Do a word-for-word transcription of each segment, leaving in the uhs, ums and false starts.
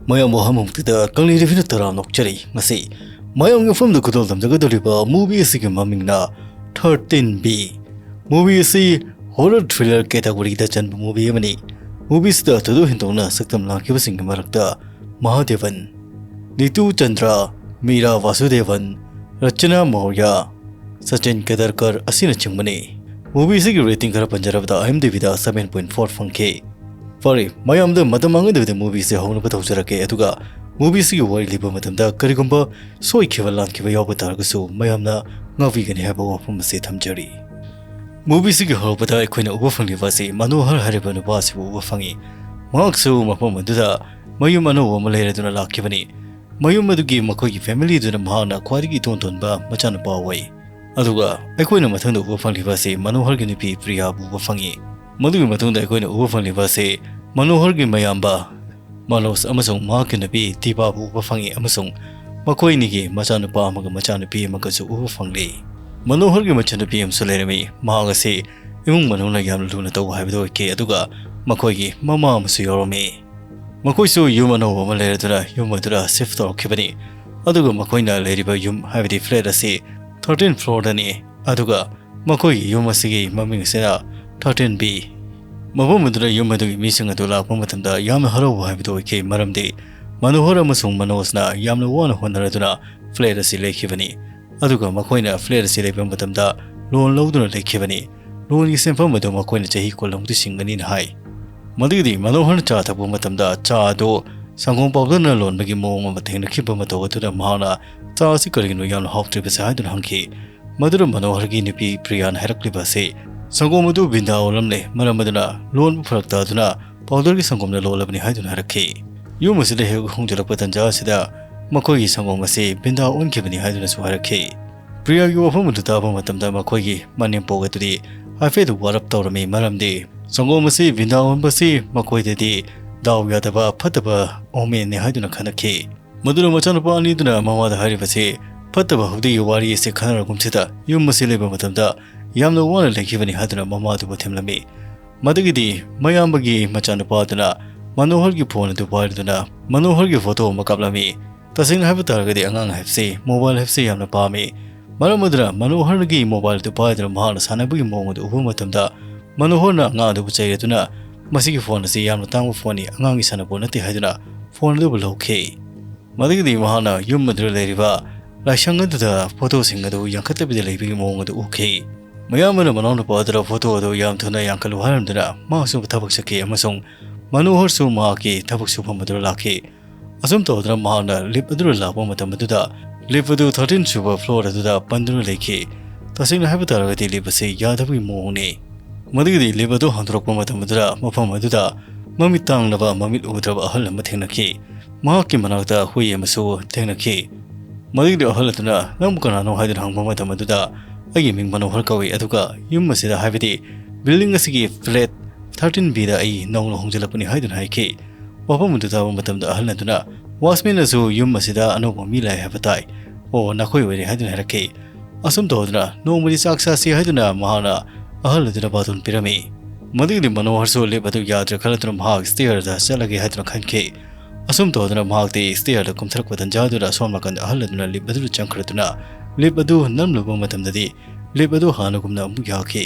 ꯃꯌꯥꯝꯕꯨ ꯍꯝꯍꯝꯇꯤꯗ ꯀꯪꯂꯩ ꯇꯤꯚꯤꯅ ꯇꯔꯥꯝꯅ ꯑꯣꯛꯆꯔꯤ꯫ ꯉꯁꯤ ꯃꯌꯥꯝꯒꯤ ꯃꯐꯝꯗ ꯈꯨꯗꯣꯜ ꯇꯝꯖꯒꯗꯧꯔꯤꯕ movie ꯑꯁꯤꯒꯤ ꯃꯃꯤꯡꯅ thirteen B꯫ Movie ꯑꯁꯤ horror thriller categoryꯗ ꯆꯟꯕ movie ꯑꯃꯅꯤ꯫ Movie ꯑꯁꯤꯗ ꯊꯣꯏꯗꯣꯛ ꯍꯦꯟꯗꯣꯛꯅ ꯁꯛꯇꯝ ꯂꯥꯡꯈꯤꯕꯁꯤꯡꯒꯤ ꯃꯔꯛꯇ ꯃꯍꯥꯗꯦꯕꯟ, ꯅꯤꯇꯨ ꯆꯟꯗ꯭ꯔ, ꯃꯤꯔꯥ ꯚꯥꯁꯨꯗꯦꯕꯟ, ꯔꯆꯅꯥ ꯃꯧꯔ꯭ꯌ, ꯁꯆꯤꯟ ꯀꯦꯗꯔꯀꯔ ꯑꯁꯤꯅꯆꯤꯡꯕꯅꯤ꯫ Movie ꯑꯁꯤꯒꯤ rating ꯈꯔ ꯄꯟꯖꯔꯕꯗ IMDbꯗ seven point four ꯐꯪꯈꯤ꯫ ꯐꯔꯦ, ꯃꯌꯥꯝꯗ ꯃꯇꯝ ꯃꯥꯡꯍꯟꯗꯕꯤꯗ movie ꯑꯁꯤ ꯍꯧꯅꯕ ꯇꯧꯖꯔꯛꯀꯦ, ꯑꯗꯨꯒ movie ꯑꯁꯤꯒꯤ ꯋꯥꯔꯤ ꯂꯤꯕ ꯃꯇꯝꯗ ꯀꯔꯤꯒꯨꯝꯕ ꯁꯣꯏꯈꯤꯕ ꯂꯥꯟꯈꯤꯕ ꯌꯥꯎꯕ ꯇꯥꯔꯒꯁꯨ ꯃꯌꯥꯝꯅ ꯉꯥꯛꯄꯤꯒꯅꯤ ꯍꯥꯏꯕ ꯋꯥꯐꯝ ꯑꯁꯤ ꯊꯝꯖꯔꯤ꯫ Movie ꯑꯁꯤꯒꯤ ꯍꯧꯔꯛꯄꯗ ꯑꯩꯈꯣꯏꯅ ꯎꯕ ꯐꯪꯂꯤꯕ ꯑꯁꯤ ꯃꯅꯣꯍꯔ ꯍꯥꯏꯔꯤꯕ ꯅꯨꯄꯥ ꯑꯁꯤꯕꯨ ꯎꯕ ꯐꯪꯏ꯫ ꯃꯍꯥꯛꯁꯨ ꯃꯐꯝ ꯑꯗꯨꯗ ꯃꯌꯨꯝ ꯑꯅꯧꯕ ꯑꯃ ꯂꯩꯔꯗꯨꯅ ꯂꯥꯛꯈꯤꯕꯅꯤ꯫ ꯃꯌꯨꯝ ꯑꯗꯨꯒꯤ ꯃꯈꯣꯏꯒꯤ family ꯑꯗꯨꯅ ꯃꯍꯥꯛꯅ ꯈ꯭ꯋꯥꯏꯗꯒꯤ ꯏꯇꯣꯟ ꯇꯣꯟꯕ ꯃꯆꯥꯅꯨꯄꯥ ꯑꯣꯏ꯫ ꯑꯗꯨꯒ ꯑꯩꯈꯣꯏꯅ ꯃꯊꯪꯗ ꯎꯕ ꯐꯪꯂꯤꯕ ꯑꯁꯤ ꯃꯅꯣꯍꯔꯒꯤ ꯅꯨꯄꯤ ꯄ꯭ꯔꯤꯌꯥꯕꯨ ꯎꯕ ꯐꯪꯏ꯫ ꯃꯗꯨꯒꯤ ꯃꯇꯨꯡꯗ ꯑꯩꯈꯣꯏꯅ ꯎꯕ ꯐꯪꯂꯤꯕ ꯑꯁꯤ ꯃꯅꯣꯍꯔꯒꯤ ꯃꯌꯥꯝꯕ ꯃꯅꯣꯖ ꯑꯃꯁꯨꯡ ꯃꯍꯥꯛꯀꯤ ꯅꯨꯄꯤ ꯗꯤꯄꯥꯕꯨ ꯎꯕ ꯐꯪꯏ, ꯑꯃꯁꯨꯡ ꯃꯈꯣꯏ ꯑꯅꯤꯒꯤ ꯃꯆꯥꯅꯨꯄꯥ ꯑꯃꯒ ꯃꯆꯥꯅꯨꯄꯤ ꯑꯃꯒꯁꯨ ꯎꯕ ꯐꯪꯂꯤ꯫ ꯃꯅꯣꯍꯔꯒꯤ ꯃꯆꯟꯅꯨꯄꯤ ꯑꯃꯁꯨ ꯂꯩꯔꯝꯃꯤ꯫ ꯃꯍꯥꯛ ꯑꯁꯤ ꯏꯃꯨꯡ ꯃꯅꯨꯡꯅ ꯌꯥꯝꯅ ꯂꯨꯅ ꯇꯧꯕ ꯍꯥꯏꯕꯗꯨ ꯑꯣꯏꯈꯤ, ꯑꯗꯨꯒ ꯃꯈꯣꯏꯒꯤ ꯃꯃꯥ ꯑꯃꯁꯨ ꯌꯥꯎꯔꯝꯃꯤ꯫ ꯃꯈꯣꯏꯁꯨ ꯌꯨꯝ ꯑꯅꯧꯕ ꯑꯃ ꯂꯩꯔꯗꯨꯅ ꯌꯨꯝ ꯑꯗꯨꯗ shift ꯇꯧꯔꯛꯈꯤꯕꯅꯤ꯫ ꯑꯗꯨꯒ ꯃꯈꯣꯏꯅ ꯂꯩꯔꯤꯕ ꯌꯨꯝ, ꯍꯥꯏꯕꯗꯤ flat ꯑꯁꯤ thirteen floorꯗꯅꯤ꯫ ꯑꯗꯨꯒ ꯃꯈꯣꯏꯒꯤ ꯌꯨꯝ ꯑꯁꯤꯒꯤ ꯃꯃꯤꯡ ꯑꯁꯤꯅ thirteen B꯫ ꯃꯐꯝ ꯑꯗꯨꯗ ꯌꯨꯝ ꯑꯗꯨꯒꯤ ꯃꯤꯁꯤꯡ ꯑꯗꯨ ꯂꯥꯛꯄ ꯃꯇꯝꯗ ꯌꯥꯝꯅ ꯍꯔꯥꯎꯕ ꯍꯥꯏꯕꯗꯨ ꯑꯣꯏꯈꯤ, ꯃꯔꯝꯗꯤ ꯃꯅꯣꯍꯔ ꯑꯃꯁꯨꯡ ꯃꯅꯣꯖꯅ ꯌꯥꯝꯅ ꯋꯥꯅ ꯍꯣꯠꯅꯔꯗꯨꯅ flat ꯑꯁꯤ ꯂꯩꯈꯤꯕꯅꯤ꯫ ꯑꯗꯨꯒ ꯃꯈꯣꯏꯅ flat ꯑꯁꯤ ꯂꯩꯕ ꯃꯇꯝꯗ loan ꯂꯧꯗꯨꯅ ꯂꯩꯈꯤꯕꯅꯤ꯫ Loanꯒꯤ ꯁꯦꯟꯐꯝ ꯑꯗꯨ ꯃꯈꯣꯏꯅ ꯆꯍꯤ ꯀꯨꯟ ꯂꯣꯝꯗꯤ ꯁꯤꯡꯒꯅꯤꯅ ꯍꯥꯏ꯫ ꯃꯗꯨꯒꯤꯗꯤ ꯃꯅꯣꯍꯔꯅ ꯆꯥ ꯊꯛꯄ ꯃꯇꯝꯗ ꯆꯥ ꯑꯗꯨ ꯁꯪꯒꯣꯝ powderꯅ ꯂꯣꯟꯕꯒꯤ ꯃꯑꯣꯡ ꯑꯃ ꯊꯦꯡꯅꯈꯤꯕ ꯃꯇꯧ ꯑꯗꯨꯗ ꯃꯍꯥꯛꯅ "ꯆꯥ ꯑꯁꯤ ꯀꯔꯤꯒꯤꯅꯣ ꯌꯥꯝꯅ ꯍꯥꯎꯇ꯭ꯔꯤꯕꯁꯦ?" ꯍꯥꯏꯗꯨꯅ ꯍꯪꯈꯤ꯫ ꯃꯗꯨꯗ ꯃꯅꯣꯍꯔꯒꯤ ꯅꯨꯄꯤ ꯄ꯭ꯔꯤꯌꯥꯅ ꯍꯥꯏꯔꯛꯂꯤꯕ ꯑꯁꯤ, "ꯁꯪꯒꯣꯝ ꯑꯗꯨ ꯕꯤꯟꯗꯥ ꯑꯣꯜꯂꯝꯂꯦ, ꯃꯔꯝ ꯑꯗꯨꯅ ꯂꯣꯟꯕ ꯐꯔꯛ ꯇꯥꯗꯨꯅ powderꯒꯤ ꯁꯪꯒꯣꯝꯅ ꯂꯣꯜꯂꯕꯅꯤ" ꯍꯥꯏꯗꯨꯅ ꯍꯥꯏꯔꯛꯈꯤ꯫ ꯌꯨꯝ ꯑꯁꯤꯗ ꯍꯦꯛ ꯍꯣꯡꯖꯤꯜꯂꯛꯄ ꯇꯟꯖꯥ ꯑꯁꯤꯗ ꯃꯈꯣꯏꯒꯤ ꯁꯪꯒꯣꯝ ꯑꯁꯤ ꯕꯤꯟꯗꯥ ꯑꯣꯟꯈꯤꯕꯅꯤ ꯍꯥꯏꯗꯨꯅꯁꯨ ꯍꯥꯏꯔꯛꯈꯤ꯫ ꯄ꯭ꯔꯤꯌꯥꯒꯤ ꯋꯥꯐꯝ ꯑꯗꯨ ꯇꯥꯕ ꯃꯇꯝꯗ ꯃꯈꯣꯏꯒꯤ ꯃꯅꯦꯝꯄꯣꯛ ꯑꯗꯨꯗꯤ ꯍꯥꯏꯐꯦꯠ ꯋꯥꯔꯞ ꯇꯧꯔꯝꯃꯤ, ꯃꯔꯝꯗꯤ ꯁꯪꯒꯣꯝ ꯑꯁꯤ ꯕꯤꯟꯗꯥ ꯑꯣꯟꯕꯁꯤ ꯃꯈꯣꯏꯗꯗꯤ ꯗꯥꯎ ꯌꯥꯗꯕ, ꯐꯠꯇꯕ omenꯅꯤ ꯍꯥꯏꯗꯨꯅ ꯈꯟꯅꯈꯤ꯫ ꯃꯗꯨꯅ ꯃꯆꯥꯅꯨꯄꯥ ꯑꯅꯤꯗꯨꯅ ꯃꯃꯥꯗ ꯍꯥꯏꯔꯤꯕꯁꯤ ꯐꯠꯇꯕ ꯍꯧꯗꯤꯒꯤ ꯋꯥꯔꯤ ꯑꯁꯤ ꯈꯟꯅꯔꯒꯨꯝꯁꯤꯗ ꯌꯨꯝ ꯑꯁꯤ ꯂꯩꯕ ꯃꯇꯝꯗ ꯌꯥꯝꯅ ꯋꯥꯅ ꯂꯩꯈꯤꯕꯅꯤ ꯍꯥꯏꯗꯨꯅ ꯃꯃꯥꯗꯨꯕꯨ ꯊꯦꯝꯂꯝꯃꯤ꯫ ꯃꯗꯨꯒꯤꯗꯤ ꯃꯌꯥꯝꯕꯒꯤ ꯃꯆꯥꯅꯨꯄꯥꯗꯨꯅ ꯃꯅꯣꯍꯔꯒꯤ ꯐꯣꯟ ꯑꯗꯨ ꯄꯥꯏꯔꯗꯨꯅ ꯃꯅꯣꯍꯔꯒꯤ ꯐꯣꯇꯣ ꯑꯃ ꯀꯥꯞꯂꯝꯃꯤ꯫ ꯇꯁꯦꯡꯅ ꯍꯥꯏꯕ ꯇꯥꯔꯒꯗꯤ ꯑꯉꯥꯡ ꯍꯥꯏꯕꯁꯤ ꯃꯣꯕꯥꯏꯜ ꯍꯥꯏꯕꯁꯤ ꯌꯥꯝꯅ ꯄꯥꯝꯃꯤ꯫ ꯃꯔꯝ ꯑꯗꯨꯅ ꯃꯅꯣꯍꯔꯒꯤ ꯃꯣꯕꯥꯏꯜ ꯑꯗꯨ ꯄꯥꯏꯗꯨꯅ ꯃꯍꯥꯛꯅ ꯁꯥꯟꯅꯕꯒꯤ ꯃꯑꯣꯡ ꯑꯗꯨ ꯎꯕ ꯃꯇꯝꯗ ꯃꯅꯣꯍꯔꯅ ꯑꯉꯥꯡ ꯑꯗꯨꯕꯨ ꯆꯩꯔꯗꯨꯅ ꯃꯁꯤꯒꯤ ꯐꯣꯟ ꯑꯁꯤ ꯌꯥꯝꯅ ꯇꯥꯡꯕ ꯐꯣꯟꯅꯤ, ꯑꯉꯥꯡꯒꯤ ꯁꯥꯟꯅꯄꯣꯠ ꯅꯠꯇꯦ ꯍꯥꯏꯗꯨꯅ ꯐꯣꯟ ꯑꯗꯨꯕꯨ ꯂꯧꯈꯤ꯫ ꯃꯗꯨꯒꯤꯗꯤ ꯃꯍꯥꯛꯅ ꯌꯨꯝ ꯑꯗꯨꯗ ꯂꯩꯔꯤꯕ ꯂꯥꯏꯁꯪ ꯑꯗꯨꯗ ꯐꯣꯇꯣꯁꯤꯡ ꯑꯗꯨ ꯌꯥꯟꯈꯠꯇꯕꯤꯗ ꯂꯩꯕꯒꯤ ꯃꯑꯣꯡ ꯑꯗꯨ ꯎꯈꯤ꯫ ꯃꯌꯥꯝꯕꯅ ꯃꯅꯥꯎꯅꯨꯄꯥ ꯑꯗꯨꯗ ꯐꯣꯇꯣ ꯑꯗꯨ ꯌꯥꯝ ꯊꯨꯅ ꯌꯥꯟꯈꯠꯂꯨ ꯍꯥꯏꯔꯝꯗꯨꯅ ꯃꯍꯥꯛꯁꯨ ꯊꯕꯛ ꯆꯠꯈꯤ ꯑꯃꯁꯨꯡ ꯃꯅꯣꯍꯔꯁꯨ ꯃꯍꯥꯛꯀꯤ ꯊꯕꯛ ꯁꯨꯐꯝ ꯑꯗꯨꯗ ꯂꯥꯛꯈꯤ꯫ ꯑꯁꯨꯝ ꯇꯧꯗꯨꯅ ꯃꯍꯥꯛꯅ ꯂꯤꯞ ꯑꯗꯨꯗ ꯂꯥꯛꯄ ꯃꯇꯝ ꯑꯗꯨꯗ ꯂꯤꯞ ꯑꯗꯨ ꯊꯥꯔꯇꯤꯟ ꯁꯨꯕ ꯐ꯭ꯂꯣꯔ ꯑꯗꯨꯗ ꯄꯟꯗꯨꯅ ꯂꯩꯈꯤ꯫ ꯇꯁꯦꯡꯅ ꯍꯥꯏꯕ ꯇꯥꯔꯒꯗꯤ ꯂꯤꯞ ꯑꯁꯤ ꯌꯥꯗꯕꯒꯤ ꯃꯑꯣꯡꯅꯤ꯫ ꯃꯗꯨꯒꯤꯗꯤ ꯂꯤꯞ ꯑꯗꯨ ꯍꯥꯡꯗꯣꯔꯛꯄ ꯃꯇꯝ ꯑꯗꯨꯗ ꯃꯐꯝ ꯑꯗꯨꯗ ꯃꯃꯤꯠ ꯇꯥꯡꯂꯕ, ꯃꯃꯤꯠ ꯎꯗ꯭ꯔꯕ ꯑꯍꯜ ꯑꯃ ꯊꯦꯡꯅꯈꯤ꯫ ꯃꯍꯥꯛꯀꯤ ꯃꯅꯥꯛꯇ ꯍꯨꯏ ꯑꯃꯁꯨ ꯊꯦꯡꯅꯈꯤ꯫ ꯃꯗꯨꯒꯤꯗꯤ ꯑꯍꯜ ꯑꯗꯨꯅ "ꯅꯪꯕꯨ ꯀꯅꯥꯅꯣ?" ꯍꯥꯏꯗꯨꯅ ꯍꯪꯕ ꯃꯇꯝ ꯑꯗꯨꯗ "ꯑꯩꯒꯤ ꯃꯤꯡ ꯃꯅꯣꯍꯔ ꯀꯧꯏ, ꯑꯗꯨꯒ ꯌꯨꯝ ꯑꯁꯤꯗ, ꯍꯥꯏꯕꯗꯤ ꯕꯤꯜꯗꯤꯡ ꯑꯁꯤꯒꯤ ꯐ꯭ꯂꯦꯠ ꯊꯥꯔꯇꯤꯟ ꯕꯤꯗ ꯑꯩ ꯅꯧꯅ ꯍꯣꯡꯖꯤꯜꯂꯛꯄꯅꯤ" ꯍꯥꯏꯗꯨꯅ ꯍꯥꯏꯈꯤ꯫ ꯋꯥꯐꯝ ꯑꯗꯨ ꯇꯥꯕ ꯃꯇꯝꯗ ꯑꯍꯜ ꯑꯗꯨꯅ "ꯋꯥꯆꯃꯦꯟꯅꯁꯨ ꯌꯨꯝ ꯑꯁꯤꯗ ꯑꯅꯧꯕ ꯃꯤ ꯂꯥꯛꯑꯦ ꯍꯥꯏꯕ ꯇꯥꯏ꯫ ꯑꯣ, ꯅꯈꯣꯏ ꯑꯣꯏꯔꯦ" ꯍꯥꯏꯗꯨꯅ ꯍꯥꯏꯔꯛꯈꯤ꯫ ꯑꯁꯨꯝ ꯇꯧꯗꯨꯅ "ꯅꯣꯡꯃꯗꯤ ꯆꯥꯛ ꯆꯥꯁꯤ" ꯍꯥꯏꯗꯨꯅ ꯃꯍꯥꯛꯅ ꯑꯍꯜ ꯑꯗꯨꯗ ꯕꯥꯇꯣꯟ ꯄꯤꯔꯝꯃꯤ꯫ ꯃꯗꯨꯒꯤꯗꯤ ꯃꯅꯣꯍꯔꯁꯨ ꯂꯤꯞ ꯑꯗꯨ ꯌꯥꯗ꯭ꯔꯦ ꯈꯜꯂꯗꯨꯅ ꯃꯍꯥꯛ ꯁ꯭ꯇꯦꯌꯔꯗ ꯆꯠꯂꯒꯦ ꯍꯥꯏꯗꯨꯅ ꯈꯟꯈꯤ꯫ ꯑꯁꯨꯝ ꯇꯧꯗꯨꯅ ꯃꯍꯥꯛꯇꯤ ꯁ꯭ꯇꯦꯌꯔꯗ ꯀꯨꯝꯊꯔꯛꯄ ꯇꯟꯖꯥ ꯑꯗꯨꯗ ꯑꯁꯣꯝ ꯅꯥꯀꯟꯗ ꯑꯍꯜ ꯑꯗꯨꯅ ꯂꯤꯞ ꯑꯗꯨꯗ ꯆꯪꯈ꯭ꯔꯗꯨꯅ ꯂꯤꯞ ꯑꯗꯨ ꯅꯝꯂꯨꯕ ꯃꯇꯝꯗꯗꯤ ꯂꯤꯞ ꯑꯗꯨ ꯍꯥꯟꯅꯒꯨꯝꯅ ꯑꯃꯨꯛ ꯌꯥꯈꯤ꯫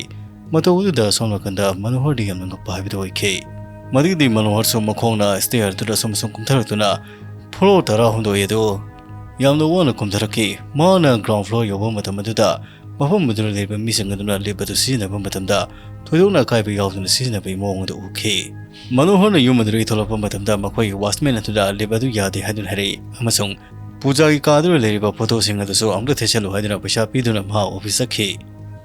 ꯃꯇꯧ ꯑꯗꯨꯗ ꯑꯁꯣꯝ ꯅꯥꯀꯟꯗ ꯃꯅꯣꯍꯔꯗꯤ ꯌꯥꯝꯅ ꯉꯛꯄ ꯍꯥꯏꯕꯗꯨ ꯑꯣꯏꯈꯤ꯫ ꯃꯗꯨꯒꯤꯗꯤ ꯃꯅꯣꯍꯔꯁꯨ ꯃꯈꯣꯡꯅ ꯁ꯭ꯇꯦꯌꯔ ꯑꯗꯨꯗ ꯑꯁꯨꯝ ꯑꯁꯨꯝ ꯀꯨꯝꯊꯔꯛꯇꯨꯅ ꯐ꯭ꯂꯣꯔ ꯇꯔꯥꯍꯨꯝꯗꯣꯏ ꯑꯗꯨ ꯌꯥꯝꯅ ꯋꯥꯅ ꯀꯨꯝꯊꯔꯛꯈꯤ꯫ ꯃꯍꯥꯛꯅ ꯒ꯭ꯔꯥꯎꯟ ꯐ꯭ꯂꯣꯔ ꯌꯧꯕ ꯃꯇꯝ ꯑꯗꯨꯗ ꯃꯐꯝ ꯑꯗꯨꯗ ꯂꯩꯔꯤꯕ ꯃꯤꯁꯤꯡ ꯑꯗꯨꯅ ꯂꯤꯞ ꯑꯗꯨ ꯁꯤꯖꯤꯟꯅꯕ ꯃꯇꯝꯗ ꯊꯣꯏꯗꯣꯛꯅ ꯑꯀꯥꯏꯕ ꯌꯥꯎꯗꯅ ꯁꯤꯖꯤꯟꯅꯕꯒꯤ ꯃꯑꯣꯡ ꯑꯗꯨ ꯎꯈꯤ꯫ ꯃꯅꯣꯍꯔꯅ ꯌꯨꯝ ꯑꯗꯨꯗꯒꯤ ꯊꯣꯛꯂꯛꯄ ꯃꯇꯝꯗ ꯃꯈꯣꯏꯒꯤ ꯋꯥꯆꯃꯦꯟ ꯑꯗꯨꯗ ꯂꯤꯞ ꯑꯗꯨ ꯌꯥꯗꯦ ꯍꯥꯏꯗꯨꯅ ꯍꯥꯏꯔꯛꯏ ꯑꯃꯁꯨꯡ ꯄꯨꯖꯥꯒꯤ ꯀꯥ ꯑꯗꯨꯗ ꯂꯩꯔꯤꯕ ꯐꯣꯇꯣꯁꯤꯡ ꯑꯗꯨꯁꯨ ꯑꯃꯨꯛꯇ ꯊꯤꯠꯆꯜꯂꯨ ꯍꯥꯏꯗꯨꯅ ꯄꯩꯁꯥ ꯄꯤꯗꯨꯅ ꯃꯍꯥꯛ ꯑꯣꯐꯤꯁ ꯆꯠꯈꯤ꯫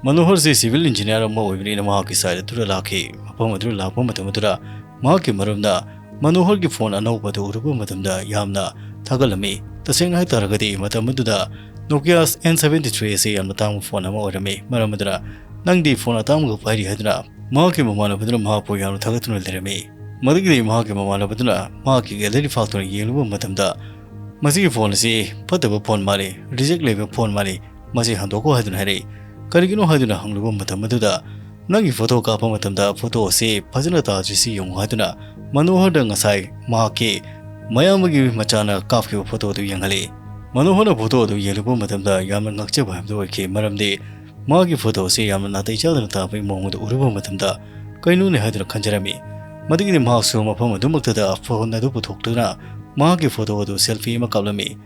ꯃꯅꯣꯍꯔꯁꯤ ꯁꯤꯚꯤꯜ ꯏꯟꯖꯤꯅꯤꯌꯥꯔ ꯑꯃ ꯑꯣꯏꯕꯅꯤꯅ ꯃꯍꯥꯛꯀꯤ ꯁꯥꯏꯠ ꯑꯗꯨꯗ ꯂꯥꯛꯈꯤ꯫ ꯃꯐꯝ ꯑꯗꯨꯗ ꯂꯥꯛꯄ ꯃꯇꯝ ꯑꯗꯨꯗ ꯃꯍꯥꯛꯀꯤ ꯃꯔꯨꯞꯅ ꯃꯅꯣꯍꯔꯒꯤ ꯐꯣꯟ ꯑꯅꯧꯕ ꯑꯗꯨ ꯎꯔꯨꯕ ꯃꯇꯝꯗ ꯌꯥꯝꯅ ꯊꯥꯒꯠꯂꯝꯃꯤ꯫ ꯇꯁꯦꯡꯅ ꯍꯥꯏꯇꯥꯔꯒꯗꯤ ꯃꯇꯝ ꯑꯗꯨꯗ ꯅꯣꯀꯤꯌꯥ ꯑꯦꯟ ꯁꯚꯦꯟꯇꯤ ꯊ꯭ꯔꯤ ꯑꯁꯤ ꯌꯥꯝꯅ ꯇꯥꯡꯕ ꯐꯣꯟ ꯑꯃ ꯑꯣꯏꯔꯝꯃꯤ꯫ ꯃꯔꯝ ꯑꯗꯨꯅ "ꯅꯪꯗꯤ ꯐꯣꯟ ꯑꯇꯥꯡꯕꯒ ꯄꯥꯏꯔꯤ" ꯍꯥꯏꯗꯨꯅ ꯃꯍꯥꯛꯀꯤ ꯃꯃꯥꯟꯅꯕꯗꯨꯅ ꯃꯍꯥꯛꯄꯨ ꯌꯥꯝꯅ ꯊꯥꯒꯠꯇꯨꯅ ꯂꯩꯔꯝꯃꯤ꯫ ꯃꯗꯨꯒꯤꯗꯤ ꯃꯍꯥꯛꯀꯤ ꯃꯃꯥꯟꯅꯕꯗꯨꯅ ꯃꯍꯥꯛꯀꯤ ꯒꯦꯂꯔꯤ ꯐꯥꯛꯇꯨꯅ ꯌꯦꯡꯂꯨꯕ ꯃꯇꯝꯗ "ꯃꯁꯤꯒꯤ ꯐꯣꯟ ꯑꯁꯤ ꯐꯠꯇꯕ ꯐꯣꯟ ꯃꯥꯜꯂꯤ, ꯔꯤꯖꯦꯛ ꯂꯩꯕ ꯐꯣꯟ ꯃꯥꯜꯂꯤ, ꯃꯁꯤ ꯍꯟꯗꯣꯛꯈꯣ" ꯍꯥꯏꯗꯨꯅ ꯍꯥꯏꯔꯛꯏ꯫ "ꯀꯔꯤꯒꯤꯅꯣ?" ꯍꯥꯏꯗꯨꯅ ꯍꯪꯂꯨꯕ ꯃꯇꯝ ꯑꯗꯨꯗ "ꯅꯪꯒꯤ ꯐꯣꯇꯣ ꯀꯥꯞꯄ ꯃꯇꯝꯗ ꯐꯣꯇꯣ ꯑꯁꯤ ꯐꯖꯅ ꯇꯥꯗ꯭ꯔꯤꯁꯤ ꯌꯦꯡꯉꯨ" ꯍꯥꯏꯗꯨꯅ ꯃꯅꯣꯍꯔꯗ ꯉꯁꯥꯏ ꯃꯍꯥꯛꯀꯤ ꯃꯌꯥꯝꯕꯒꯤ ꯃꯆꯥꯅ ꯀꯥꯞꯈꯤꯕ ꯐꯣꯇꯣ ꯑꯗꯨ ꯌꯦꯡꯍꯜꯂꯤ꯫ ꯃꯅꯣꯍꯔꯅ ꯐꯣꯇꯣ ꯑꯗꯨ ꯌꯦꯡꯂꯨꯕ ꯃꯇꯝꯗ ꯌꯥꯝꯅ ꯉꯛꯆꯕ ꯍꯥꯏꯕꯗꯨ ꯑꯣꯏꯈꯤ, ꯃꯔꯝꯗꯤ ꯃꯍꯥꯛꯀꯤ ꯐꯣꯇꯣ ꯑꯁꯤ ꯌꯥꯝꯅ ꯅꯥꯇꯩ ꯆꯥꯗꯅ ꯇꯥꯕꯒꯤ ꯃꯑꯣꯡ ꯑꯗꯨ ꯎꯔꯨꯕ ꯃꯇꯝꯗ ꯀꯩꯅꯣꯅꯦ ꯍꯥꯏꯗꯨꯅ ꯈꯟꯖꯔꯝꯃꯤ꯫ ꯃꯗꯨꯒꯤꯗꯤ ꯃꯍꯥꯛꯁꯨ ꯃꯐꯝ ꯑꯗꯨꯃꯛꯇꯗ ꯐꯣꯟ ꯑꯗꯨ ꯄꯨꯊꯣꯛꯇꯨꯅ ꯃꯍꯥꯛꯀꯤ ꯐꯣꯇꯣ ꯑꯗꯨ ꯁꯦꯜꯐꯤ ꯑꯃ ꯀꯥꯞꯂꯝꯃꯤ꯫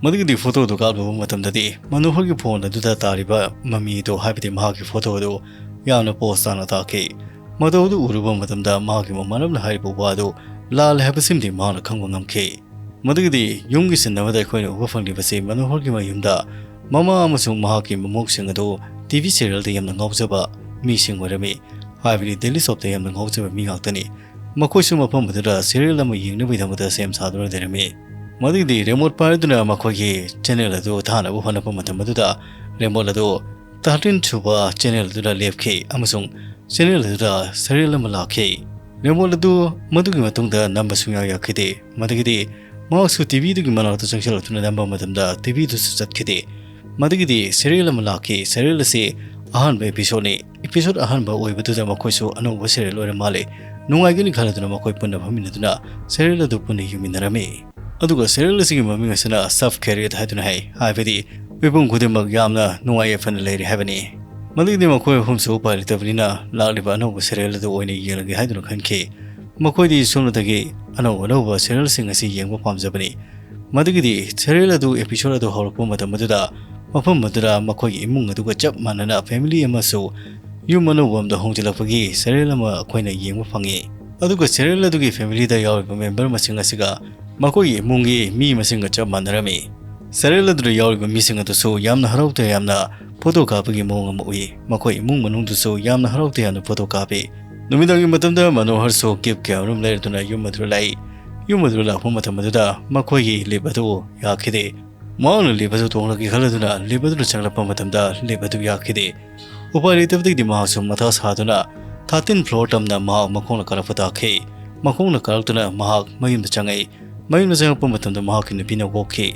ꯃꯗꯨꯒꯤꯗꯤ ꯐꯣꯇꯣ ꯑꯗꯨ ꯀꯥꯞꯂꯨꯕ ꯃꯇꯝꯗꯗꯤ ꯃꯅꯣꯍꯔꯒꯤ ꯐꯣꯟ ꯑꯗꯨꯗ ꯇꯥꯔꯤꯕ ꯃꯃꯤ ꯑꯗꯨ, ꯍꯥꯏꯕꯗꯤ ꯃꯍꯥꯛꯀꯤ ꯐꯣꯇꯣ ꯑꯗꯨ ꯌꯥꯝꯅ ꯄꯣꯁ ꯇꯥꯅ ꯇꯥꯈꯤ꯫ ꯃꯇꯧ ꯑꯗꯨ ꯎꯔꯨꯕ ꯃꯇꯝꯗ ꯃꯍꯥꯛꯀꯤ ꯃꯃꯥꯟꯅꯕꯅ ꯍꯥꯏꯔꯤꯕ ꯋꯥ ꯑꯗꯨ ꯂꯥꯜꯂꯦ ꯍꯥꯏꯕꯁꯤꯃꯗꯤ ꯃꯍꯥꯛꯅ ꯈꯪꯕ ꯉꯝꯈꯤ꯫ ꯃꯗꯨꯒꯤꯗꯤ ꯌꯨꯝꯒꯤ ꯁꯤꯟꯅꯕꯗ ꯑꯩꯈꯣꯏꯅ ꯎꯕ ꯐꯪꯂꯤꯕꯁꯤ ꯃꯅꯣꯍꯔꯒꯤ ꯃꯌꯨꯝꯗ ꯃꯃꯥ ꯑꯃꯁꯨꯡ ꯃꯍꯥꯛꯀꯤ ꯃꯃꯧꯁꯤꯡ ꯑꯗꯨ ꯇꯤ ꯚꯤ ꯁꯤꯔꯤꯌꯦꯜꯗ ꯌꯥꯝꯅ ꯉꯥꯎꯖꯕ ꯃꯤꯁꯤꯡ ꯑꯣꯏꯔꯝꯃꯤ, ꯍꯥꯏꯕꯗꯤ ꯗꯦꯂꯤ ꯁꯣꯞꯇ ꯌꯥꯝꯅ ꯉꯥꯎꯖꯕ ꯃꯤ ꯉꯥꯛꯇꯅꯤ꯫ ꯃꯈꯣꯏꯁꯨ ꯃꯐꯝ ꯑꯗꯨꯗ ꯁꯤꯔꯤꯌꯦꯜ ꯑꯃ ꯌꯦꯡꯅꯕꯒꯤꯗꯃꯛꯇ ꯁꯦꯝ ꯁꯥꯗꯨꯅ ꯂꯩꯔꯝꯃꯤ꯫ ꯃꯗꯨꯒꯤꯗꯤ ꯔꯤꯃꯣꯠ ꯄꯥꯏꯔꯗꯨꯅ ꯃꯈꯣꯏꯒꯤ ꯆꯦꯅꯦꯜ ꯑꯗꯨ ꯊꯥꯅꯕ ꯍꯣꯠꯅꯕ ꯃꯇꯝ ꯑꯗꯨꯗ ꯔꯤꯃꯣꯠ ꯑꯗꯨ ꯊꯥꯔꯇꯤꯟ ꯁꯨꯕ ꯆꯦꯅꯦꯜ ꯑꯗꯨꯗ ꯂꯦꯞꯈꯤ ꯑꯃꯁꯨꯡ ꯆꯦꯅꯦꯜ ꯑꯗꯨꯗ ꯁꯤꯔꯤꯌꯦꯜ ꯑꯃ ꯂꯥꯛꯈꯤ꯫ ꯔꯤꯃꯣꯠ ꯑꯗꯨ ꯃꯗꯨꯒꯤ ꯃꯇꯨꯡꯗ ꯅꯝꯕ ꯁꯨꯡꯌꯥ ꯌꯥꯈꯤꯗꯦ꯫ ꯃꯗꯨꯒꯤꯗꯤ ꯃꯍꯥꯛꯁꯨ ꯇꯤ ꯚꯤ ꯑꯗꯨꯒꯤ ꯃꯅꯥꯛꯇ ꯆꯪꯁꯤꯜꯂꯛꯇꯨꯅ ꯅꯝꯕ ꯃꯇꯝꯗ ꯇꯤ ꯚꯤ ꯑꯗꯨꯁꯨ ꯆꯠꯈꯤꯗꯦ꯫ ꯃꯗꯨꯒꯤꯗꯤ ꯁꯤꯔꯤꯌꯦꯜ ꯑꯃ ꯂꯥꯛꯈꯤ꯫ ꯁꯤꯔꯤꯌꯦꯜ ꯑꯁꯤ ꯑꯍꯥꯟꯕ ꯑꯦꯄꯤꯁꯣꯗꯅꯤ꯫ ꯑꯦꯄꯤꯁꯣꯗ ꯑꯍꯥꯟꯕ ꯑꯣꯏꯕꯗꯨꯗ ꯃꯈꯣꯏꯁꯨ ꯑꯅꯧꯕ ꯁꯤꯔꯤꯌꯦꯜ ꯑꯣꯏꯔ ꯃꯥꯜꯂꯦ, ꯅꯨꯡꯉꯥꯏꯒꯅꯤ ꯈꯜꯂꯗꯨꯅ ꯃꯈꯣꯏ ꯄꯨꯟꯅ ꯐꯝꯃꯤꯟꯅꯗꯨꯅ ꯁꯤꯔꯤꯌꯦꯜ ꯑꯗꯨ ꯄꯨꯟꯅ ꯌꯦꯡꯃꯤꯟꯅꯔꯝꯃꯤ꯫ ꯑꯗꯨꯒ ꯁꯤꯔꯤꯌꯦꯜ ꯑꯁꯤꯒꯤ ꯃꯃꯤꯡ ꯑꯁꯤꯅ ꯁꯕ ꯈꯦꯔꯤꯌꯠ ꯍꯥꯏꯗꯨꯅ ꯍꯥꯏ, ꯍꯥꯏꯕꯗꯤ ꯃꯤꯄꯨꯝ ꯈꯨꯗꯤꯡꯃꯛ ꯌꯥꯝꯅ ꯅꯨꯡꯉꯥꯏ ꯌꯥꯏꯐꯅ ꯂꯩꯔꯤ ꯍꯥꯏꯕꯅꯤ꯫ ꯃꯗꯨꯒꯤꯗꯤ ꯃꯈꯣꯏ ꯑꯍꯨꯝꯁꯨ ꯎꯄꯥꯏ ꯂꯩꯇꯕꯅꯤꯅ ꯂꯥꯛꯂꯤꯕ ꯑꯅꯧꯕ ꯁꯤꯔꯤꯌꯦꯜ ꯑꯗꯨ ꯑꯣꯏꯅ ꯌꯦꯡꯂꯒꯦ ꯍꯥꯏꯗꯨꯅ ꯈꯟꯈꯤ꯫ ꯃꯈꯣꯏꯗꯤ ꯁꯨꯞꯅꯇꯒꯤ ꯑꯅꯧ ꯑꯅꯧꯕ ꯁꯤꯔꯤꯌꯦꯜꯁꯤꯡ ꯑꯁꯤ ꯌꯦꯡꯕ ꯄꯥꯝꯖꯕꯅꯤ꯫ ꯃꯗꯨꯒꯤꯗꯤ ꯁꯤꯔꯤꯌꯦꯜ ꯑꯗꯨ ꯑꯦꯄꯤꯁꯣꯗ ꯑꯗꯨ ꯍꯧꯔꯛꯄ ꯃꯇꯝ ꯑꯗꯨꯗ ꯃꯐꯝ ꯑꯗꯨꯗ ꯃꯈꯣꯏꯒꯤ ꯏꯃꯨꯡ ꯑꯗꯨꯒ ꯆꯞ ꯃꯥꯟꯅꯅ ꯐꯦꯃꯤꯂꯤ ꯑꯃꯁꯨ ꯌꯨꯝ ꯑꯅꯧꯕ ꯑꯃꯗ ꯍꯣꯡꯖꯤꯜꯂꯛꯄꯒꯤ ꯁꯤꯔꯤꯌꯦꯜ ꯑꯃ ꯑꯩꯈꯣꯏꯅ ꯌꯦꯡꯕ ꯐꯪꯉꯤ꯫ ꯑꯗꯨꯒ ꯁꯤꯔꯤꯌꯦꯜ ꯑꯗꯨꯒꯤ ꯐꯦꯃꯤꯂꯤꯗ ꯌꯥꯎꯔꯤꯕ ꯃꯦꯝꯕꯔ ꯃꯁꯤꯡ ꯑꯁꯤꯒ ꯃꯈꯣꯏꯒꯤ ꯏꯃꯨꯡꯒꯤ ꯃꯤ ꯃꯁꯤꯡꯒ ꯆꯞ ꯃꯥꯟꯅꯔꯝꯃꯤ꯫ ꯁꯤꯔꯤꯌꯦꯜ ꯑꯗꯨꯗ ꯌꯥꯎꯔꯤꯕ ꯃꯤꯁꯤꯡ ꯑꯗꯨꯁꯨ ꯌꯥꯝꯅ ꯍꯔꯥꯎ ꯇꯌꯥꯝꯅ ꯐꯣꯇꯣ ꯀꯥꯞꯄꯒꯤ ꯃꯑꯣꯡ ꯑꯃ ꯎꯏ꯫ ꯃꯈꯣꯏ ꯏꯃꯨꯡ ꯃꯅꯨꯡꯗꯨꯁꯨ ꯌꯥꯝꯅ ꯍꯔꯥꯎ ꯇꯌꯥꯝꯅ ꯐꯣꯇꯣ ꯀꯥꯞꯄꯤ꯫ ꯅꯨꯃꯤꯗꯥꯡꯒꯤ ꯃꯇꯝꯗ ꯃꯅꯣꯍꯔꯁꯨ ꯒꯤꯐ ꯀꯌꯥ ꯑꯃꯔꯣꯝ ꯂꯩꯔꯗꯨꯅ ꯌꯨꯝ ꯑꯗꯨꯗ ꯂꯥꯛꯏ꯫ ꯌꯨꯝ ꯑꯗꯨꯗ ꯂꯥꯛꯄ ꯃꯇꯝ ꯑꯗꯨꯗ ꯃꯈꯣꯏꯒꯤ ꯂꯤꯐ ꯑꯗꯨ ꯌꯥꯈꯤꯗꯦ꯫ ꯃꯍꯥꯛꯅ ꯂꯤꯐ ꯑꯗꯨ ꯇꯣꯡꯂꯒꯦ ꯈꯜꯂꯗꯨꯅ ꯂꯤꯐ ꯑꯗꯨꯗ ꯆꯪꯂꯛꯄ ꯃꯇꯝꯗ ꯂꯤꯐ ꯑꯗꯨ ꯌꯥꯈꯤꯗꯦ꯫ ꯎꯄꯥꯏ ꯂꯩꯇꯕꯗꯒꯤꯗꯤ ꯃꯍꯥꯛꯁꯨ ꯃꯊꯥ ꯁꯥꯗꯨꯅ ꯊꯥꯔꯇꯤꯟ ꯐ꯭ꯂꯣꯔ ꯇꯝꯅ ꯃꯍꯥꯛ ꯃꯈꯣꯡꯅ ꯀꯥꯔꯛꯄ ꯇꯥꯈꯤ꯫ ꯃꯈꯣꯡꯅ ꯀꯥꯔꯛꯇꯨꯅ ꯃꯍꯥꯛ ꯃꯌꯨꯝꯗ ꯆꯪꯉꯛꯏ꯫ ꯃꯌꯨꯝꯗ ꯆꯪꯉꯛꯄ ꯃꯇꯝꯗ ꯃꯍꯥꯛꯀꯤ ꯅꯨꯄꯤꯅ ꯑꯣꯛꯈꯤ꯫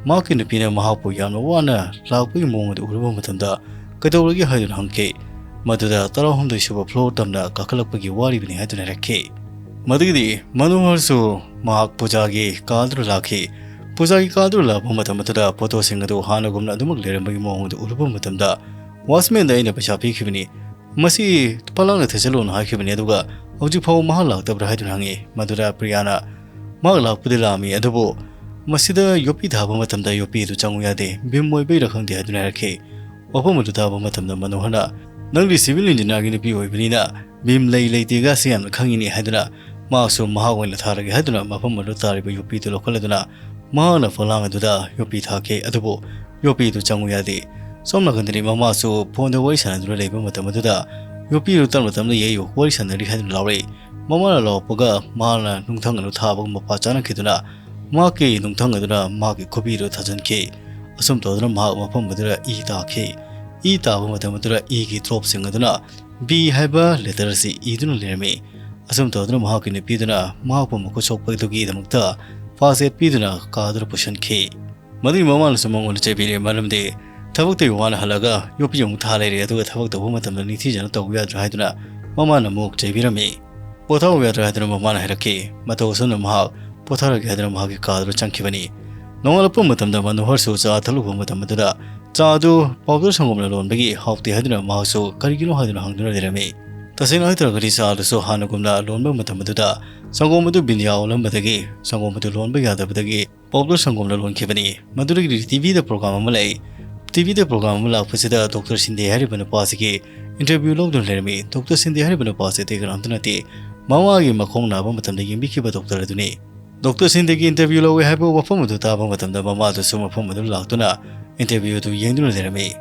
ꯃꯍꯥꯛꯀꯤ ꯅꯨꯄꯤꯅ ꯃꯍꯥꯛꯄꯨ ꯌꯥꯝꯅ ꯋꯥꯅ ꯂꯥꯛꯄꯒꯤ ꯃꯑꯣꯡ ꯑꯗꯨ ꯎꯔꯨꯕ ꯃꯇꯝꯗ "ꯀꯩꯗꯧꯔꯒꯦ?" ꯍꯥꯏꯗꯨꯅ ꯍꯪꯈꯤ꯫ ꯃꯗꯨꯗ ꯇꯔꯥꯍꯨꯝꯗꯣꯏ ꯁꯨꯕ floor ꯇꯝꯅ ꯀꯥꯈꯠꯂꯛꯄꯒꯤ ꯋꯥꯔꯤꯕꯅꯤ ꯍꯥꯏꯗꯨꯅ ꯍꯥꯏꯔꯛꯈꯤ꯫ ꯃꯗꯨꯒꯤꯗꯤ ꯃꯅꯣꯍꯔꯁꯨ ꯃꯍꯥꯛ ꯄꯨꯖꯥꯒꯤ ꯀꯥꯗꯨꯗ ꯂꯥꯛꯈꯤ꯫ ꯄꯨꯖꯥꯒꯤ ꯀꯥꯗꯨꯗ ꯂꯥꯛꯄ ꯃꯇꯝ ꯑꯗꯨꯗ photoꯁꯤꯡ ꯑꯗꯨ ꯍꯥꯟꯅꯒꯨꯝꯅ ꯑꯗꯨꯃꯛ ꯂꯩꯔꯝꯕꯒꯤ ꯃꯑꯣꯡ ꯑꯗꯨ ꯎꯔꯨꯕ ꯃꯇꯝꯗ, "Watchmanꯗ ꯑꯩꯅ ꯄꯩꯁꯥ ꯄꯤꯈꯤꯕꯅꯤ, ꯃꯁꯤ ꯐꯠ ꯂꯥꯎꯅ ꯊꯤꯖꯤꯜꯂꯣꯅ ꯍꯥꯏꯈꯤꯕꯅꯤ, ꯑꯗꯨꯒ ꯍꯧꯖꯤꯛ ꯐꯥꯎꯕ ꯃꯍꯥꯛ ꯂꯥꯛꯇꯕ꯭ꯔꯥ?" ꯍꯥꯏꯗꯨꯅ ꯍꯪꯉꯤ꯫ ꯃꯗꯨꯗ ꯄ꯭ꯔꯤꯌꯥꯅ, "ꯃꯍꯥꯛ ꯂꯥꯛꯄꯗꯤ ꯂꯥꯛꯑꯝꯃꯤ, ꯑꯗꯨꯕꯨ ꯃꯁꯤꯗ ꯌꯣꯠꯄꯤ ꯊꯥꯕ ꯃꯇꯝꯗ ꯌꯣꯠꯄꯤ ꯑꯗꯨ ꯆꯪꯉꯨ ꯌꯥꯗꯦ, beam ꯑꯣꯏꯕꯩꯔꯥ ꯈꯪꯗꯦ" ꯍꯥꯏꯗꯨꯅ ꯍꯥꯏꯔꯛꯈꯤ꯫ ꯋꯥꯐꯝ ꯑꯗꯨ ꯇꯥꯕ ꯃꯇꯝꯗ ꯃꯅꯣꯍꯔꯅ, "ꯅꯪꯗꯤ civil engineerꯒꯤ ꯅꯨꯄꯤ ꯑꯣꯏꯕꯅꯤꯅ beam ꯂꯩ ꯂꯩꯇꯦꯒꯁꯤ ꯌꯥꯝꯅ ꯈꯪꯉꯤꯅꯦ" ꯍꯥꯏꯗꯨꯅ, ꯃꯍꯥꯛꯁꯨ ꯃꯍꯥꯛ ꯑꯣꯏꯅ ꯊꯥꯔꯒꯦ ꯍꯥꯏꯗꯨꯅ ꯃꯐꯝ ꯑꯗꯨꯗ ꯇꯥꯔꯤꯕ ꯌꯣꯠꯄꯤꯗꯨ ꯂꯧꯈꯠꯂꯗꯨꯅ ꯃꯍꯥꯛꯅ ꯐꯛꯂꯥꯡ ꯑꯗꯨꯗ ꯌꯣꯠꯄꯤ ꯊꯥꯈꯤ꯫ ꯑꯗꯨꯕꯨ ꯌꯣꯠꯄꯤꯗꯨ ꯆꯪꯉꯨ ꯌꯥꯗꯦ꯫ ꯁꯣꯝ ꯅꯥꯀꯟꯗꯅꯤ ꯃꯃꯥꯁꯨ phoneꯗ ꯋꯥꯔꯤ ꯁꯥꯟꯅꯗꯨꯅ ꯂꯩꯕ ꯃꯇꯝ ꯑꯗꯨꯗ, "ꯌꯣꯠꯄꯤꯗꯨ ꯇꯞꯅ ꯇꯞꯅ ꯌꯩꯌꯨ, ꯋꯥꯔꯤ ꯁꯥꯟꯅꯔꯤ" ꯍꯥꯏꯗꯨꯅ ꯂꯥꯎꯔꯛꯏ꯫ ꯃꯃꯥꯅ ꯂꯥꯎꯔꯛꯄꯒ ꯃꯍꯥꯛꯅ ꯅꯨꯡꯊꯪ ꯑꯗꯨ ꯊꯥꯕꯒ ꯃꯄꯥ ꯆꯥꯅꯈꯤꯗꯨꯅ ꯃꯍꯥꯛꯀꯤ ꯅꯨꯡꯊꯪ ꯑꯗꯨꯅ ꯃꯍꯥꯛꯀꯤ ꯈꯨꯕꯤꯗꯨ ꯊꯥꯖꯤꯟꯈꯤ꯫ ꯑꯁꯨꯝ ꯇꯧꯗꯨꯅ ꯃꯍꯥꯛ ꯃꯐꯝ ꯑꯗꯨꯗ ꯏ ꯇꯥꯈꯤ꯫ ꯏ ꯇꯥꯕ ꯃꯇꯝ ꯑꯗꯨꯗ ꯏꯒꯤ dropꯁꯤꯡ ꯑꯗꯨꯅ B ꯍꯥꯏꯕ letter ꯑꯁꯤ ꯏꯗꯨꯅ ꯂꯩꯔꯝꯃꯤ꯫ ꯑꯁꯨꯝ ꯇꯧꯗꯨꯅ ꯃꯍꯥꯛꯀꯤ ꯅꯨꯄꯤꯗꯨꯅ ꯃꯍꯥꯛꯄꯨ ꯃꯈꯨꯠ ꯁꯣꯛꯄꯗꯨꯒꯤꯗꯃꯛꯇ first aid ꯄꯤꯗꯨꯅ ꯀꯥꯗꯨꯗ ꯄꯨꯁꯤꯟꯈꯤ꯫ ꯃꯗꯨꯒꯤ ꯃꯃꯥꯅꯁꯨ ꯃꯉꯣꯟꯗ ꯆꯩꯕꯤꯔꯦ, ꯃꯔꯝꯗꯤ ꯊꯕꯛꯇꯒꯤ ꯋꯥꯅ ꯍꯜꯂꯛꯑꯒ ꯌꯣꯠꯄꯤ ꯑꯃꯨꯛ ꯊꯥ ꯂꯩꯔꯦ, ꯑꯗꯨꯒ ꯊꯕꯛ ꯇꯧꯕ ꯃꯇꯝꯗ ꯅꯤꯡꯊꯤꯖꯅ ꯇꯧꯕ ꯌꯥꯗ꯭ꯔꯥ ꯍꯥꯏꯗꯨꯅ ꯃꯃꯥꯅ ꯑꯃꯨꯛ ꯆꯩꯕꯤꯔꯝꯃꯤ꯫ "ꯄꯣꯊꯥꯕ ꯌꯥꯗ꯭ꯔꯥ?" ꯍꯥꯏꯗꯨꯅ ꯃꯃꯥꯅ ꯍꯥꯏꯔꯛꯈꯤ꯫ ꯃꯇꯧ ꯑꯁꯨꯝꯅ ꯃꯍꯥꯛ ꯄꯣꯊꯥꯔꯒꯦ ꯍꯥꯏꯗꯨꯅ ꯃꯍꯥꯛꯀꯤ ꯀꯥꯗꯨꯗ ꯆꯪꯈꯤꯕꯅꯤ꯫ ꯅꯣꯡꯉꯥꯜꯂꯛꯄ ꯃꯇꯝꯗ ꯃꯅꯣꯍꯔꯁꯨ ꯆꯥ ꯊꯛꯂꯨꯕ ꯃꯇꯝ ꯑꯗꯨꯗ ꯆꯥ ꯑꯗꯨ powder ꯁꯪꯒꯣꯝꯅ ꯂꯣꯟꯕꯒꯤ ꯍꯥꯎꯇꯦ ꯍꯥꯏꯗꯨꯅ ꯃꯍꯥꯛꯁꯨ ꯀꯔꯤꯒꯤꯅꯣ ꯍꯥꯏꯗꯨꯅ ꯍꯪꯗꯨꯅ ꯂꯩꯔꯝꯃꯤ꯫ ꯇꯁꯦꯡꯅ ꯍꯥꯏꯇꯥꯔꯒꯗꯤ ꯆꯥ ꯑꯗꯨꯁꯨ ꯍꯥꯟꯅꯒꯨꯝꯅ ꯂꯣꯟꯕ ꯃꯇꯝ ꯑꯗꯨꯗ ꯁꯪꯒꯣꯝ ꯑꯗꯨ ꯕꯤꯟꯌꯥ ꯑꯣꯜꯂꯝꯕꯗꯒꯤ ꯁꯪꯒꯣꯝ ꯑꯗꯨ ꯂꯣꯟꯕ ꯌꯥꯗꯕꯗꯒꯤ powder ꯁꯪꯒꯣꯝꯅ ꯂꯣꯟꯈꯤꯕꯅꯤ꯫ ꯃꯗꯨꯗꯒꯤꯗꯤ TVꯗ program ꯑꯃ ꯂꯥꯛꯏ꯫ TVꯗ program ꯑꯃ ꯂꯥꯛꯄꯁꯤꯗ ꯗꯣꯛꯇꯔ ꯁꯤꯟꯗꯦ ꯍꯥꯏꯔꯤꯕ ꯅꯨꯄꯥꯁꯤꯒꯤ interview ꯂꯧꯗꯨꯅ ꯂꯩꯔꯝꯃꯤ꯫ ꯗꯣꯛꯇꯔ ꯁꯤꯟꯗꯦ ꯍꯥꯏꯔꯤꯕ ꯅꯨꯄꯥꯁꯤ ꯑꯇꯩ ꯀꯅꯥꯝꯇ ꯅꯠꯇꯦ, ꯃꯃꯥꯒꯤ ꯃꯈꯣꯡ ꯅꯥꯕ ꯃꯇꯝꯗ ꯌꯦꯡꯕꯤꯈꯤꯕ ꯗꯣꯛꯇꯔ ꯑꯗꯨꯅꯤ꯫ ꯗꯣꯛꯇꯔ ꯁꯤꯟꯗꯦꯒꯤ interview ꯂꯧꯋꯦ ꯍꯥꯏꯕ ꯋꯥꯐꯝ ꯑꯗꯨ ꯇꯥꯕ ꯃꯇꯝꯗ ꯃꯃꯥꯗꯨꯁꯨ ꯃꯐꯝ ꯑꯗꯨ ꯂꯥꯛꯇꯨꯅ interview ꯑꯗꯨ ꯌꯦꯡꯗꯨꯅ ꯂꯩꯔꯝꯃꯤ꯫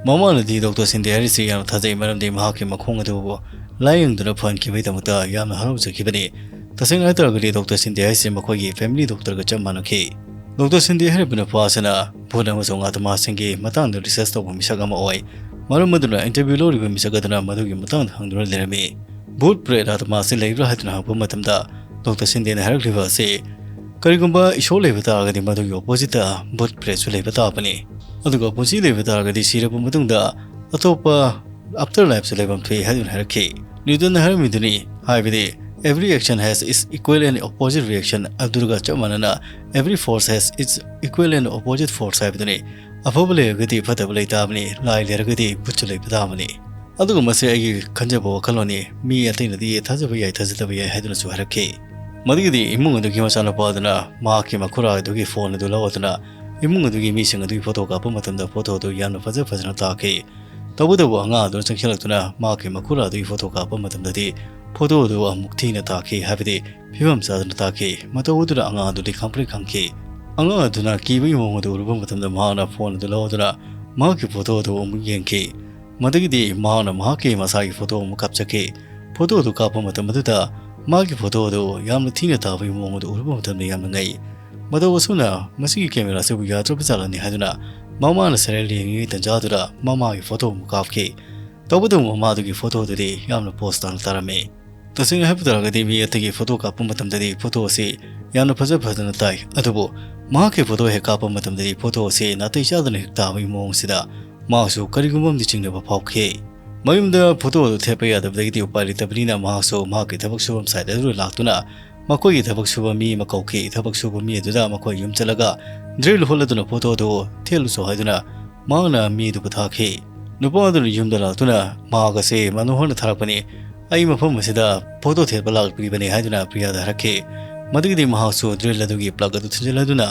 ꯃꯃꯥꯅꯗꯤ ꯗꯣꯛꯇꯔ ꯁꯤꯟꯗꯦ ꯍꯥꯏꯔꯤꯁꯤ ꯌꯥꯝꯅ ꯊꯥꯖꯩ, ꯃꯔꯝꯗꯤ ꯃꯍꯥꯛꯀꯤ ꯃꯈꯣꯡ ꯑꯗꯨꯕꯨ ꯂꯥꯏꯌꯦꯡꯗꯨꯅ ꯐꯍꯟꯈꯤꯕꯒꯤꯗꯃꯛꯇ ꯌꯥꯝꯅ ꯍꯔꯥꯎꯖꯈꯤꯕꯅꯤ꯫ ꯇꯁꯦꯡꯅ ꯍꯥꯏꯇꯥꯔꯒꯗꯤ ꯗꯣꯛꯇꯔ ꯁꯤꯟꯗꯦ ꯍꯥꯏꯔꯤꯁꯤ ꯃꯈꯣꯏꯒꯤ family doctorꯒ ꯆꯞ ꯃꯥꯟꯅꯈꯤ꯫ ꯗꯣꯛꯇꯔ ꯁꯤꯟꯗꯦ ꯍꯥꯏꯔꯤꯕ ꯅꯨꯄꯥ ꯑꯁꯤꯅ ꯚꯨꯠ ꯑꯃꯁꯨꯡ ꯑꯥꯇꯃꯥꯁꯤꯡꯒꯤ ꯃꯇꯥꯡꯗ research ꯇꯧꯕ ꯃꯤꯁꯛ ꯑꯃ ꯑꯣꯏ꯫ ꯃꯔꯝ ꯑꯗꯨꯅ interview ꯂꯧꯔꯤꯕ ꯃꯤꯁꯛ ꯑꯗꯨꯅ ꯃꯗꯨꯒꯤ ꯃꯇꯥꯡꯗ ꯍꯪꯗꯨꯅ ꯂꯩꯔꯝꯃꯤ꯫ "ꯚꯨꯠ, ꯄ꯭ꯔꯦꯠ, ꯑꯥꯇꯃꯥꯁꯤ ꯂꯩꯕ꯭ꯔꯥ?" ꯍꯥꯏꯗꯨꯅ ꯍꯪꯉꯛꯄ ꯃꯇꯝꯗ ꯗꯣꯛꯇꯔ ꯁꯤꯟꯗꯦꯅ ꯍꯥꯏꯔꯛꯂꯤꯕ ꯑꯁꯤ, "ꯀꯔꯤꯒꯨꯝꯕ ꯏꯁꯣꯔ ꯂꯩꯕ ꯇꯥꯔꯒꯗꯤ ꯃꯗꯨꯒꯤ oppositeꯇ ꯚꯨꯠ, ꯄ꯭ꯔꯦꯠꯁꯨ ꯂꯩꯕ ꯇꯥꯕꯅꯤ꯫ ꯑꯗꯨꯒ ꯄꯨꯟꯁꯤ ꯂꯩꯕ ꯇꯥꯔꯒꯗꯤ ꯁꯤꯔꯕ ꯃꯇꯨꯡꯗ ꯑꯇꯣꯞꯄ ꯑꯥꯐꯇꯔ ꯂꯥꯏꯐꯁꯨ ꯂꯩꯐꯝ ꯊꯣꯛꯏ ꯍꯥꯏꯗꯨꯅ ꯍꯥꯏꯔꯛꯈꯤ꯫ ꯅ꯭ꯌꯨꯇꯟꯅ ꯍꯥꯏꯔꯝꯃꯤꯗꯨꯅꯤ, ꯍꯥꯏꯕꯗꯤ, "Every action has its equal and opposite reaction" ꯑꯗꯨꯒ ꯆꯞ ꯃꯥꯟꯅꯅ, "Every force has its equal and opposite force" ꯍꯥꯏꯕꯗꯨꯅꯤ꯫ ꯑꯐꯕ ꯂꯩꯔꯒꯗꯤ ꯐꯠꯇꯕ ꯂꯩ ꯇꯥꯕꯅꯤ, ꯂꯥꯏ ꯂꯩꯔꯒꯗꯤ ꯚꯨꯠꯁꯨ ꯂꯩꯕ ꯇꯥꯕꯅꯤ꯫ ꯑꯗꯨꯒ ꯃꯁꯤ ꯑꯩꯒꯤ ꯈꯟꯖꯕ ꯋꯥꯈꯜꯂꯣꯟꯅꯤ, ꯃꯤ ꯑꯇꯩꯅꯗꯤ ꯊꯥꯖꯕ ꯌꯥꯏ, ꯊꯥꯖꯗꯕ ꯌꯥꯏ ꯍꯥꯏꯗꯨꯅꯁꯨ ꯍꯥꯏꯔꯛꯈꯤ꯫ ꯃꯗꯨꯒꯤꯗꯤ ꯏꯃꯨꯡ ꯑꯗꯨꯒꯤ ꯃꯆꯥꯅꯨꯄꯥ ꯑꯗꯨꯅ ꯃꯍꯥꯛꯀꯤ ꯃꯈꯨꯔꯥ ꯑꯗꯨꯒꯤ ꯐꯣꯟ ꯑꯗꯨ ꯂꯧꯔꯗꯨꯅ ꯏꯃꯨꯡ ꯑꯗꯨꯒꯤ ꯃꯤꯁꯤꯡ ꯑꯗꯨꯒꯤ ꯐꯣꯇꯣ ꯀꯥꯞꯄ ꯃꯇꯝꯗ ꯐꯣꯇꯣ ꯑꯗꯨ ꯌꯥꯝꯅ ꯐꯖ ꯐꯖꯅ ꯇꯥꯈꯤ꯫ ꯇꯧꯕꯇꯕꯨ ꯑꯉꯥꯡ ꯑꯗꯨꯅ ꯆꯪꯁꯤꯜꯂꯛꯇꯨꯅ ꯃꯍꯥꯛꯀꯤ ꯃꯈꯨꯔꯥ ꯑꯗꯨꯒꯤ ꯐꯣꯇꯣ ꯀꯥꯞꯄ ꯃꯇꯝꯗꯗꯤ ꯐꯣꯇꯣ ꯑꯗꯨ ꯑꯃꯨꯛ ꯊꯤꯅ ꯇꯥꯈꯤ, ꯍꯥꯏꯕꯗꯤ ꯐꯤꯕꯝ ꯆꯥꯗꯅ ꯇꯥꯈꯤ꯫ ꯃꯇꯧ ꯑꯗꯨꯅ ꯑꯉꯥꯡ ꯑꯗꯨꯗꯤ ꯈꯪꯄ꯭ꯔꯦꯛ ꯈꯪꯈꯤ꯫ ꯑꯉꯥꯡ ꯑꯗꯨꯅ ꯀꯤꯕꯒꯤ ꯃꯑꯣꯡ ꯑꯗꯨ ꯎꯔꯨꯕ ꯃꯇꯝꯗ ꯃꯍꯥꯛꯅ ꯐꯣꯟ ꯑꯗꯨ ꯂꯧꯗꯨꯅ ꯃꯍꯥꯛꯀꯤ ꯐꯣꯇꯣ ꯑꯗꯨ ꯑꯃꯨꯛ ꯌꯦꯡꯈꯤ꯫ ꯃꯗꯨꯒꯤꯗꯤ ꯃꯍꯥꯛꯅ ꯃꯍꯥꯛꯀꯤ ꯃꯁꯥꯒꯤ ꯐꯣꯇꯣ ꯑꯃꯨꯛ ꯀꯥꯞꯆꯈꯤ꯫ ꯐꯣꯇꯣ ꯑꯗꯨ ꯀꯥꯞꯄ ꯃꯇꯝ ꯑꯗꯨꯗ ꯃꯥꯒꯤ ꯐꯣꯇꯣ ꯑꯗꯨ ꯌꯥꯝꯅ ꯊꯤꯅ ꯇꯥꯕꯒꯤ ꯃꯑꯣꯡ ꯑꯗꯨ ꯎꯔꯨꯕ ꯃꯇꯝꯗ ꯌꯥꯝꯅ ꯉꯛꯏ꯫ ꯃꯇꯧ ꯑꯁꯨꯝꯅ ꯃꯁꯤꯒꯤ ꯀꯦꯃꯦꯔꯥ ꯑꯁꯤꯕꯨ ꯌꯥꯗ꯭ꯔꯕ ꯖꯥꯠꯂꯅꯤ ꯍꯥꯏꯗꯨꯅ ꯃꯃꯥꯅ ꯁꯦꯔꯦꯜ ꯌꯦꯡꯉꯤꯉꯩ ꯇꯟꯖꯥꯗꯨꯗ ꯃꯃꯥꯒꯤ ꯐꯣꯇꯣ ꯑꯃꯨꯛ ꯀꯥꯞꯈꯤ꯫ ꯇꯧꯕꯇꯕꯨ ꯃꯃꯥꯗꯨꯒꯤ ꯐꯣꯇꯣꯗꯨꯗꯤ ꯌꯥꯝꯅ ꯄꯣꯁ ꯇꯥꯅ ꯇꯥꯔꯝꯃꯤ꯫ ꯇꯁꯦꯡꯅ ꯍꯥꯏꯕ ꯇꯥꯔꯒꯗꯤ ꯃꯤ ꯑꯇꯩꯒꯤ ꯐꯣꯇꯣ ꯀꯥꯞꯄ ꯃꯇꯝꯗꯗꯤ ꯐꯣꯇꯣ ꯑꯁꯤ ꯌꯥꯝꯅ ꯐꯖ ꯐꯖꯅ ꯇꯥꯏ, ꯑꯗꯨꯕꯨ ꯃꯍꯥꯛꯀꯤ ꯐꯣꯇꯣ ꯍꯦꯛ ꯀꯥꯞꯄ ꯃꯇꯝꯗꯗꯤ ꯐꯣꯇꯣ ꯑꯁꯤ ꯅꯥꯇꯩ ꯆꯥꯗꯅ ꯍꯦꯛ ꯇꯥꯕꯒꯤ ꯃꯑꯣꯡ ꯑꯁꯤꯗ ꯃꯍꯥꯛꯁꯨ ꯀꯔꯤꯒꯨꯝꯕ ꯑꯃꯗꯤ ꯆꯤꯡꯅꯕ ꯐꯥꯎꯈꯤ꯫ ꯃꯌꯨꯝꯗ ꯐꯣꯇꯣ ꯑꯗꯨ ꯊꯦꯠꯄ ꯌꯥꯗꯕꯗꯒꯤꯗꯤ ꯎꯄꯥꯏ ꯂꯩꯇꯕꯅꯤꯅ ꯃꯍꯥꯛꯁꯨ ꯃꯍꯥꯛꯀꯤ ꯊꯕꯛ ꯁꯨꯐꯝ ꯁꯥꯏꯠ ꯑꯗꯨꯗ ꯂꯥꯛꯇꯨꯅ ꯃꯈꯣꯏꯒꯤ ꯊꯕꯛ ꯁꯨꯕ ꯃꯤ ꯑꯃ ꯀꯧꯈꯤ꯫ ꯊꯕꯛ ꯁꯨꯕ ꯃꯤ ꯑꯗꯨꯗ ꯃꯈꯣꯏ ꯌꯨꯝ ꯆꯠꯂꯒ ꯗ꯭ꯔꯤꯜ ꯍꯨꯠꯂꯗꯨꯅ ꯐꯣꯇꯣ ꯑꯗꯨ ꯊꯦꯠꯂꯨꯆꯣ ꯍꯥꯏꯗꯨꯅ ꯃꯍꯥꯛꯅ ꯃꯤ ꯑꯗꯨꯕꯨ ꯊꯥꯈꯤ꯫ ꯅꯨꯄꯥ ꯑꯗꯨꯅ ꯌꯨꯝꯗ ꯂꯥꯛꯇꯨꯅ ꯃꯍꯥꯛ ꯑꯁꯤ ꯃꯅꯣꯍꯔꯅ ꯊꯥꯔꯛꯄꯅꯤ, ꯑꯩ ꯃꯐꯝ ꯑꯁꯤꯗ ꯐꯣꯇꯣ ꯊꯦꯠꯄ ꯂꯥꯛꯄꯤꯕꯅꯤ ꯍꯥꯏꯗꯨꯅ ꯄ꯭ꯔꯤꯌꯥꯗ ꯍꯥꯏꯔꯛꯈꯤ꯫ ꯃꯗꯨꯒꯤꯗꯤ ꯃꯍꯥꯛꯁꯨ ꯗ꯭ꯔꯤꯜ ꯑꯗꯨꯒꯤ ꯄ꯭ꯂꯒ ꯑꯗꯨ ꯊꯤꯟꯖꯤꯜꯂꯗꯨꯅ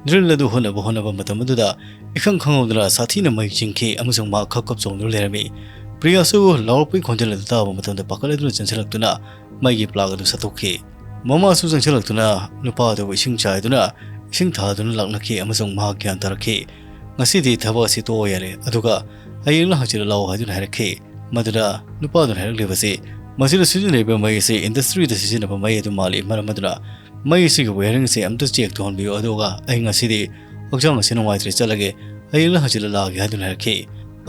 ꯗ꯭ꯔꯤꯜ ꯑꯗꯨ ꯍꯨꯠꯅꯕ ꯍꯣꯠꯅꯕ ꯃꯇꯝ ꯑꯗꯨꯗ ꯏꯈꯪ ꯈꯪꯍꯧꯗꯅ ꯁꯥꯊꯤꯅ ꯃꯩ ꯆꯤꯡꯈꯤ ꯑꯃꯁꯨꯡ ꯃꯍꯥꯛ ꯈꯞ ꯈꯞ ꯆꯣꯡꯗꯨꯅ ꯂꯩꯔꯝꯃꯤ꯫ ꯄ꯭ꯔꯤꯌꯥꯁꯨ ꯂꯥꯎꯔꯛꯄꯒꯤ ꯈꯣꯟꯖꯦꯜ ꯑꯗꯨ ꯇꯥꯕ ꯃꯇꯝꯗ ꯄꯥꯈꯠꯂꯗꯨꯅ ꯆꯦꯟꯁꯤꯜꯂꯛꯇꯨꯅ ꯃꯩꯒꯤ ꯄ꯭ꯂꯒ ꯑꯗꯨ ꯁꯠꯇꯣꯛꯈꯤ꯫ ꯃꯃꯥꯁꯨ ꯆꯪꯁꯤꯜꯂꯛꯇꯨꯅ ꯅꯨꯄꯥ ꯑꯗꯨꯕꯨ ꯏꯁꯤꯡ ꯆꯥꯏꯗꯨꯅ ꯏꯁꯤꯡ ꯊꯥꯗꯨꯅ ꯂꯥꯛꯅꯈꯤ ꯑꯃꯁꯨꯡ ꯃꯍꯥꯛ ꯒ꯭ꯌꯥꯟ ꯇꯥꯔꯛꯈꯤ꯫ "ꯉꯁꯤꯗꯤ ꯊꯕꯛ ꯑꯁꯤ ꯇꯣꯛꯑꯣ ꯌꯥꯔꯦ, ꯑꯗꯨꯒ ꯍꯌꯦꯡꯂ ꯍꯪꯆꯤꯠꯂ ꯂꯥꯛꯑꯣ" ꯍꯥꯏꯗꯨꯅ ꯍꯥꯏꯔꯛꯈꯤ꯫ ꯃꯗꯨꯗ ꯅꯨꯄꯥꯗꯨꯅ ꯍꯥꯏꯔꯛꯂꯤꯕꯁꯤ, "ꯃꯁꯤꯗ ꯁꯤꯖꯤꯟꯅꯔꯤꯕ ꯃꯩ ꯑꯁꯤ ꯏꯟꯗꯁꯇ꯭ꯔꯤꯗ ꯁꯤꯖꯤꯟꯅꯕ ꯃꯩ ꯑꯗꯨ ꯃꯥꯜꯂꯤ, ꯃꯔꯝ ꯑꯗꯨꯅ ꯃꯩ ꯑꯁꯤꯒꯤ ꯋꯦꯌꯥꯔꯤꯡ ꯑꯁꯤ ꯑꯃꯇ ꯆꯦꯛ ꯇꯧꯍꯟꯕꯤꯌꯨ, ꯑꯗꯨꯒ ꯑꯩ ꯉꯁꯤꯗꯤ ꯍꯛꯆꯥꯡ ꯑꯁꯤ ꯅꯨꯡꯉꯥꯏꯇ꯭ꯔꯦ, ꯆꯠꯂꯒꯦ, ꯍꯌꯦꯡꯂ ꯍꯪꯆꯤꯠꯂ ꯂꯥꯛꯑꯒꯦ" ꯍꯥꯏꯗꯨꯅ ꯍꯥꯏꯔꯛꯈꯤ꯫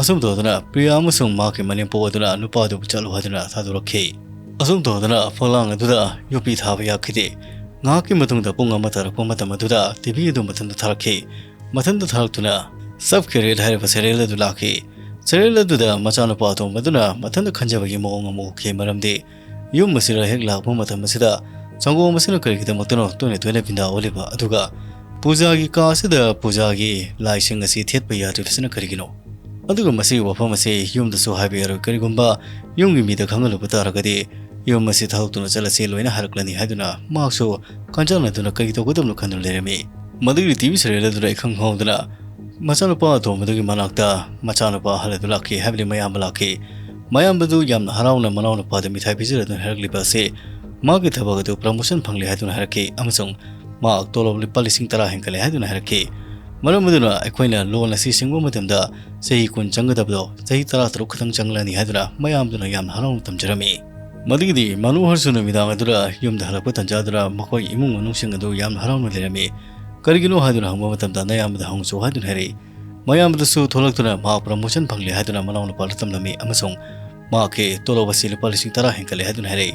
ꯑꯁꯨꯝ ꯇꯧꯗꯅ ꯄ꯭ꯔꯤꯌꯥ ꯑꯃꯁꯨꯡ ꯃꯍꯥꯛꯀꯤ ꯃꯅꯦꯝꯄꯣꯛ ꯑꯗꯨꯅ ꯅꯨꯄꯥ ꯑꯗꯨꯕꯨ ꯆꯠꯂꯨ ꯍꯥꯏꯗꯨꯅ ꯊꯥꯗꯣꯔꯛꯈꯤ꯫ ꯑꯁꯨꯝ ꯇꯧꯗꯅ ꯐꯛꯂꯥꯡ ꯑꯗꯨꯗ ꯌꯣꯠꯄꯤ ꯊꯥꯕ ꯌꯥꯈꯤꯗꯦ꯫ ꯉꯥꯏꯍꯥꯛꯀꯤ ꯃꯇꯨꯡꯗ ꯄꯨꯡ ꯑꯃ ꯇꯥꯔꯛꯄ ꯃꯇꯝ ꯑꯗꯨꯗ ꯇꯤꯚꯤ ꯑꯗꯨ ꯃꯊꯟꯇ ꯊꯥꯔꯛꯈꯤ꯫ ꯃꯊꯟꯇ ꯊꯥꯔꯛꯇꯨꯅ ꯁꯕ ꯀꯦꯔꯤꯌꯔ ꯍꯥꯏꯔꯤꯕ ꯁꯦꯔꯤꯌꯦꯜ ꯑꯗꯨ ꯂꯥꯛꯈꯤ꯫ ꯁꯦꯔꯦꯜ ꯑꯗꯨꯗ ꯃꯆꯥꯅꯨꯄꯥ ꯑꯇꯣꯝꯕꯗꯨꯅ ꯃꯊꯟꯇ ꯈꯟꯖꯕꯒꯤ ꯃꯑꯣꯡ ꯑꯃ ꯎꯈꯤ꯫ ꯃꯔꯝꯗꯤ ꯌꯨꯝ ꯑꯁꯤꯗ ꯍꯦꯛ ꯂꯥꯛꯄ ꯃꯇꯝ ꯑꯁꯤꯗ ꯁꯪꯒꯣꯝ ꯑꯁꯤꯅ ꯀꯔꯤꯒꯤꯗꯃꯛꯇꯅꯣ ꯇꯣꯏꯅ ꯇꯣꯏꯅ ꯄꯤꯟꯗꯥ ꯑꯣꯜꯂꯤꯕ? ꯑꯗꯨꯒ ꯄꯨꯖꯥꯒꯤ ꯀꯥ ꯑꯁꯤꯗ ꯄꯨꯖꯥꯒꯤ ꯂꯥꯏꯁꯤꯡ ꯑꯁꯤ ꯊꯦꯠꯄ ꯌꯥꯗ꯭ꯔꯤꯕꯁꯤꯅ ꯀꯔꯤꯒꯤꯅꯣ? ꯑꯗꯨꯒ ꯃꯁꯤꯒꯤ ꯋꯥꯐꯝ ꯑꯁꯤ ꯌꯨꯝꯗꯁꯨ ꯍꯥꯏꯕ ꯌꯥꯔꯣꯏ꯫ ꯀꯔꯤꯒꯨꯝꯕ ꯌꯨꯝꯒꯤ ꯃꯤꯗ ꯈꯪꯍꯜꯂꯨꯕ ꯇꯥꯔꯒꯗꯤ ꯌꯨꯝ ꯑꯁꯤ ꯊꯥꯗꯣꯛꯇꯨꯅ ꯆꯠꯂꯁꯤ ꯂꯣꯏꯅ ꯍꯥꯏꯔꯛꯂꯅꯤ ꯍꯥꯏꯗꯨꯅ ꯃꯍꯥꯛꯁꯨ ꯀꯟꯖꯥꯟꯅꯗꯨꯅ ꯀꯔꯤ ꯇꯧꯒꯗꯕꯅꯣ ꯈꯟꯗꯨꯅ ꯂꯩꯔꯝꯃꯤ꯫ ꯃꯗꯨꯒꯤ ꯇꯤꯚꯤ ꯁꯦꯔꯤꯌꯦꯜ ꯑꯗꯨꯗ ꯏꯈꯪ ꯈꯪꯍꯧꯗꯅ ꯃꯆꯥꯅꯨꯄꯥ ꯑꯇꯣꯝꯕꯗꯨꯒꯤ ꯃꯅꯥꯛꯇ ꯃꯆꯥꯅꯨꯄꯥ ꯑꯍꯜ ꯑꯗꯨ ꯂꯥꯛꯈꯤ, ꯍꯥꯏꯕꯗꯤ ꯃꯌꯥꯝꯕ ꯂꯥꯛꯈꯤ꯫ ꯃꯌꯥꯝꯕꯗꯨ ꯌꯥꯝꯅ ꯍꯔꯥꯎꯅ ꯃꯅꯥꯎꯅꯨꯄꯥꯗ ꯃꯤꯊꯥꯏ ꯄꯤꯖꯔꯗꯨꯅ ꯍꯥꯏꯔꯛꯂꯤꯕ ꯑꯁꯤ ꯃꯥꯒꯤ ꯊꯕꯛ ꯑꯗꯨ ꯄ꯭ꯔꯃꯣꯁꯟ ꯐꯪꯂꯦ ꯍꯥꯏꯗꯨꯅ ꯍꯥꯏꯔꯛꯈꯤ ꯑꯃꯁꯨꯡ ꯃꯍꯥꯛ ꯇꯣꯂꯣꯞ ꯂꯨꯄꯥ ꯂꯤꯁꯤꯡ ꯇꯔꯥ ꯍꯦꯟꯒꯠꯂꯦ ꯍꯥꯏꯗꯨꯅ ꯍꯥꯏꯔꯛꯈꯤ꯫ ꯃꯔꯝ ꯑꯗꯨꯅ ꯑꯩꯈꯣꯏꯅ ꯂꯣꯟ ꯑꯁꯤ ꯁꯤꯡꯕ ꯃꯇꯝꯗ ꯆꯍꯤ ꯀꯨꯟ ꯆꯪꯒꯗꯕꯗꯣ ꯆꯍꯤ ꯇꯔꯥ ꯇꯔꯨꯛ ꯈꯛꯇꯪ ꯆꯪꯂꯅꯤ ꯍꯥꯏꯗꯨꯅ ꯃꯌꯥꯝꯗꯨꯅ ꯌꯥꯝꯅ ꯍꯔꯥꯎꯅ ꯇꯝꯖꯔꯝꯃꯤ꯫ ꯃꯗꯨꯒꯤꯗꯤ ꯃꯅꯣꯍꯔꯁꯨ ꯅꯨꯃꯤꯗꯥꯡ ꯑꯗꯨꯗ ꯌꯨꯝꯗ ꯍꯜꯂꯛꯄ ꯇꯟꯖꯥꯗꯨꯗ ꯃꯈꯣꯏ ꯏꯃꯨꯡ ꯃꯅꯨꯡꯁꯤꯡ ꯑꯗꯨ ꯌꯥꯝꯅ ꯍꯔꯥꯎꯅ ꯂꯩꯔꯝꯃꯤ꯫ ꯀꯔꯤꯒꯤꯅꯣ ꯍꯥꯏꯗꯨꯅ ꯍꯪꯕ ꯃꯇꯝꯗ ꯅꯌꯥꯝꯕꯗ ꯍꯪꯁꯨ ꯍꯥꯏꯗꯨꯅ ꯍꯥꯏꯔꯛꯏ꯫ ꯃꯌꯥꯝꯕꯗꯁꯨ ꯊꯣꯛꯂꯛꯇꯨꯅ ꯃꯍꯥꯛ ꯄ꯭ꯔꯃꯣꯁꯟ ꯐꯪꯂꯦ ꯍꯥꯏꯗꯨꯅ ꯃꯅꯥꯎꯅꯨꯄꯥꯗ ꯇꯝꯂꯝꯃꯤ ꯑꯃꯁꯨꯡ ꯃꯍꯥꯛꯀꯤ ꯇꯣꯂꯣꯞ ꯑꯁꯤ ꯂꯨꯄꯥ ꯂꯤꯁꯤꯡ ꯇꯔꯥ ꯍꯦꯟꯒꯠꯂꯦ ꯍꯥꯏꯗꯨꯅ ꯍꯥꯏꯔꯛꯏ꯫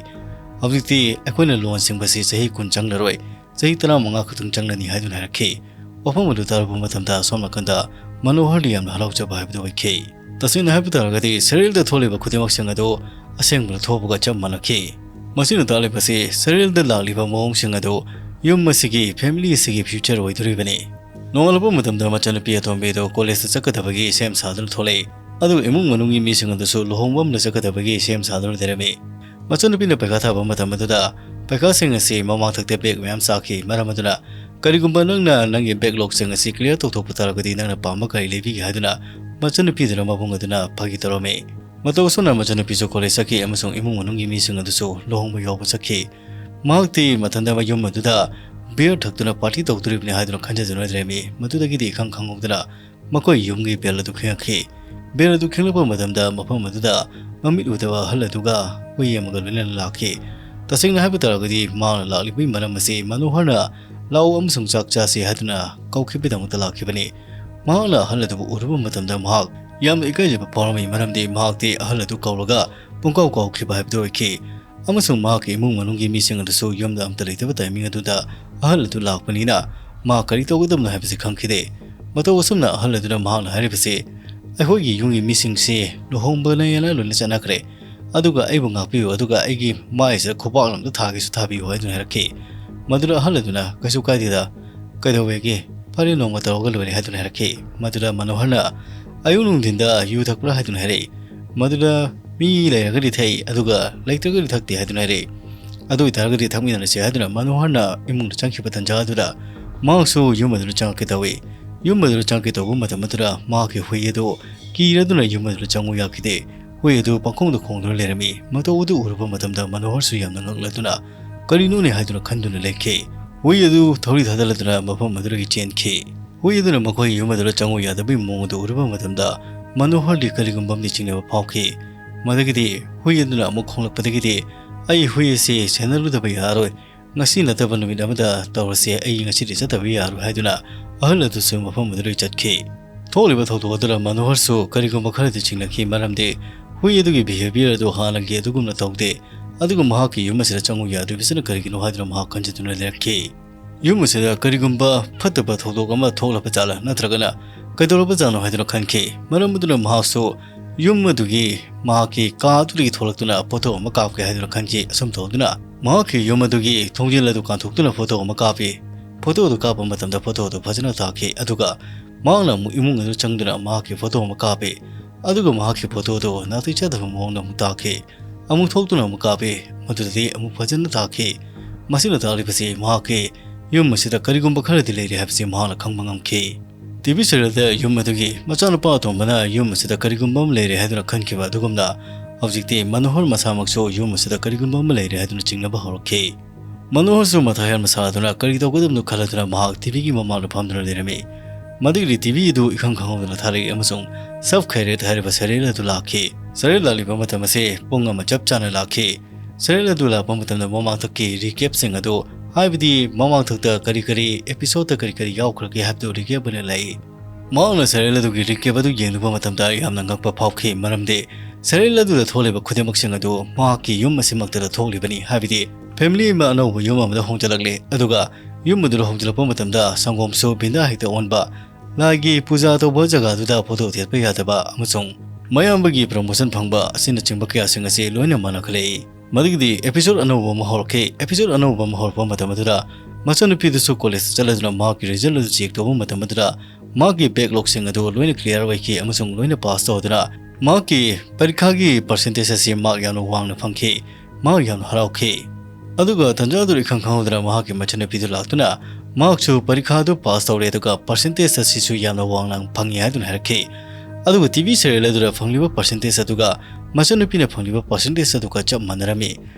ꯍꯧꯖꯤꯛꯇꯤ ꯑꯩꯈꯣꯏꯅ ꯂꯣꯟ ꯁꯤꯡꯕꯁꯤ ꯆꯍꯤ ꯀꯨꯟ ꯆꯪꯂꯔꯣꯏ, ꯆꯍꯤ ꯇꯔꯥꯃꯉꯥ ꯈꯛꯇꯪ ꯆꯪꯂꯅꯤ ꯍꯥꯏꯗꯨꯅ ꯍꯥꯏꯔꯛꯈꯤ꯫ ꯋꯥꯐꯝ ꯑꯗꯨ ꯇꯥꯔꯨꯕ ꯃꯇꯝꯗ ꯑꯁꯣꯝ ꯅꯥꯀꯟꯗ ꯃꯅꯣꯍꯔꯗꯤ ꯌꯥꯝꯅ ꯍꯔꯥꯎꯖꯕ ꯍꯥꯏꯕꯗꯨ ꯑꯣꯏꯈꯤ꯫ ꯇꯁꯦꯡꯅ ꯍꯥꯏꯕ ꯇꯥꯔꯒꯗꯤ ꯁꯦꯔꯤꯌꯦꯜꯗ ꯊꯣꯛꯂꯤꯕ ꯈꯨꯗꯤꯡꯃꯛꯁꯤꯡ ꯑꯗꯨ ꯑꯁꯦꯡꯕꯗ ꯊꯣꯛꯄꯒ ꯆꯞ ꯃꯥꯟꯅꯈꯤ꯫ ꯃꯁꯤꯅ ꯇꯥꯛꯂꯤꯕꯁꯤ ꯁꯦꯔꯤꯌꯦꯜꯗ ꯂꯥꯛꯂꯤꯕ ꯃꯑꯣꯡꯁꯤꯡ ꯑꯗꯨ ꯌꯨꯝ ꯑꯁꯤꯒꯤ, ꯐꯦꯃꯤꯂꯤ ꯑꯁꯤꯒꯤ ꯐ꯭ꯌꯨꯆꯔ ꯑꯣꯏꯗꯣꯔꯤꯕꯅꯤ꯫ ꯅꯣꯡꯉꯥꯜꯂꯛꯄ ꯃꯇꯝꯗ ꯃꯆꯟꯅꯨꯄꯤ ꯑꯇꯣꯝꯕꯤ ꯑꯗꯨ ꯀꯣꯂꯦꯖꯇ ꯆꯠꯀꯗꯕꯒꯤ ꯁꯦꯝ ꯁꯥꯗꯨꯅ ꯊꯣꯛꯂꯛꯏ꯫ ꯑꯗꯨꯒ ꯏꯃꯨꯡ ꯃꯅꯨꯡꯒꯤ ꯃꯤꯁꯤꯡ ꯑꯗꯨꯁꯨ ꯂꯨꯍꯣꯡꯕ ꯑꯃꯗ ꯆꯠꯀꯗꯕꯒꯤ ꯁꯦꯝ ꯁꯥꯗꯨꯅ ꯂꯩꯔꯝꯃꯤ꯫ ꯃꯆꯟꯅꯨꯄꯤꯅ ꯄꯩꯈꯥ ꯊꯥꯕ ꯃꯇꯝ ꯑꯗꯨꯗ ꯄꯩꯈꯥꯁꯤꯡ ꯑꯁꯤ ꯃꯃꯥꯡꯊꯛꯇ ꯕꯦꯛ ꯃꯌꯥꯝ ꯆꯥꯈꯤ꯫ ꯃꯔꯝ ꯑꯗꯨꯅ ꯀꯔꯤꯒꯨꯝꯕ ꯅꯪꯅ ꯅꯪꯒꯤ ꯕꯦꯛꯂꯣꯛꯁꯤꯡ ꯑꯁꯤ ꯀ꯭ꯂꯤꯌꯥꯔ ꯇꯧꯊꯣꯛꯄ ꯇꯥꯔꯒꯗꯤ ꯅꯪꯅ ꯄꯥꯝꯕ ꯒꯥꯔꯤ ꯂꯩꯕꯤꯒꯦ ꯍꯥꯏꯗꯨꯅ ꯃꯆꯟꯅꯨꯄꯤꯗꯨꯅ ꯃꯕꯨꯡ ꯑꯗꯨꯅ ꯐꯥꯒꯤ ꯇꯧꯔꯝꯃꯤ꯫ ꯃꯇꯧ ꯑꯁꯨꯝꯅ ꯃꯆꯟꯅꯨꯄꯤꯁꯨ ꯀꯣꯂꯦꯖ ꯆꯠꯈꯤ ꯑꯃꯁꯨꯡ ꯏꯃꯨꯡ ꯃꯅꯨꯡꯒꯤ ꯃꯤꯁꯤꯡ ꯑꯗꯨꯁꯨ ꯂꯨꯍꯣꯡꯕ ꯌꯥꯎꯕ ꯆꯠꯈꯤ꯫ ꯃꯍꯥꯛꯇꯤ ꯃꯊꯟꯇ ꯌꯨꯝ ꯑꯗꯨꯗ ꯕꯤꯌꯔ ꯊꯛꯇꯨꯅ ꯄꯥꯔꯇꯤ ꯇꯧꯗꯣꯔꯤꯕꯅꯤ ꯍꯥꯏꯗꯨꯅ ꯈꯟꯖꯗꯨꯅ ꯂꯩꯔꯝꯃꯤ꯫ ꯃꯗꯨꯗꯒꯤꯗꯤ ꯏꯈꯪ ꯈꯪꯍꯧꯗꯅ ꯃꯈꯣꯏ ꯌꯨꯝꯒꯤ ꯕꯦꯜ ꯑꯗꯨ ꯈꯤꯡꯉꯛꯈꯤ꯫ ꯕꯦꯜ ꯑꯗꯨ ꯈꯤꯡꯂꯛꯄ ꯃꯇꯝꯗ ꯃꯐꯝ ꯑꯗꯨꯗ ꯃꯃꯤꯠ ꯎꯗꯕ ꯑꯍꯜ ꯑꯗꯨꯒ ꯍꯨꯏ ꯑꯃꯒ ꯂꯣꯏꯅꯅ ꯂꯥꯛꯈꯤ꯫ ꯇꯁꯦꯡꯅ ꯍꯥꯏꯕ ꯇꯥꯔꯒꯗꯤ ꯃꯍꯥꯛꯅ ꯂꯥꯛꯂꯤꯕꯒꯤ ꯃꯔꯝ ꯑꯁꯤ ꯃꯅꯣꯍꯔꯅ ꯂꯥꯛꯎ ꯑꯃꯁꯨꯡ ꯆꯥꯛ ꯆꯥꯁꯤ ꯍꯥꯏꯗꯨꯅ ꯀꯧꯈꯤꯕꯒꯤꯗꯃꯛꯇ ꯂꯥꯛꯈꯤꯕꯅꯤ꯫ ꯃꯍꯥꯛꯅ ꯑꯍꯜ ꯑꯗꯨꯕꯨ ꯎꯔꯨꯕ ꯃꯇꯝꯗ ꯃꯍꯥꯛ ꯌꯥꯝꯅ ꯏꯀꯥꯏꯖꯕ ꯐꯥꯎꯔꯝꯃꯤ, ꯃꯔꯝꯗꯤ ꯃꯍꯥꯛꯇꯤ ꯑꯍꯜ ꯑꯗꯨ ꯀꯧꯔꯒ ꯄꯨꯡꯀꯥꯎ ꯀꯥꯎꯈꯤꯕ ꯍꯥꯏꯕꯗꯨ ꯑꯣꯏꯈꯤ꯫ ꯑꯃꯁꯨꯡ ꯃꯍꯥꯛꯀꯤ ꯏꯃꯨꯡ ꯃꯅꯨꯡꯒꯤ ꯃꯤꯁꯤꯡ ꯑꯗꯨꯁꯨ ꯌꯨꯝꯗ ꯑꯝꯇ ꯂꯩꯇꯕ ꯇꯥꯏꯃꯤꯡ ꯑꯗꯨꯗ ꯑꯍꯜ ꯑꯗꯨ ꯂꯥꯛꯄꯅꯤꯅ ꯃꯍꯥꯛ ꯀꯔꯤ ꯇꯧꯒꯗꯕꯅꯣ ꯍꯥꯏꯕꯁꯤ ꯈꯪꯈꯤꯗꯦ꯫ ꯃꯇꯧ ꯑꯁꯨꯝꯅ ꯑꯍꯜ ꯑꯗꯨꯅ ꯃꯍꯥꯛꯅ ꯍꯥꯏꯔꯤꯕꯁꯤ "ꯑꯩꯈꯣꯏꯒꯤ ꯌꯨꯝꯒꯤ ꯃꯤꯁꯤꯡꯁꯤ ꯂꯨꯍꯣꯡꯕꯅꯦꯅ ꯂꯣꯏꯅ ꯆꯠꯅꯈ꯭ꯔꯦ꯫ ꯑꯗꯨꯒ ꯑꯩꯕꯨ ꯉꯥꯛꯄꯤꯌꯨ, ꯑꯗꯨꯒ ꯑꯩꯒꯤ ꯃꯥꯏꯁꯤꯗ ꯈꯨꯕꯥꯛ ꯑꯃꯇ ꯊꯥꯒꯦꯁꯨ ꯊꯥꯕꯤꯌꯨ" ꯍꯥꯏꯗꯨꯅ ꯍꯥꯏꯔꯛꯈꯤ꯫ ꯃꯗꯨꯗ ꯑꯍꯜ ꯑꯗꯨꯅ, "ꯀꯩꯁꯨ ꯀꯥꯏꯗꯦꯗ, ꯀꯩꯗꯧꯋꯦꯒꯦ? ꯐꯔꯦ, ꯅꯣꯡꯃ ꯇꯧꯔꯒ ꯂꯣꯏꯔꯦ" ꯍꯥꯏꯗꯨꯅ ꯍꯥꯏꯔꯛꯈꯤ꯫ ꯃꯗꯨꯗ ꯃꯅꯣꯍꯔꯅ, "ꯑꯌꯨꯛ ꯅꯨꯡꯊꯤꯟꯗ ꯌꯨ ꯊꯛꯄ꯭ꯔꯥ?" ꯍꯥꯏꯗꯨꯅ ꯍꯥꯏꯔꯛꯏ꯫ ꯃꯗꯨꯗ, "ꯃꯤ ꯂꯩꯔꯒꯗꯤ ꯊꯛꯏ, ꯑꯗꯨꯒ ꯂꯩꯇ꯭ꯔꯒꯗꯤ ꯊꯛꯇꯦ" ꯍꯥꯏꯗꯨꯅ ꯍꯥꯏꯔꯛꯏ꯫ "ꯑꯗꯨ ꯑꯣꯏꯇꯥꯔꯒꯗꯤ ꯊꯛꯃꯤꯟꯅꯔꯁꯤ" ꯍꯥꯏꯗꯨꯅ ꯃꯅꯣꯍꯔꯅ ꯏꯃꯨꯡꯗ ꯆꯪꯈꯤꯕ ꯇꯟꯖꯥ ꯑꯗꯨꯗ ꯃꯍꯥꯛꯁꯨ ꯌꯨꯝ ꯑꯗꯨꯗ ꯆꯪꯉꯛꯀꯦ ꯇꯧꯏ꯫ ꯌꯨꯝ ꯑꯗꯨꯗ ꯆꯪꯉꯛꯀꯦ ꯇꯧꯕ ꯃꯇꯝ ꯑꯗꯨꯗ ꯃꯍꯥꯛꯀꯤ ꯍꯨꯏ ꯑꯗꯨ ꯀꯤꯔꯗꯨꯅ ꯌꯨꯝ ꯑꯗꯨꯗ ꯆꯪꯉꯨ ꯌꯥꯈꯤꯗꯦ꯫ ꯍꯨꯏ ꯑꯗꯨ ꯄꯪꯈꯣꯡꯗ ꯈꯣꯡꯗꯨꯅ ꯂꯩꯔꯝꯃꯤ꯫ ꯃꯇꯧ ꯑꯗꯨ ꯎꯔꯨꯕ ꯃꯇꯝꯗ ꯃꯅꯣꯍꯔꯁꯨ ꯌꯥꯝꯅ ꯉꯛꯂꯗꯨꯅ "ꯀꯔꯤꯅꯣꯅꯦ?" ꯍꯥꯏꯗꯨꯅ ꯈꯟꯗꯨꯅ ꯂꯩꯈꯤ꯫ ꯍꯨꯏ ꯑꯗꯨ ꯊꯧꯔꯤ ꯊꯥꯗꯠꯂꯗꯨꯅ ꯃꯐꯝ ꯑꯗꯨꯗꯒꯤ ꯆꯦꯟꯈꯤ꯫ ꯍꯨꯏ ꯑꯗꯨꯅ ꯃꯈꯣꯏ ꯌꯨꯝ ꯑꯗꯨꯗ ꯆꯪꯉꯨ ꯌꯥꯗꯕꯒꯤ ꯃꯑꯣꯡ ꯑꯗꯨ ꯎꯔꯨꯕ ꯃꯇꯝꯗ ꯃꯅꯣꯍꯔꯗꯤ ꯀꯔꯤꯒꯨꯝꯕ ꯑꯃꯗꯤ ꯆꯤꯡꯅꯕ ꯐꯥꯎꯈꯤ꯫ ꯃꯗꯨꯒꯤꯗꯤ ꯍꯨꯏ ꯑꯗꯨꯅ ꯑꯃꯨꯛ ꯈꯣꯡꯂꯛꯄꯗꯒꯤꯗꯤ, "ꯑꯩ ꯍꯨꯏ ꯑꯁꯤ ꯁꯦꯟꯅꯔꯨꯗꯕ ꯌꯥꯔꯣꯏ꯫ ꯉꯁꯤ ꯅꯠꯇꯕ ꯅꯨꯃꯤꯠ ꯑꯃꯗ ꯇꯧꯔꯁꯦ, ꯑꯩ ꯉꯁꯤꯗꯤ ꯆꯠꯇꯕ ꯌꯥꯔꯣꯏ" ꯍꯥꯏꯗꯨꯅ ꯑꯍꯜ ꯑꯗꯨꯁꯨ ꯃꯐꯝ ꯑꯗꯨꯗꯒꯤ ꯆꯠꯈꯤ꯫ ꯊꯣꯛꯂꯤꯕ ꯊꯧꯗꯣꯛ ꯑꯗꯨꯗ ꯃꯅꯣꯍꯔꯁꯨ ꯀꯔꯤꯒꯨꯝꯕ ꯈꯔꯗꯤ ꯆꯤꯡꯅꯈꯤ, ꯃꯔꯝꯗꯤ ꯍꯨꯏ ꯑꯗꯨꯒꯤ behaviour ꯑꯗꯨ ꯍꯥꯟꯅꯒꯤ ꯑꯗꯨꯒꯨꯝꯅ ꯇꯧꯗꯦ꯫ ꯑꯗꯨꯒ ꯃꯍꯥꯛꯀꯤ ꯌꯨꯝ ꯑꯁꯤꯗ ꯆꯪꯉꯨ ꯌꯥꯗ꯭ꯔꯤꯕꯁꯤꯅ ꯀꯔꯤꯒꯤꯅꯣ ꯍꯥꯏꯗꯨꯅ ꯃꯍꯥꯛ ꯈꯟꯖꯗꯨꯅ ꯂꯩꯔꯛꯈꯤ꯫ ꯌꯨꯝ ꯑꯁꯤꯗ ꯀꯔꯤꯒꯨꯝꯕ ꯐꯠꯇꯕ ꯊꯧꯗꯣꯛ ꯑꯃ ꯊꯣꯛꯂꯕ ꯖꯥꯠꯂ, ꯅꯠꯇ꯭ꯔꯒꯅ ꯀꯩꯗꯧꯔꯕ ꯖꯥꯠꯅꯣ ꯍꯥꯏꯗꯨꯅ ꯈꯟꯈꯤ꯫ ꯃꯔꯝ ꯑꯗꯨꯅ ꯃꯍꯥꯛꯁꯨ ꯌꯨꯝ ꯑꯗꯨꯒꯤ ꯃꯍꯥꯛꯀꯤ ꯀꯥ ꯑꯗꯨꯗꯒꯤ ꯊꯣꯛꯂꯛꯇꯨꯅ ꯐꯣꯇꯣ ꯑꯃ ꯀꯥꯞꯀꯦ ꯍꯥꯏꯗꯨꯅ ꯈꯟꯈꯤ꯫ ꯑꯁꯨꯝ ꯇꯧꯗꯨꯅ ꯃꯍꯥꯛꯀꯤ ꯌꯨꯝ ꯑꯗꯨꯒꯤ ꯊꯣꯡꯖꯤꯜ ꯑꯗꯨ ꯀꯥꯟꯊꯣꯛꯇꯨꯅ ꯐꯣꯇꯣ ꯑꯃ ꯀꯥꯞꯄꯤ꯫ ꯐꯣꯇꯣ ꯑꯗꯨ ꯀꯥꯞꯄ ꯃꯇꯝꯗ ꯐꯣꯇꯣ ꯑꯗꯨ ꯐꯖꯅ ꯇꯥꯈꯤ꯫ ꯑꯗꯨꯒ ꯃꯍꯥꯛꯅ ꯑꯃꯨꯛ ꯏꯃꯨꯡ ꯑꯗꯨ ꯆꯪꯗꯨꯅ ꯃꯍꯥꯛꯀꯤ ꯐꯣꯇꯣ ꯑꯃ ꯀꯥꯞꯄꯤ꯫ ꯑꯗꯨꯒ ꯃꯍꯥꯛꯀꯤ ꯐꯣꯇꯣ ꯑꯗꯨ ꯅꯥꯇꯩ ꯆꯥꯗꯕ ꯃꯑꯣꯡꯗ ꯑꯃꯨꯛ ꯇꯥꯈꯤ꯫ ꯑꯃꯨꯛ ꯊꯣꯛꯇꯨꯅ ꯑꯃꯨꯛ ꯀꯥꯞꯄꯤ꯫ ꯃꯗꯨꯗꯗꯤ ꯑꯃꯨꯛ ꯐꯖꯅ ꯇꯥꯈꯤ꯫ ꯃꯁꯤꯅ ꯇꯥꯛꯂꯤꯕꯁꯤ ꯃꯍꯥꯛꯀꯤ ꯌꯨꯝ ꯑꯁꯤꯗ ꯀꯔꯤꯒꯨꯝꯕ ꯈꯔꯗꯤ ꯂꯩꯔꯤ ꯍꯥꯏꯕꯁꯤ ꯃꯍꯥꯛꯅ ꯈꯪꯕ ꯉꯝꯈꯤ꯫ ꯇꯤ ꯚꯤ serialꯗ ꯌꯨꯝ ꯑꯗꯨꯒꯤ ꯃꯆꯥꯅꯨꯄꯥ ꯑꯇꯣꯝꯕꯅ ꯌꯨꯝ ꯑꯁꯤꯗ ꯀꯔꯤꯒꯨꯝꯕ ꯑꯃ ꯂꯩꯔꯦ ꯍꯥꯏꯗꯨꯅ ꯈꯟꯈꯤꯕ ꯑꯗꯨꯒꯨꯝꯅ, ꯍꯧꯖꯤꯛꯇꯤ ꯃꯅꯣꯍꯔ ꯃꯁꯥꯃꯛꯁꯨ ꯌꯨꯝ ꯑꯁꯤꯗ ꯀꯔꯤꯒꯨꯝꯕ ꯑꯃ ꯂꯩꯔꯦ ꯍꯥꯏꯗꯨꯅ ꯆꯤꯡꯅꯕ ꯍꯧꯔꯛꯈꯤ꯫ ꯃꯅꯣꯍꯔꯁꯨ ꯃꯊꯥ ꯌꯥꯝꯅ ꯁꯥꯗꯨꯅ ꯀꯔꯤ ꯇꯧꯒꯗꯕꯅꯣ ꯈꯜꯂꯗꯨꯅ ꯃꯍꯥꯛ ꯇꯤ ꯚꯤꯒꯤ ꯃꯃꯥꯡꯗ ꯐꯝꯗꯨꯅ ꯂꯩꯔꯝꯃꯤ꯫ ꯃꯗꯨꯒꯤꯗꯤ ꯇꯤ ꯚꯤ ꯑꯗꯨ ꯏꯈꯪ ꯈꯪꯍꯧꯗꯅ ꯊꯥꯔꯛꯏ ꯑꯃꯁꯨꯡ ꯁꯕ ꯈꯩꯔꯦꯠ ꯍꯥꯏꯔꯤꯕ serial ꯑꯗꯨ ꯂꯥꯛꯈꯤ꯫ Serial ꯂꯥꯛꯂꯤꯕ ꯃꯇꯝ ꯑꯁꯤ ꯄꯨꯡ ꯑꯃ ꯆꯞ ꯆꯥꯅ ꯂꯥꯛꯈꯤ꯫ Serial ꯑꯗꯨ ꯂꯥꯛꯄ ꯃꯇꯝꯗ ꯃꯃꯥꯡꯊꯛꯀꯤ recapꯁꯤꯡ ꯑꯗꯨ, ꯍꯥꯏꯕꯗꯤ ꯃꯃꯥꯡꯊꯛꯇ ꯀꯔꯤ ꯀꯔꯤ episodeꯇ ꯀꯔꯤ ꯀꯔꯤ ꯌꯥꯎꯈ꯭ꯔꯒꯦ ꯍꯥꯏꯕꯗꯨ recap ꯑꯣꯏꯅ ꯂꯥꯛꯏ꯫ ꯃꯍꯥꯛꯅ serial ꯑꯗꯨꯒꯤ recap ꯑꯗꯨ ꯌꯦꯡꯂꯨꯕ ꯃꯇꯝꯗ ꯌꯥꯝꯅ ꯉꯛꯄ ꯐꯥꯎꯈꯤ, ꯃꯔꯝꯗꯤ serial ꯑꯗꯨꯗ ꯊꯣꯛꯂꯤꯕ ꯈꯨꯗꯤꯡꯃꯛꯁꯤꯡ ꯑꯗꯨ ꯃꯍꯥꯛꯀꯤ ꯌꯨꯝ ꯑꯁꯤꯃꯛꯇꯗ ꯊꯣꯛꯂꯤꯕꯅꯤ꯫ ꯍꯥꯏꯕꯗꯤ family ꯑꯃ ꯑꯅꯧꯕ ꯌꯨꯝ ꯑꯃꯗ ꯍꯣꯡꯖꯤꯜꯂꯛꯂꯦ, ꯑꯗꯨꯒ ꯌꯨꯝ ꯑꯗꯨꯗ ꯍꯣꯡꯖꯤꯜꯂꯛꯄ ꯃꯇꯝꯗ ꯁꯪꯒꯣꯝꯁꯨ ꯕꯤꯟꯗꯥ ꯍꯦꯛꯇ ꯑꯣꯟꯕ, ꯂꯥꯏꯒꯤ ꯄꯨꯖꯥ ꯇꯧꯕ ꯖꯒꯥꯗꯨꯗ ꯐꯣꯇꯣ ꯊꯦꯠꯄ ꯌꯥꯗꯕ ꯑꯃꯁꯨꯡ ꯃꯌꯥꯝꯕꯒꯤ ꯄ꯭ꯔꯃꯣꯁꯟ ꯐꯪꯕ ꯑꯁꯤꯅꯆꯤꯡꯕ ꯀꯌꯥꯁꯤꯡ ꯑꯁꯤ ꯂꯣꯏꯅ ꯃꯥꯟꯅꯈꯠꯂꯛꯏ꯫ ꯃꯗꯨꯒꯤꯗꯤ ꯑꯦꯄꯤꯁꯣꯗ ꯑꯅꯧꯕ ꯑꯃ ꯍꯧꯔꯛꯈꯤ꯫ ꯑꯦꯄꯤꯁꯣꯗ ꯑꯅꯧꯕ ꯑꯃ ꯍꯧꯔꯛꯄ ꯃꯇꯝ ꯑꯗꯨꯗ ꯃꯆꯟꯅꯨꯄꯤꯗꯨꯁꯨ ꯀꯣꯂꯦꯖꯇ ꯆꯠꯂꯗꯨꯅ ꯃꯍꯥꯛꯀꯤ ꯔꯤꯖꯜ ꯑꯗꯨ ꯆꯦꯛ ꯇꯧꯕ ꯃꯇꯝ ꯑꯗꯨꯗ ꯃꯍꯥꯛꯀꯤ ꯕꯦꯛꯂꯣꯛꯁꯤꯡ ꯑꯗꯨ ꯂꯣꯏꯅ ꯀ꯭ꯂꯤꯌꯥꯔ ꯑꯣꯏꯈꯤ ꯑꯃꯁꯨꯡ ꯂꯣꯏꯅ ꯄꯥꯁ ꯇꯧꯗꯨꯅ ꯃꯍꯥꯛꯀꯤ ꯄꯔꯤꯈꯥꯒꯤ ꯄꯥꯔꯁꯦꯟꯇꯦꯖ ꯑꯁꯤ ꯃꯥꯔꯛ ꯌꯥꯝꯅ ꯋꯥꯡꯅ ꯐꯪꯈꯤ꯫ ꯃꯍꯥꯛ ꯌꯥꯝꯅ ꯍꯔꯥꯎꯈꯤ꯫ ꯑꯗꯨꯒ ꯇꯟꯖꯥꯗꯨꯗ ꯏꯈꯪ ꯈꯪꯍꯧꯗꯅ ꯃꯍꯥꯛꯀꯤ ꯃꯆꯟꯅꯨꯄꯤꯗꯨ ꯂꯥꯛꯇꯨꯅ ꯃꯍꯥꯛꯁꯨ ꯄꯔꯤꯈꯥꯗꯨ ꯄꯥꯁ ꯇꯧꯔꯦ ꯑꯗꯨꯒ ꯄꯥꯔꯁꯦꯟꯇꯦꯖ ꯑꯁꯤꯁꯨ ꯌꯥꯝꯅ ꯋꯥꯡꯅ ꯐꯪꯉꯤ ꯍꯥꯏꯗꯨꯅ ꯍꯥꯏꯔꯛꯈꯤ꯫ ꯑꯗꯨꯒ ꯇꯤꯚꯤ ꯁꯦꯔꯤꯌꯦꯜ ꯑꯗꯨꯗ ꯐꯪꯂꯤꯕ ꯄꯥꯔꯁꯦꯟꯇꯦꯖ ꯑꯗꯨꯒ ꯃꯆꯟꯅꯨꯄꯤꯅ ꯐꯪꯂꯤꯕ ꯄꯥꯔꯁꯦꯟꯇꯦꯖ ꯑꯗꯨꯒ ꯆꯞ ꯃꯥꯟꯅꯔꯝꯃꯤ꯫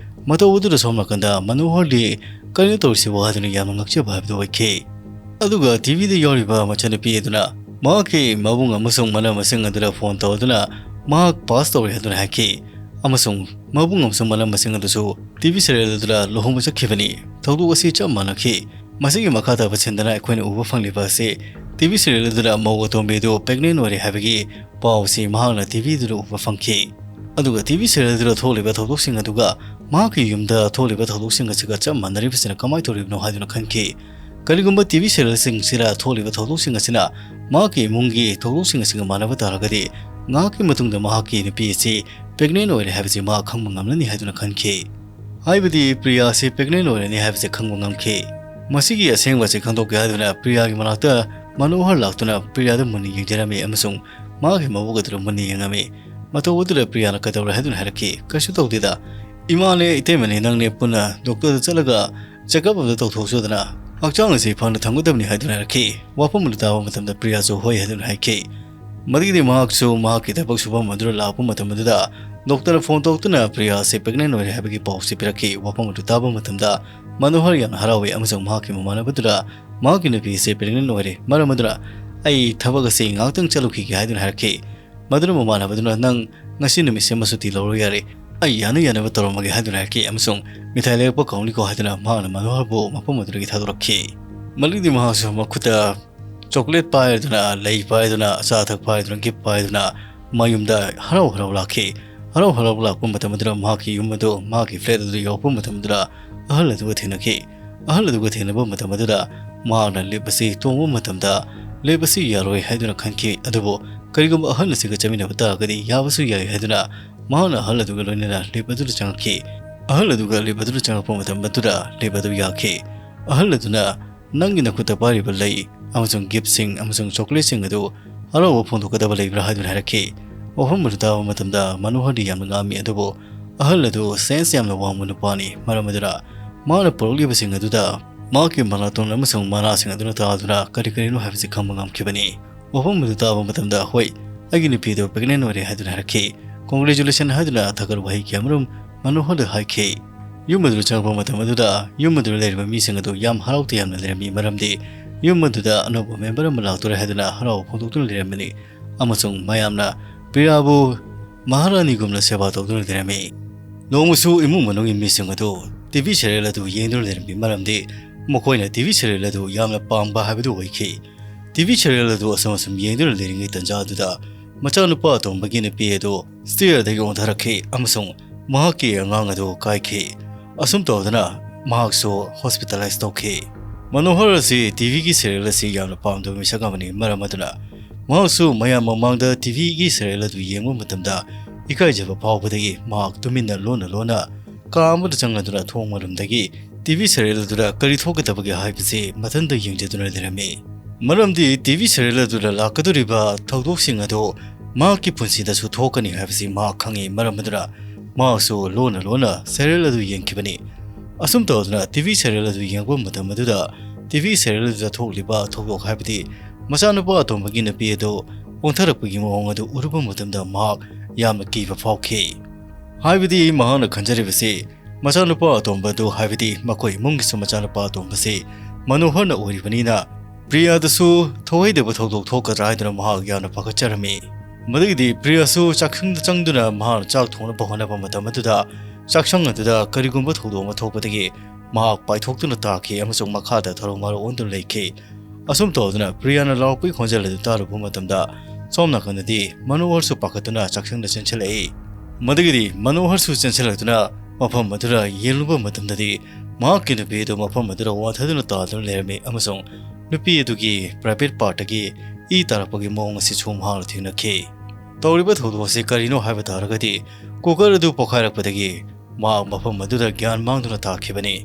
ꯃꯇꯧ ꯑꯗꯨꯗ ꯁꯣꯝ ꯅꯥꯀꯟꯗ ꯃꯅꯣꯍꯔꯗꯤ ꯀꯔꯤꯅꯣ ꯇꯧꯔꯤꯁꯤꯕꯣ ꯍꯥꯏꯗꯨꯅ ꯌꯥꯝꯅ ꯉꯛꯆꯕ ꯍꯥꯏꯕꯗꯨ ꯑꯣꯏꯈꯤ꯫ ꯑꯗꯨꯒ ꯇꯤꯚꯤꯗ ꯌꯥꯎꯔꯤꯕ ꯃꯆꯟꯅꯨꯄꯤ ꯑꯗꯨꯅ ꯃꯍꯥꯛꯀꯤ ꯃꯕꯨꯡ ꯑꯃꯁꯨꯡ ꯃꯅꯝ ꯃꯁꯤꯡ ꯑꯗꯨꯗ ꯐꯣꯟ ꯇꯧꯗꯨꯅ ꯃꯍꯥꯛ ꯄꯥꯁ ꯇꯧꯔꯦ ꯍꯥꯏꯗꯨꯅ ꯍꯥꯏꯈꯤ꯫ ꯑꯃꯁꯨꯡ ꯃꯕꯨꯡ ꯑꯃꯁꯨꯡ ꯃꯅꯝ ꯃꯁꯤꯡ ꯑꯗꯨꯁꯨ ꯇꯤꯚꯤ ꯁꯦꯔꯤꯌꯦꯜ ꯑꯗꯨꯗ ꯂꯨꯍꯣꯡꯕ ꯆꯠꯈꯤꯕꯅꯤ꯫ ꯊꯧꯗꯣꯛ ꯑꯁꯤ ꯆꯞ ꯃꯥꯟꯅꯈꯤ꯫ ꯃꯁꯤꯒꯤ ꯃꯈꯥ ꯇꯥꯕ ꯁꯤꯟꯗꯅ ꯑꯩꯈꯣꯏꯅ ꯎꯕ ꯐꯪꯂꯤꯕ ꯑꯁꯤ ꯇꯤꯚꯤ ꯁꯦꯔꯤꯌꯦꯜ ꯑꯗꯨꯗ ꯃꯧ ꯑꯇꯣꯝꯕꯤ ꯑꯗꯨ ꯄ꯭ꯔꯦꯒꯅꯦꯟ ꯑꯣꯏꯔꯦ ꯍꯥꯏꯕꯒꯤ ꯄꯥꯎ ꯑꯁꯤ ꯃꯍꯥꯛꯅ ꯇꯤꯚꯤꯗꯨꯗ ꯎꯕ ꯐꯪꯈꯤ꯫ ꯑꯗꯨꯒ ꯇꯤꯚꯤ ꯁꯦꯔꯤꯌꯦꯜ ꯑꯗꯨꯗ ꯊꯣꯛꯂꯤꯕ ꯊꯧꯗꯣꯛꯁꯤꯡ ꯑꯗꯨꯒ ꯃꯍꯥꯛꯀꯤ ꯌꯨꯝꯗ ꯊꯣꯛꯂꯤꯕ ꯊꯧꯗꯣꯛꯁꯤꯡ ꯑꯁꯤꯒ ꯆꯞ ꯃꯥꯟꯅꯔꯤꯕꯁꯤꯅ ꯀꯃꯥꯏꯅ ꯇꯧꯔꯤꯕꯅꯣ ꯍꯥꯏꯗꯨꯅ ꯈꯟꯈꯤ꯫ ꯀꯔꯤꯒꯨꯝꯕ ꯇꯤꯚꯤ ꯁꯦꯔꯤꯌꯦꯜꯁꯤꯡꯁꯤꯗ ꯊꯣꯛꯂꯤꯕ ꯊꯧꯗꯣꯛꯁꯤꯡ ꯑꯁꯤꯅ ꯃꯍꯥꯛꯀꯤ ꯏꯃꯨꯡꯒꯤ ꯊꯧꯗꯣꯛꯁꯤꯡ ꯑꯁꯤꯒ ꯃꯥꯟꯅꯕ ꯇꯥꯔꯒꯗꯤ ꯉꯥꯏꯍꯥꯛꯀꯤ ꯃꯇꯨꯡꯗ ꯃꯍꯥꯛꯀꯤ ꯅꯨꯄꯤ ꯑꯁꯤ ꯄ꯭ꯔꯦꯒꯅꯦꯟ ꯑꯣꯏꯔꯦ ꯍꯥꯏꯕꯁꯤ ꯃꯍꯥꯛ ꯈꯪꯕ ꯉꯝꯂꯅꯤ ꯍꯥꯏꯗꯨꯅ ꯈꯟꯈꯤ꯫ ꯍꯥꯏꯕꯗꯤ ꯄ꯭ꯔꯤꯌꯥ ꯑꯁꯤ ꯄ꯭ꯔꯦꯒꯅꯦꯟ ꯑꯣꯏꯔꯅꯤ ꯍꯥꯏꯕꯁꯤ ꯈꯪꯕ ꯉꯝꯈꯤ꯫ ꯃꯁꯤꯒꯤ ꯑꯁꯦꯡꯕ ꯑꯁꯤ ꯈꯪꯗꯣꯛꯀꯦ ꯍꯥꯏꯗꯨꯅ ꯄ꯭ꯔꯤꯌꯥꯒꯤ ꯃꯅꯥꯛꯇ ꯃꯅꯣꯍꯔ ꯂꯥꯛꯇꯨꯅ ꯄ꯭ꯔꯤꯌꯥꯗ ꯃꯨꯟꯅ ꯌꯦꯡꯖꯔꯝꯃꯤ ꯑꯃꯁꯨꯡ ꯃꯍꯥꯛꯀꯤ ꯃꯕꯨꯛ ꯑꯗꯨꯗ ꯃꯨꯟꯅ ꯌꯦꯡꯉꯝꯃꯤ꯫ ꯃꯇꯧ ꯑꯗꯨꯗ ꯄ꯭ꯔꯤꯌꯥꯅ ꯀꯩꯗꯧꯔꯦ ꯍꯥꯏꯗꯨꯅ ꯍꯥꯏꯔꯛꯈꯤ꯫ "ꯀꯩꯁꯨ ꯇꯧꯗꯦꯗ꯫ ꯏꯃꯥꯅꯦ ꯏꯇꯩꯃꯅꯦ ꯅꯪꯅꯦ ꯄꯨꯟꯅ ꯗꯣꯛꯇꯔꯗ ꯆꯠꯂꯒ ꯆꯦꯛꯑꯞ ꯑꯃꯗ ꯇꯧꯊꯣꯛꯆꯗꯅ ꯍꯛꯆꯥꯡ ꯑꯁꯤ ꯐꯅ ꯊꯝꯒꯗꯕꯅꯤ" ꯍꯥꯏꯗꯨꯅ ꯍꯥꯏꯔꯛꯈꯤ꯫ ꯋꯥꯐꯝ ꯑꯗꯨ ꯇꯥꯕ ꯃꯇꯝꯗ ꯄ꯭ꯔꯤꯌꯥꯁꯨ ꯍꯣꯏ ꯍꯥꯏꯗꯨꯅ ꯍꯥꯏꯈꯤ꯫ ꯃꯗꯨꯒꯤꯗꯤ ꯃꯍꯥꯛꯁꯨ ꯃꯍꯥꯛꯀꯤ ꯊꯕꯛ ꯁꯨꯐꯝ ꯑꯗꯨꯗ ꯂꯥꯛꯄ ꯃꯇꯝ ꯑꯗꯨꯗ ꯗꯣꯛꯇꯔꯅ ꯐꯣꯟ ꯇꯧꯔꯛꯇꯨꯅ ꯄ꯭ꯔꯤꯌꯥ ꯑꯁꯤ ꯄ꯭ꯔꯦꯒꯅꯦꯟ ꯑꯣꯏꯔꯦ ꯍꯥꯏꯕꯒꯤ ꯄꯥꯎ ꯑꯁꯤ ꯄꯤꯔꯛꯈꯤ꯫ ꯋꯥꯐꯝ ꯑꯗꯨ ꯇꯥꯕ ꯃꯇꯝꯗ ꯃꯅꯣꯍꯔ ꯌꯥꯝꯅ ꯍꯔꯥꯎꯏ ꯑꯃꯁꯨꯡ ꯃꯍꯥꯛꯀꯤ ꯃꯃꯥꯟꯅꯕꯗꯨꯗ ꯃꯍꯥꯛꯀꯤ ꯅꯨꯄꯤ ꯑꯁꯤ ꯄ꯭ꯔꯦꯒꯅꯦꯟ ꯑꯣꯏꯔꯦ, ꯃꯔꯝ ꯑꯗꯨꯅ ꯑꯩ ꯊꯕꯛ ꯑꯁꯤ ꯉꯥꯏꯍꯥꯛꯇꯪ ꯆꯠꯂꯨꯈꯤꯒꯦ ꯍꯥꯏꯗꯨꯅ ꯍꯥꯏꯔꯛꯈꯤ꯫ ꯃꯗꯨꯅ ꯃꯃꯥꯟꯅꯕꯗꯨꯅ "ꯅꯪ ꯉꯁꯤ ꯅꯨꯃꯤꯠꯁꯤꯃ ꯁꯨꯇꯤ ꯂꯧꯔꯣ ꯌꯥꯔꯦ, ꯑꯩ ꯌꯥꯅ ꯌꯥꯅꯕ ꯇꯧꯔꯝꯃꯒꯦ" ꯍꯥꯏꯗꯨꯅ ꯍꯥꯏꯔꯛꯈꯤ ꯑꯃꯁꯨꯡ "ꯃꯤꯊꯥꯏ ꯂꯩꯔꯛꯄ ꯀꯥꯎꯅꯤꯀꯣ" ꯍꯥꯏꯗꯨꯅ ꯃꯍꯥꯛꯅ ꯃꯅꯣꯍꯔꯕꯨ ꯃꯐꯝ ꯑꯗꯨꯗꯒꯤ ꯊꯥꯗꯣꯔꯛꯈꯤ꯫ ꯃꯗꯨꯗꯤ ꯃꯍꯥꯛꯁꯨ ꯃꯈꯨꯠꯇ ꯆꯣꯀ꯭ꯂꯦꯠ ꯄꯥꯏꯗꯨꯅ, ꯂꯩ ꯄꯥꯏꯗꯨꯅ, ꯑꯆꯥ ꯑꯊꯛ ꯄꯥꯏꯗꯨꯅ, ꯒꯤꯐ ꯄꯥꯏꯗꯨꯅ ꯃꯌꯨꯝꯗ ꯍꯔꯥꯎ ꯍꯔꯥꯎ ꯂꯥꯛꯈꯤ꯫ ꯍꯔꯥꯎ ꯍꯔꯥꯎ ꯂꯥꯛꯄ ꯃꯇꯝ ꯑꯗꯨꯗ ꯃꯍꯥꯛꯀꯤ ꯌꯨꯝ ꯑꯗꯨ, ꯃꯍꯥꯛꯀꯤ ꯐ꯭ꯂꯦꯠ ꯑꯗꯨꯗ ꯌꯧꯔꯛꯄ ꯃꯇꯝ ꯑꯗꯨꯗ ꯑꯍꯜ ꯑꯗꯨꯒ ꯊꯦꯡꯅꯈꯤ꯫ ꯑꯍꯜ ꯑꯗꯨꯒ ꯊꯦꯡꯅꯕ ꯃꯇꯝ ꯑꯗꯨꯗ ꯃꯍꯥꯛꯅ ꯂꯤꯞ ꯑꯁꯤ ꯇꯣꯡꯕ ꯃꯇꯝꯗ ꯂꯤꯞ ꯑꯁꯤ ꯌꯥꯔꯣꯏ ꯍꯥꯏꯗꯨꯅ ꯈꯟꯈꯤ꯫ ꯑꯗꯨꯕꯨ ꯀꯔꯤꯒꯨꯝꯕ ꯑꯍꯜ ꯑꯁꯤꯒ ꯆꯠꯃꯤꯟꯅꯕ ꯇꯥꯔꯒꯗꯤ ꯌꯥꯕꯁꯨ ꯌꯥꯏ ꯍꯥꯏꯗꯨꯅ ꯃꯍꯥꯛꯅ ꯑꯍꯜ ꯑꯗꯨꯒ ꯂꯣꯏꯅꯅ ꯂꯤꯞ ꯑꯗꯨꯗ ꯆꯪꯉꯛꯈꯤ꯫ ꯑꯍꯜ ꯑꯗꯨꯒ ꯂꯤꯞ ꯑꯗꯨꯗ ꯆꯪꯉꯛꯄ ꯃꯇꯝ ꯑꯗꯨꯗ ꯂꯤꯞ ꯑꯗꯨ ꯌꯥꯈꯤ꯫ ꯑꯍꯜ ꯑꯗꯨꯅ, "ꯅꯪꯒꯤ ꯅꯈꯨꯠꯇ ꯄꯥꯏꯔꯤꯕ ꯂꯩ ꯑꯃꯁꯨꯡ ꯒꯤꯐꯁꯤꯡ ꯑꯃꯁꯨꯡ ꯆꯣꯀ꯭ꯂꯦꯠꯁꯤꯡ ꯑꯗꯨ ꯍꯔꯥꯎꯕ ꯐꯣꯡꯗꯣꯛꯀꯗꯕ ꯂꯩꯕ꯭ꯔꯥ?" ꯍꯥꯏꯗꯨꯅ ꯍꯥꯏꯔꯛꯈꯤ꯫ ꯋꯥꯐꯝ ꯑꯗꯨ ꯇꯥꯕ ꯃꯇꯝꯗ ꯃꯅꯣꯍꯔꯗꯤ ꯌꯥꯝꯅ ꯉꯥꯡꯃꯤ, ꯑꯗꯨꯕꯨ ꯑꯍꯜ ꯑꯗꯨ ꯁꯦꯟꯁ ꯌꯥꯝꯅ ꯋꯥꯡꯕ ꯅꯨꯄꯥꯅꯤ꯫ ꯃꯔꯝ ꯑꯗꯨꯅ ꯃꯍꯥꯛꯅ ꯄꯨꯔꯛꯂꯤꯕꯁꯤꯡ ꯑꯗꯨꯗ ꯃꯍꯥꯛꯀꯤ ꯃꯅꯥꯇꯣꯟ ꯑꯃꯁꯨꯡ ꯃꯅꯥꯁꯤꯡ ꯑꯗꯨꯅ ꯇꯥꯗꯨꯅ ꯀꯔꯤ ꯀꯔꯤꯅꯣ ꯍꯥꯏꯕꯁꯤ ꯈꯪꯕ ꯉꯝꯈꯤꯕꯅꯤ꯫ ꯋꯥꯐꯝ ꯑꯗꯨ ꯇꯥꯕ ꯃꯇꯝꯗ, "ꯍꯣꯏ, ꯑꯩꯒꯤ ꯅꯨꯄꯤ ꯑꯗꯨ ꯄ꯭ꯔꯦꯒꯅꯦꯟ ꯑꯣꯏꯔꯦ" ꯍꯥꯏꯗꯨꯅ ꯍꯥꯏꯔꯛꯈꯤ꯫ "ꯀꯣꯡꯒ꯭ꯔꯦꯆꯨꯂꯦꯁꯟ" ꯍꯥꯏꯗꯨꯅ ꯊꯥꯒꯠ ꯋꯥꯍꯩ ꯀꯌꯥꯃꯔꯨꯝ ꯃꯅꯣꯍꯔꯗ ꯍꯥꯏꯈꯤ꯫ ꯌꯨꯝ ꯑꯗꯨꯗ ꯆꯪꯂꯛꯄ ꯃꯇꯝ ꯑꯗꯨꯗ ꯌꯨꯝ ꯑꯗꯨꯗ ꯂꯩꯔꯤꯕ ꯃꯤꯁꯤꯡ ꯑꯗꯨ ꯌꯥꯝ ꯍꯔꯥꯎ ꯇꯌꯥꯝꯅ ꯂꯩꯔꯝꯃꯤ, ꯃꯔꯝꯗꯤ ꯌꯨꯝ ꯑꯗꯨꯗ ꯑꯅꯧꯕ ꯃꯦꯝꯕꯔ ꯑꯃ ꯂꯥꯛꯇꯣꯔꯦ ꯍꯥꯏꯗꯨꯅ ꯍꯔꯥꯎꯕ ꯐꯣꯡꯗꯣꯛꯇꯨꯅ ꯂꯩꯔꯝꯕꯅꯤ꯫ ꯑꯃꯁꯨꯡ ꯃꯌꯥꯝꯅ ꯄ꯭ꯔꯤꯌꯥꯕꯨ ꯃꯍꯥꯔꯥꯅꯤꯒꯨꯝꯅ ꯁꯦꯕꯥ ꯇꯧꯗꯨꯅ ꯂꯩꯔꯝꯃꯤ꯫ ꯅꯣꯡꯃꯁꯨ ꯏꯃꯨꯡ ꯃꯅꯨꯡꯒꯤ ꯃꯤꯁꯤꯡ ꯑꯗꯨ ꯇꯤ ꯚꯤ ꯁꯦꯔꯤꯌꯦꯜ ꯑꯗꯨ ꯌꯦꯡꯗꯨꯅ ꯂꯩꯔꯝꯃꯤ, ꯃꯔꯝꯗꯤ ꯃꯈꯣꯏꯅ ꯇꯤ ꯚꯤ ꯁꯦꯔꯤꯌꯦꯜ ꯑꯗꯨ ꯌꯥꯝꯅ ꯄꯥꯝꯕ ꯍꯥꯏꯕꯗꯨ ꯑꯣꯏꯈꯤ꯫ ꯇꯤ ꯚꯤ ꯁꯦꯔꯤꯌꯦꯜ ꯑꯗꯨ ꯑꯁꯨꯝ ꯑꯁꯨꯝ ꯌꯦꯡꯗꯨꯅ ꯂꯩꯔꯤꯉꯩ ꯇꯥꯟꯖꯥ ꯑꯗꯨꯗ ꯃꯆꯥꯅꯨꯄꯥ ꯑꯇꯣꯝꯕꯒꯤ ꯅꯨꯄꯤ ꯑꯗꯨ ꯁ꯭ꯇꯦꯌꯔꯗꯒꯤ ꯑꯣꯟꯊꯔꯛꯈꯤ ꯑꯃꯁꯨꯡ ꯃꯍꯥꯛꯀꯤ ꯑꯉꯥꯡ ꯑꯗꯨ ꯀꯥꯏꯈꯤ꯫ ꯑꯁꯨꯝ ꯇꯧꯗꯅ ꯃꯍꯥꯛꯁꯨ ꯍꯣꯁꯄꯤꯇꯥꯂꯥꯏꯁ ꯇꯧꯈꯤ꯫ ꯃꯅꯣꯍꯔ ꯑꯁꯤ ꯇꯤ ꯚꯤꯒꯤ ꯁꯦꯔꯤꯌꯦꯜ ꯑꯁꯤ ꯌꯥꯝꯅ ꯄꯥꯝꯗꯕ ꯃꯤꯁꯛ ꯑꯃꯅꯤ, ꯃꯔꯝ ꯑꯗꯨꯅ ꯃꯍꯥꯛꯁꯨ ꯃꯌꯥꯝ ꯃꯃꯥꯡꯗ ꯇꯤ ꯚꯤꯒꯤ ꯁꯦꯔꯤꯌꯦꯜ ꯑꯗꯨ ꯌꯦꯡꯕ ꯃꯇꯝꯗ ꯏꯀꯥꯏꯖꯕ ꯐꯥꯎꯕꯗꯒꯤ ꯃꯍꯥꯛ ꯇꯨꯃꯤꯟꯅ ꯂꯣꯟꯅ ꯂꯣꯟꯅ ꯀꯥ ꯑꯃꯗ ꯆꯪꯂꯗꯨꯅ ꯊꯣꯡ ꯃꯔꯨꯝꯗꯒꯤ ꯇꯤ ꯚꯤ ꯁꯦꯔꯤꯌꯦꯜ ꯑꯗꯨꯗ ꯀꯔꯤ ꯊꯣꯛꯀꯗꯕꯒꯦ ꯍꯥꯏꯕꯁꯤ ꯃꯊꯟꯇ ꯌꯦꯡꯖꯗꯨꯅ ꯂꯩꯔꯝꯃꯤ꯫ ꯃꯔꯝꯗꯤ ꯇꯤ ꯚꯤ ꯁꯦꯔꯤꯌꯦꯜ ꯑꯗꯨꯗ ꯂꯥꯛꯀꯗꯧꯔꯤꯕ ꯊꯧꯗꯣꯛꯁꯤꯡ ꯑꯗꯨ ꯃꯍꯥꯛꯀꯤ ꯄꯨꯟꯁꯤꯗꯁꯨ ꯊꯣꯛꯀꯅꯤ ꯍꯥꯏꯕꯁꯤ ꯃꯍꯥꯛ ꯈꯪꯏ, ꯃꯔꯝ ꯑꯗꯨꯅ ꯃꯍꯥꯛꯁꯨ ꯂꯣꯟꯅ ꯂꯣꯟꯅ ꯁꯦꯔꯤꯌꯦꯜ ꯑꯗꯨ ꯌꯦꯡꯈꯤꯕꯅꯤ꯫ ꯑꯁꯨꯝ ꯇꯧꯗꯅ ꯇꯤ ꯚꯤ ꯁꯦꯔꯤꯌꯦꯜ ꯑꯗꯨ ꯌꯦꯡꯕ ꯃꯇꯝ ꯑꯗꯨꯗ ꯇꯤ ꯚꯤ ꯁꯦꯔꯤꯌꯦꯜ ꯑꯗꯨꯗ ꯊꯣꯛꯂꯤꯕ ꯊꯧꯗꯣꯛ, ꯍꯥꯏꯕꯗꯤ ꯃꯆꯥꯅꯨꯄꯥ ꯑꯇꯣꯝꯕꯒꯤ ꯅꯨꯄꯤ ꯑꯗꯨ ꯑꯣꯟꯊꯔꯛꯄꯒꯤ ꯃꯑꯣꯡ ꯑꯗꯨ ꯎꯔꯨꯕ ꯃꯇꯝꯗ ꯃꯍꯥꯛ ꯌꯥꯝꯅ ꯀꯤꯕ ꯐꯥꯎꯈꯤ꯫ ꯍꯥꯏꯕꯗꯤ ꯃꯍꯥꯛꯅ ꯈꯟꯖꯔꯤꯕꯁꯤ ꯃꯆꯥꯅꯨꯄꯥ ꯑꯇꯣꯝꯕ ꯑꯗꯨ, ꯍꯥꯏꯕꯗꯤ ꯃꯈꯣꯏ ꯏꯃꯨꯡꯒꯤꯁꯨ ꯃꯆꯥꯅꯨꯄꯥ ꯑꯇꯣꯝꯕꯁꯤ ꯃꯅꯣꯍꯔꯅ ꯑꯣꯏꯔꯤꯕꯅꯤꯅ, ꯄ꯭ꯔꯤꯌꯥꯗꯁꯨ ꯊꯧꯍꯩꯗꯕ ꯊꯧꯗꯣꯛ ꯊꯣꯛꯀꯗ꯭ꯔꯥ ꯍꯥꯏꯗꯨꯅ ꯃꯍꯥꯛ ꯌꯥꯝꯅ ꯄꯥꯈꯠꯆꯔꯝꯃꯤ꯫ ꯃꯗꯨꯒꯤꯗꯤ ꯄ꯭ꯔꯤꯌꯥꯁꯨ ꯆꯥꯛꯁꯪꯗ ꯆꯪꯗꯨꯅ ꯃꯍꯥꯛꯅ ꯆꯥꯛ ꯊꯣꯡꯅꯕ ꯍꯣꯠꯅꯕ ꯃꯇꯝ ꯑꯗꯨꯗ ꯆꯥꯛꯁꯪ ꯑꯗꯨꯗ ꯀꯔꯤꯒꯨꯝꯕ ꯊꯧꯗꯣꯛ ꯑꯃ ꯊꯣꯛꯄꯗꯒꯤ ꯃꯍꯥꯛ ꯄꯥꯏꯊꯣꯛꯇꯨꯅ ꯇꯥꯈꯤ ꯑꯃꯁꯨꯡ ꯃꯈꯥꯗ ꯊꯔꯣ ꯃꯥꯔꯣ ꯑꯣꯟꯗꯨꯅ ꯂꯩꯈꯤ꯫ ꯑꯁꯨꯝ ꯇꯧꯗꯨꯅ ꯄ꯭ꯔꯤꯌꯥꯅ ꯂꯥꯎꯔꯛꯄꯒꯤ ꯈꯣꯟꯖꯦꯜ ꯑꯗꯨ ꯇꯥꯔꯨꯕ ꯃꯇꯝꯗ ꯁꯣꯝ ꯅꯥꯀꯟꯗꯗꯤ ꯃꯅꯣꯍꯔꯁꯨ ꯄꯥꯈꯠꯇꯨꯅ ꯆꯥꯛꯁꯪꯗ ꯆꯦꯟꯁꯤꯜꯂꯛꯏ꯫ ꯃꯗꯨꯒꯤꯗꯤ ꯃꯅꯣꯍꯔꯁꯨ ꯆꯦꯟꯁꯤꯜꯂꯛꯇꯨꯅ ꯃꯐꯝ ꯑꯗꯨꯗ ꯌꯦꯡꯂꯨꯕ ꯃꯇꯝꯗꯗꯤ ꯃꯍꯥꯛꯀꯤ ꯅꯨꯄꯤ ꯑꯗꯨ ꯃꯐꯝ ꯑꯗꯨꯗ ꯋꯥꯟꯊꯗꯨꯅ ꯇꯥꯗꯨꯅ ꯂꯩꯔꯝꯃꯤ ꯑꯃꯁꯨꯡ ꯅꯨꯄꯤ ꯑꯗꯨꯒꯤ private partꯇꯒꯤ ꯏ ꯇꯥꯔꯛꯄꯒꯤ ꯃꯑꯣꯡ ꯑꯁꯤꯁꯨ ꯃꯍꯥꯛꯅ ꯊꯦꯡꯅꯈꯤ꯫ ꯇꯧꯔꯤꯕ ꯊꯧꯗꯣꯛ ꯑꯁꯤ ꯀꯔꯤꯅꯣ ꯍꯥꯏꯕ ꯇꯥꯔꯒꯗꯤ, cooker ꯑꯗꯨ ꯄꯣꯈꯥꯏꯔꯛꯄꯗꯒꯤ ꯃꯍꯥꯛ ꯃꯐꯝ ꯑꯗꯨꯗ ꯒ꯭ꯌꯥꯟ ꯃꯥꯡꯗꯨꯅ ꯇꯥꯈꯤꯕꯅꯤ꯫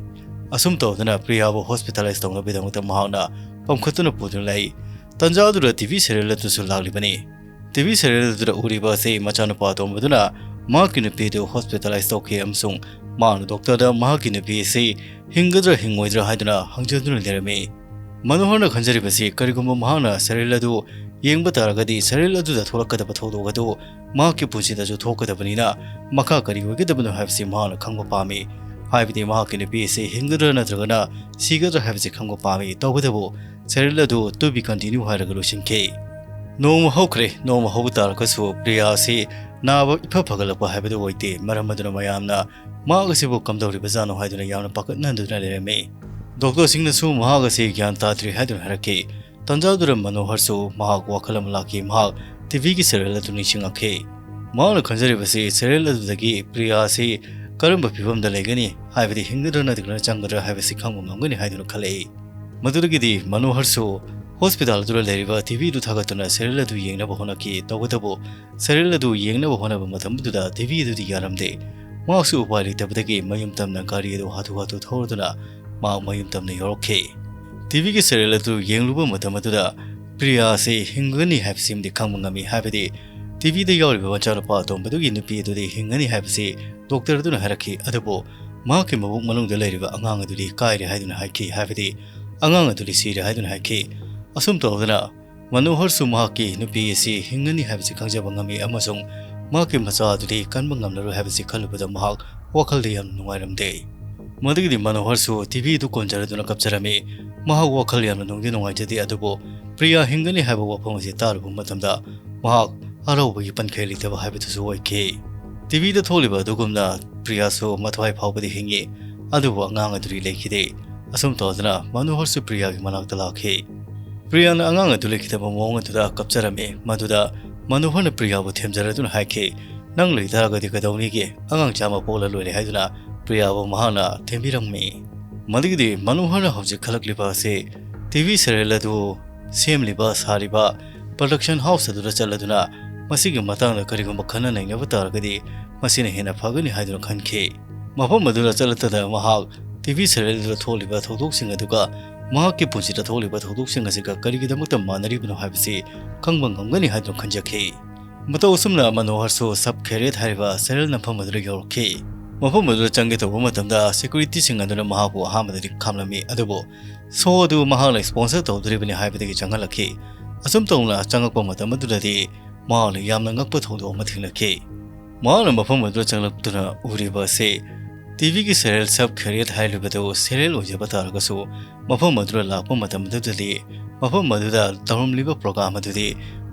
ꯑꯁꯨꯝ ꯇꯧꯗꯨꯅ ꯄ꯭ꯔꯤꯌꯥꯕꯨ hospitalize ꯇꯧꯅꯕꯒꯤꯗꯃꯛꯇ ꯃꯍꯥꯛꯅ ꯄꯝꯈꯠꯇꯨꯅ ꯄꯨꯗꯨꯅ ꯂꯩ꯫ ꯇꯟꯖꯥ ꯑꯗꯨꯗ TV serial ꯑꯗꯨꯁꯨ ꯂꯥꯛꯂꯤꯕꯅꯤ꯫ TV serial ꯑꯗꯨꯗ ꯎꯔꯤꯕ ꯑꯁꯤ ꯃꯆꯥꯅꯨꯄꯥ ꯑꯇꯣꯝꯕꯗꯨꯅ ꯃꯍꯥꯛꯀꯤ ꯅꯨꯄꯤ ꯑꯗꯨ hospitalize ꯇꯧꯈꯤ ꯑꯃꯁꯨꯡ ꯃꯍꯥꯛꯅ doctorꯗ ꯃꯍꯥꯛꯀꯤ ꯅꯨꯄꯤ ꯑꯁꯤ ꯍꯤꯡꯒꯗ꯭ꯔꯥ ꯍꯤꯡꯉꯣꯏꯗ꯭ꯔꯥ ꯍꯥꯏꯗꯨꯅ ꯍꯪꯖꯗꯨꯅ ꯂꯩꯔꯝꯃꯤ꯫ ꯃꯅꯣꯍꯔꯅ ꯈꯟꯖꯔꯤꯕꯁꯤ ꯀꯔꯤꯒꯨꯝꯕ ꯃꯍꯥꯛꯅ serial ꯑꯗꯨ ꯌꯦꯡꯕ ꯇꯥꯔꯒꯗꯤ serial ꯑꯗꯨꯗ ꯊꯣꯛꯂꯛꯀꯗꯕ ꯊꯧꯗꯣꯛ ꯑꯗꯨ ꯃꯍꯥꯛꯀꯤ ꯄꯨꯟꯁꯤꯗꯁꯨ ꯊꯣꯛꯀꯗꯕꯅꯤꯅ ꯃꯈꯥ ꯀꯔꯤ ꯑꯣꯏꯒꯗꯕꯅꯣ ꯍꯥꯏꯕꯁꯤ ꯃꯍꯥꯛꯅ ꯈꯪꯕ ꯄꯥꯝꯃꯤ꯫ ꯍꯥꯏꯕꯗꯤ ꯃꯍꯥꯛꯀꯤ ꯅꯨꯄꯤ ꯑꯁꯤ ꯍꯤꯡꯒꯗ꯭ꯔꯥ ꯅꯠꯇ꯭ꯔꯒꯅ ꯁꯤꯒꯗ꯭ꯔꯥ ꯍꯥꯏꯕꯁꯤ ꯈꯪꯕ ꯄꯥꯝꯃꯤ꯫ ꯇꯧꯕꯇꯕꯨ serial ꯑꯗꯨ to be continue ꯍꯥꯏꯔꯒ ꯂꯣꯏꯁꯤꯟꯈꯤ꯫ ꯅꯣꯡꯃ ꯍꯧꯈ꯭ꯔꯦ꯫ ꯅꯣꯡꯃ ꯍꯧꯕ ꯇꯥꯔꯒꯁꯨ ꯄ꯭ꯔꯤꯌꯥ ꯑꯁꯤ ꯅꯥꯕ ꯏꯐ ꯐꯒꯠꯂꯛꯄ ꯍꯥꯏꯕꯗꯨ ꯑꯣꯏꯗꯦ꯫ ꯃꯔꯝ ꯑꯗꯨꯅ ꯃꯌꯥꯝꯅ ꯃꯍꯥꯛ ꯑꯁꯤꯕꯨ ꯀꯝꯗꯧꯔꯤꯕꯖꯥꯠꯅꯣ ꯍꯥꯏꯗꯨꯅ ꯌꯥꯝꯅ ꯄꯥꯈꯠꯅꯗꯨꯅ ꯂꯩꯔꯝꯃꯤ꯫ Doctorꯁꯤꯡꯅꯁꯨ ꯃꯍꯥꯛ ꯑꯁꯤ ꯒ꯭ꯌꯥꯟ ꯇꯥꯗ꯭ꯔꯤ ꯍꯥꯏꯗꯨꯅ ꯍꯥꯏꯔꯛꯈꯤ꯫ ꯇꯟꯖꯥꯗꯨꯗ ꯃꯅꯣꯍꯔꯁꯨ ꯃꯍꯥꯛ ꯋꯥꯈꯜ ꯑꯃ ꯂꯥꯛꯈꯤ꯫ ꯃꯍꯥꯛ TVꯒꯤ serial ꯑꯗꯨ ꯅꯤꯡꯁꯤꯡꯂꯛꯈꯤ꯫ ꯃꯍꯥꯛꯅ ꯈꯟꯖꯔꯤꯕꯁꯤ serial ꯑꯗꯨꯗꯒꯤ ꯄ꯭ꯔꯤꯌꯥ ꯑꯁꯤ ꯀꯔꯝꯕ ꯐꯤꯕꯝꯗ ꯂꯩꯒꯅꯤ, ꯍꯥꯏꯕꯗꯤ ꯍꯤꯡꯒꯗ꯭ꯔꯥ ꯅꯠꯇ꯭ꯔꯒꯅ ꯆꯪꯒꯗ꯭ꯔꯥ ꯍꯥꯏꯕꯁꯤ ꯈꯪꯕ ꯉꯝꯒꯅꯤ ꯍꯥꯏꯗꯨꯅ ꯈꯜꯂꯛꯏ꯫ ꯃꯗꯨꯗꯒꯤꯗꯤ ꯃꯅꯣꯍꯔꯁꯨ hospital ꯑꯗꯨꯗ ꯂꯩꯔꯤꯕ TV ꯑꯗꯨ ꯊꯥꯒꯠꯇꯨꯅ serial ꯑꯗꯨ ꯌꯦꯡꯅꯕ ꯍꯣꯠꯅꯈꯤ꯫ ꯇꯧꯕꯇꯕꯨ serial ꯑꯗꯨ ꯌꯦꯡꯅꯕ ꯍꯣꯠꯅꯕ ꯃꯇꯝꯗꯨꯗ TV ꯑꯗꯨꯗꯤ ꯌꯥꯔꯝꯗꯦ꯫ ꯃꯍꯥꯛꯁꯨ ꯎꯄꯥꯏ ꯂꯩꯇꯕꯗꯒꯤ ꯃꯌꯨꯝ ꯇꯝꯅ ꯒꯥꯔꯤ ꯑꯗꯨ ꯍꯥꯊꯨ ꯍꯥꯊꯨ ꯊꯧꯔꯗꯨꯅ ꯃꯍꯥꯛ ꯃꯌꯨꯝ ꯇꯝꯅ ꯌꯧꯔꯛꯈꯤ꯫ TVꯒꯤ serial ꯑꯗꯨ ꯌꯦꯡꯂꯨꯕ ꯃꯇꯝ ꯑꯗꯨꯗ ꯄ꯭ꯔꯤꯌꯥ ꯑꯁꯤ ꯍꯤꯡꯒꯅꯤ ꯍꯥꯏꯕꯁꯤꯃꯗꯤ ꯈꯪꯕ ꯉꯝꯃꯤ꯫ ꯍꯥꯏꯕꯗꯤ TVꯗ ꯌꯥꯎꯔꯤꯕ ꯃꯆꯥꯅꯨꯄꯥ ꯑꯇꯣꯝꯕꯗꯨꯒꯤ ꯅꯨꯄꯤ ꯑꯗꯨꯗꯤ ꯍꯤꯡꯒꯅꯤ ꯍꯥꯏꯕꯁꯤ doctor ꯑꯗꯨꯅ ꯍꯥꯏꯔꯛꯈꯤ꯫ ꯑꯗꯨꯕꯨ ꯃꯍꯥꯛꯀꯤ ꯃꯕꯨꯛ ꯃꯅꯨꯡꯗ ꯂꯩꯔꯤꯕ ꯑꯉꯥꯡ ꯑꯗꯨꯗꯤ ꯀꯥꯏꯔꯦ ꯍꯥꯏꯗꯨꯅ ꯍꯥꯏꯈꯤ꯫ ꯍꯥꯏꯕꯗꯤ ꯑꯉꯥꯡ ꯑꯗꯨꯗꯤ ꯁꯤꯔꯦ ꯍꯥꯏꯗꯨꯅ ꯍꯥꯏꯈꯤ꯫ ꯑꯁꯨꯝ ꯇꯧꯗꯅ ꯃꯅꯣꯍꯔꯁꯨ ꯃꯍꯥꯛꯀꯤ ꯅꯨꯄꯤ ꯑꯁꯤ ꯍꯤꯡꯒꯅꯤ ꯍꯥꯏꯕꯁꯤ ꯈꯪꯖꯕ ꯉꯝꯃꯤ ꯑꯃꯁꯨꯡ ꯃꯍꯥꯛꯀꯤ ꯃꯆꯥ ꯑꯗꯨꯗꯤ ꯀꯟꯕ ꯉꯝꯂꯔꯣꯏ ꯍꯥꯏꯕꯁꯤ ꯈꯜꯂꯨꯕꯗ ꯃꯍꯥꯛ ꯋꯥꯈꯜꯗ ꯌꯥꯝꯅ ꯅꯨꯡꯉꯥꯏꯔꯝꯗꯦ꯫ ꯃꯗꯨꯒꯤꯗꯤ ꯃꯅꯣꯍꯔꯁꯨ TVꯗꯨ ꯀꯣꯟꯖꯔꯗꯨꯅ ꯀꯞꯆꯔꯝꯃꯤ꯫ ꯃꯍꯥꯛ ꯋꯥꯈꯜ ꯌꯥꯝꯅ ꯅꯨꯡꯗꯤ ꯅꯨꯡꯉꯥꯏꯖꯗꯦ, ꯑꯗꯨꯕꯨ ꯄ꯭ꯔꯤꯌꯥ ꯍꯤꯡꯒꯅꯤ ꯍꯥꯏꯕ ꯋꯥꯐꯝ ꯑꯁꯤ ꯇꯥꯔꯨꯕ ꯃꯇꯝꯗ ꯃꯍꯥꯛ ꯍꯔꯥꯎꯕꯒꯤ ꯄꯟꯈꯩ ꯂꯩꯇꯕ ꯍꯥꯏꯕꯗꯨꯁꯨ ꯑꯣꯏꯈꯤ꯫ TVꯗ ꯊꯣꯛꯂꯤꯕ ꯑꯗꯨꯒꯨꯝꯅ ꯄ꯭ꯔꯤꯌꯥꯁꯨ ꯃꯊ꯭ꯋꯥꯏ ꯐꯥꯎꯕꯗꯤ ꯍꯤꯡꯉꯤ, ꯑꯗꯨꯕꯨ ꯑꯉꯥꯡ ꯑꯗꯨꯗꯤ ꯂꯩꯈꯤꯗꯦ꯫ ꯑꯁꯨꯝ ꯇꯧꯗꯨꯅ ꯃꯅꯣꯍꯔꯁꯨ ꯄ꯭ꯔꯤꯌꯥꯒꯤ ꯃꯅꯥꯛꯇ ꯂꯥꯛꯈꯤ꯫ ꯄ꯭ꯔꯤꯌꯥꯅ ꯑꯉꯥꯡ ꯑꯗꯨ ꯂꯩꯈꯤꯗꯕ ꯃꯑꯣꯡ ꯑꯗꯨꯗ ꯀꯞꯆꯔꯝꯃꯤ꯫ ꯃꯗꯨꯗ ꯃꯅꯣꯍꯔꯅ ꯄ꯭ꯔꯤꯌꯥꯕꯨ ꯊꯦꯝꯖꯔꯗꯨꯅ ꯍꯥꯏꯈꯤ, "ꯅꯪ ꯂꯩ ꯇꯥꯔꯒꯗꯤ ꯀꯩꯗꯧꯅꯤꯒꯦ? ꯑꯉꯥꯡ ꯆꯥꯝꯃ ꯄꯣꯛꯂ ꯂꯣꯏꯔꯦ" ꯍꯥꯏꯗꯨꯅ ꯄ꯭ꯔꯤꯌꯥꯕꯨ ꯃꯍꯥꯛꯅ ꯊꯦꯝꯕꯤꯔꯝꯃꯤ꯫ ꯃꯗꯨꯒꯤꯗꯤ ꯃꯅꯣꯍꯔꯅ ꯍꯧꯖꯤꯛ ꯈꯜꯂꯛꯂꯤꯕ ꯑꯁꯤ ꯇꯤ ꯚꯤ serial ꯑꯗꯨ ꯁꯦꯝꯂꯤꯕ ꯁꯥꯔꯤꯕ production house ꯑꯗꯨꯗ ꯆꯠꯂꯗꯨꯅ ꯃꯁꯤꯒꯤ ꯃꯇꯥꯡꯗ ꯀꯔꯤꯒꯨꯝꯕ ꯈꯟꯅ ꯅꯩꯅꯕ ꯇꯥꯔꯒꯗꯤ ꯃꯁꯤꯅ ꯍꯦꯟꯅ ꯐꯒꯅꯤ ꯍꯥꯏꯗꯨꯅ ꯈꯟꯈꯤ꯫ ꯃꯐꯝ ꯑꯗꯨꯗ ꯆꯠꯂꯛꯇꯗ ꯃꯍꯥꯛ ꯇꯤ ꯚꯤ serial ꯑꯗꯨꯗ ꯊꯣꯛꯂꯤꯕ ꯊꯧꯗꯣꯛꯁꯤꯡ ꯑꯗꯨꯒ ꯃꯍꯥꯛꯀꯤ ꯄꯨꯟꯁꯤꯗ ꯊꯣꯛꯂꯤꯕ ꯊꯧꯗꯣꯛꯁꯤꯡ ꯑꯁꯤꯒ ꯀꯔꯤꯒꯤꯗꯃꯛꯇ ꯃꯥꯟꯅꯔꯤꯕꯅꯣ ꯍꯥꯏꯕꯁꯤ ꯈꯪꯕ ꯉꯝꯒꯅꯤ ꯍꯥꯏꯗꯨꯅ ꯈꯟꯖꯈꯤ꯫ ꯃꯇꯧ ꯑꯁꯨꯝꯅ ꯃꯅꯣꯍꯔꯁꯨ Sub Khairat ꯍꯥꯏꯔꯤꯕ serial ꯅꯝꯐꯝ ꯑꯗꯨꯗ ꯌꯧꯔꯛꯈꯤ꯫ ꯃꯐꯝ ꯑꯗꯨꯗ ꯆꯪꯒꯦ ꯇꯧꯕ ꯃꯇꯝꯗ security ꯁꯤꯡ ꯑꯗꯨꯅ ꯃꯍꯥꯛꯄꯨ ꯑꯍꯥꯟꯕꯗꯗꯤ ꯈꯥꯝꯂꯝꯃꯤ, ꯑꯗꯨꯕꯨ show ꯑꯗꯨ ꯃꯍꯥꯛꯅ sponsor ꯇꯧꯗꯣꯔꯤꯕꯅꯤ ꯍꯥꯏꯕꯗꯒꯤ ꯆꯪꯍꯜꯂꯛꯈꯤ꯫ ꯑꯁꯨꯝ ꯇꯧꯅ ꯆꯪꯂꯛꯄ ꯃꯇꯝ ꯑꯗꯨꯗꯗꯤ ꯃꯍꯥꯛꯅ ꯌꯥꯝꯅ ꯉꯛꯄ ꯊꯧꯗꯣꯛ ꯑꯃ ꯊꯦꯡꯅꯈꯤ꯫ ꯃꯍꯥꯛꯅ ꯃꯐꯝ ꯑꯗꯨꯗ ꯆꯪꯂꯛꯇꯨꯅ ꯎꯔꯤꯕ ꯑꯁꯤ ꯇꯤ ꯚꯤꯒꯤ serial Sub Khairat ꯍꯥꯏꯔꯤꯕꯗꯨ serial ꯑꯣꯏꯖꯕ ꯇꯥꯔꯒꯁꯨ ꯃꯐꯝ ꯑꯗꯨꯗ ꯂꯥꯛꯄ ꯃꯇꯝ ꯑꯗꯨꯗꯗꯤ ꯃꯐꯝ ꯑꯗꯨꯗ ꯇꯧꯔꯝꯂꯤꯕ program ꯑꯗꯨꯗꯤ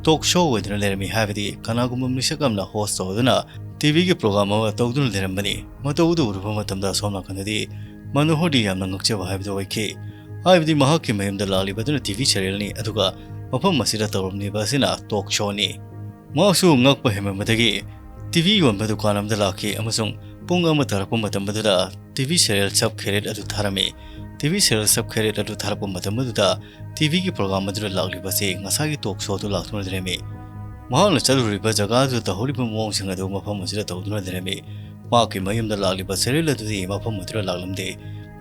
talk show ꯑꯣꯏꯗꯨꯅ ꯂꯩꯔꯝꯃꯤ, ꯍꯥꯏꯕꯗꯤ ꯀꯅꯥꯒꯨꯝꯕ ꯃꯤꯁꯛ ꯑꯃꯅ host ꯇꯧꯗꯨꯅ ꯇꯤ ꯚꯤꯒꯤ program ꯑꯃ ꯇꯧꯗꯨꯅ ꯂꯩꯔꯝꯕꯅꯤ꯫ ꯃꯇꯧ ꯑꯗꯨ ꯎꯔꯨꯕ ꯃꯇꯝꯗ ꯑꯁꯣꯝ ꯅꯥꯀꯟꯗꯗꯤ ꯃꯅꯣꯍꯔꯗꯤ ꯌꯥꯝꯅ ꯉꯛꯆꯕ ꯍꯥꯏꯕꯗꯨ ꯑꯣꯏꯈꯤ꯫ ꯍꯥꯏꯕꯗꯤ ꯃꯍꯥꯛꯀꯤ ꯃꯌꯨꯝꯗ ꯂꯥꯛꯂꯤꯕꯗꯨꯅ ꯇꯤ ꯚꯤ serialꯅꯤ, ꯑꯗꯨꯒ ꯃꯐꯝ ꯑꯁꯤꯗ ꯇꯧꯔꯝꯂꯤꯕ ꯑꯁꯤꯅ talk showꯅꯤ꯫ ꯃꯍꯥꯛꯁꯨ ꯉꯛꯄ ꯍꯦꯟꯃꯟꯕꯗꯒꯤ ꯇꯤ ꯚꯤ ꯌꯣꯟꯕ ꯗꯨꯀꯥꯟ ꯑꯃꯗ ꯂꯥꯛꯈꯤ ꯑꯃꯁꯨꯡ ꯄꯨꯡ ꯑꯃ ꯇꯥꯔꯛꯄ ꯃꯇꯝ ꯑꯗꯨꯗ T V serial Sub Khairat ꯑꯗꯨ ꯊꯥꯔꯝꯃꯤ꯫ T V serial Sub Khairat ꯑꯗꯨ ꯊꯥꯔꯛꯄ ꯃꯇꯝ ꯑꯗꯨꯗ ꯇꯤ ꯚꯤꯒꯤ program ꯑꯗꯨꯗ ꯂꯥꯛꯂꯤꯕ ꯑꯁꯤ ꯉꯁꯥꯏꯒꯤ talk show ꯑꯗꯨ ꯂꯥꯛꯇꯨꯅ ꯂꯩꯔꯝꯃꯤ꯫ ꯃꯍꯥꯛꯅ ꯆꯠꯂꯨꯔꯤꯕ ꯖꯒꯥ ꯑꯗꯨꯗ ꯇꯧꯍꯧꯔꯤꯕ ꯃꯑꯣꯡꯁꯤꯡ ꯑꯗꯨ ꯃꯐꯝ ꯑꯁꯤꯗ ꯇꯧꯗꯨꯅ ꯂꯩꯔꯝꯃꯤ꯫ ꯃꯍꯥꯛꯀꯤ ꯃꯌꯨꯝꯗ ꯂꯥꯛꯂꯤꯕ serial ꯑꯗꯨꯗꯤ ꯃꯐꯝ ꯑꯗꯨꯗ ꯂꯥꯛꯂꯝꯗꯦ꯫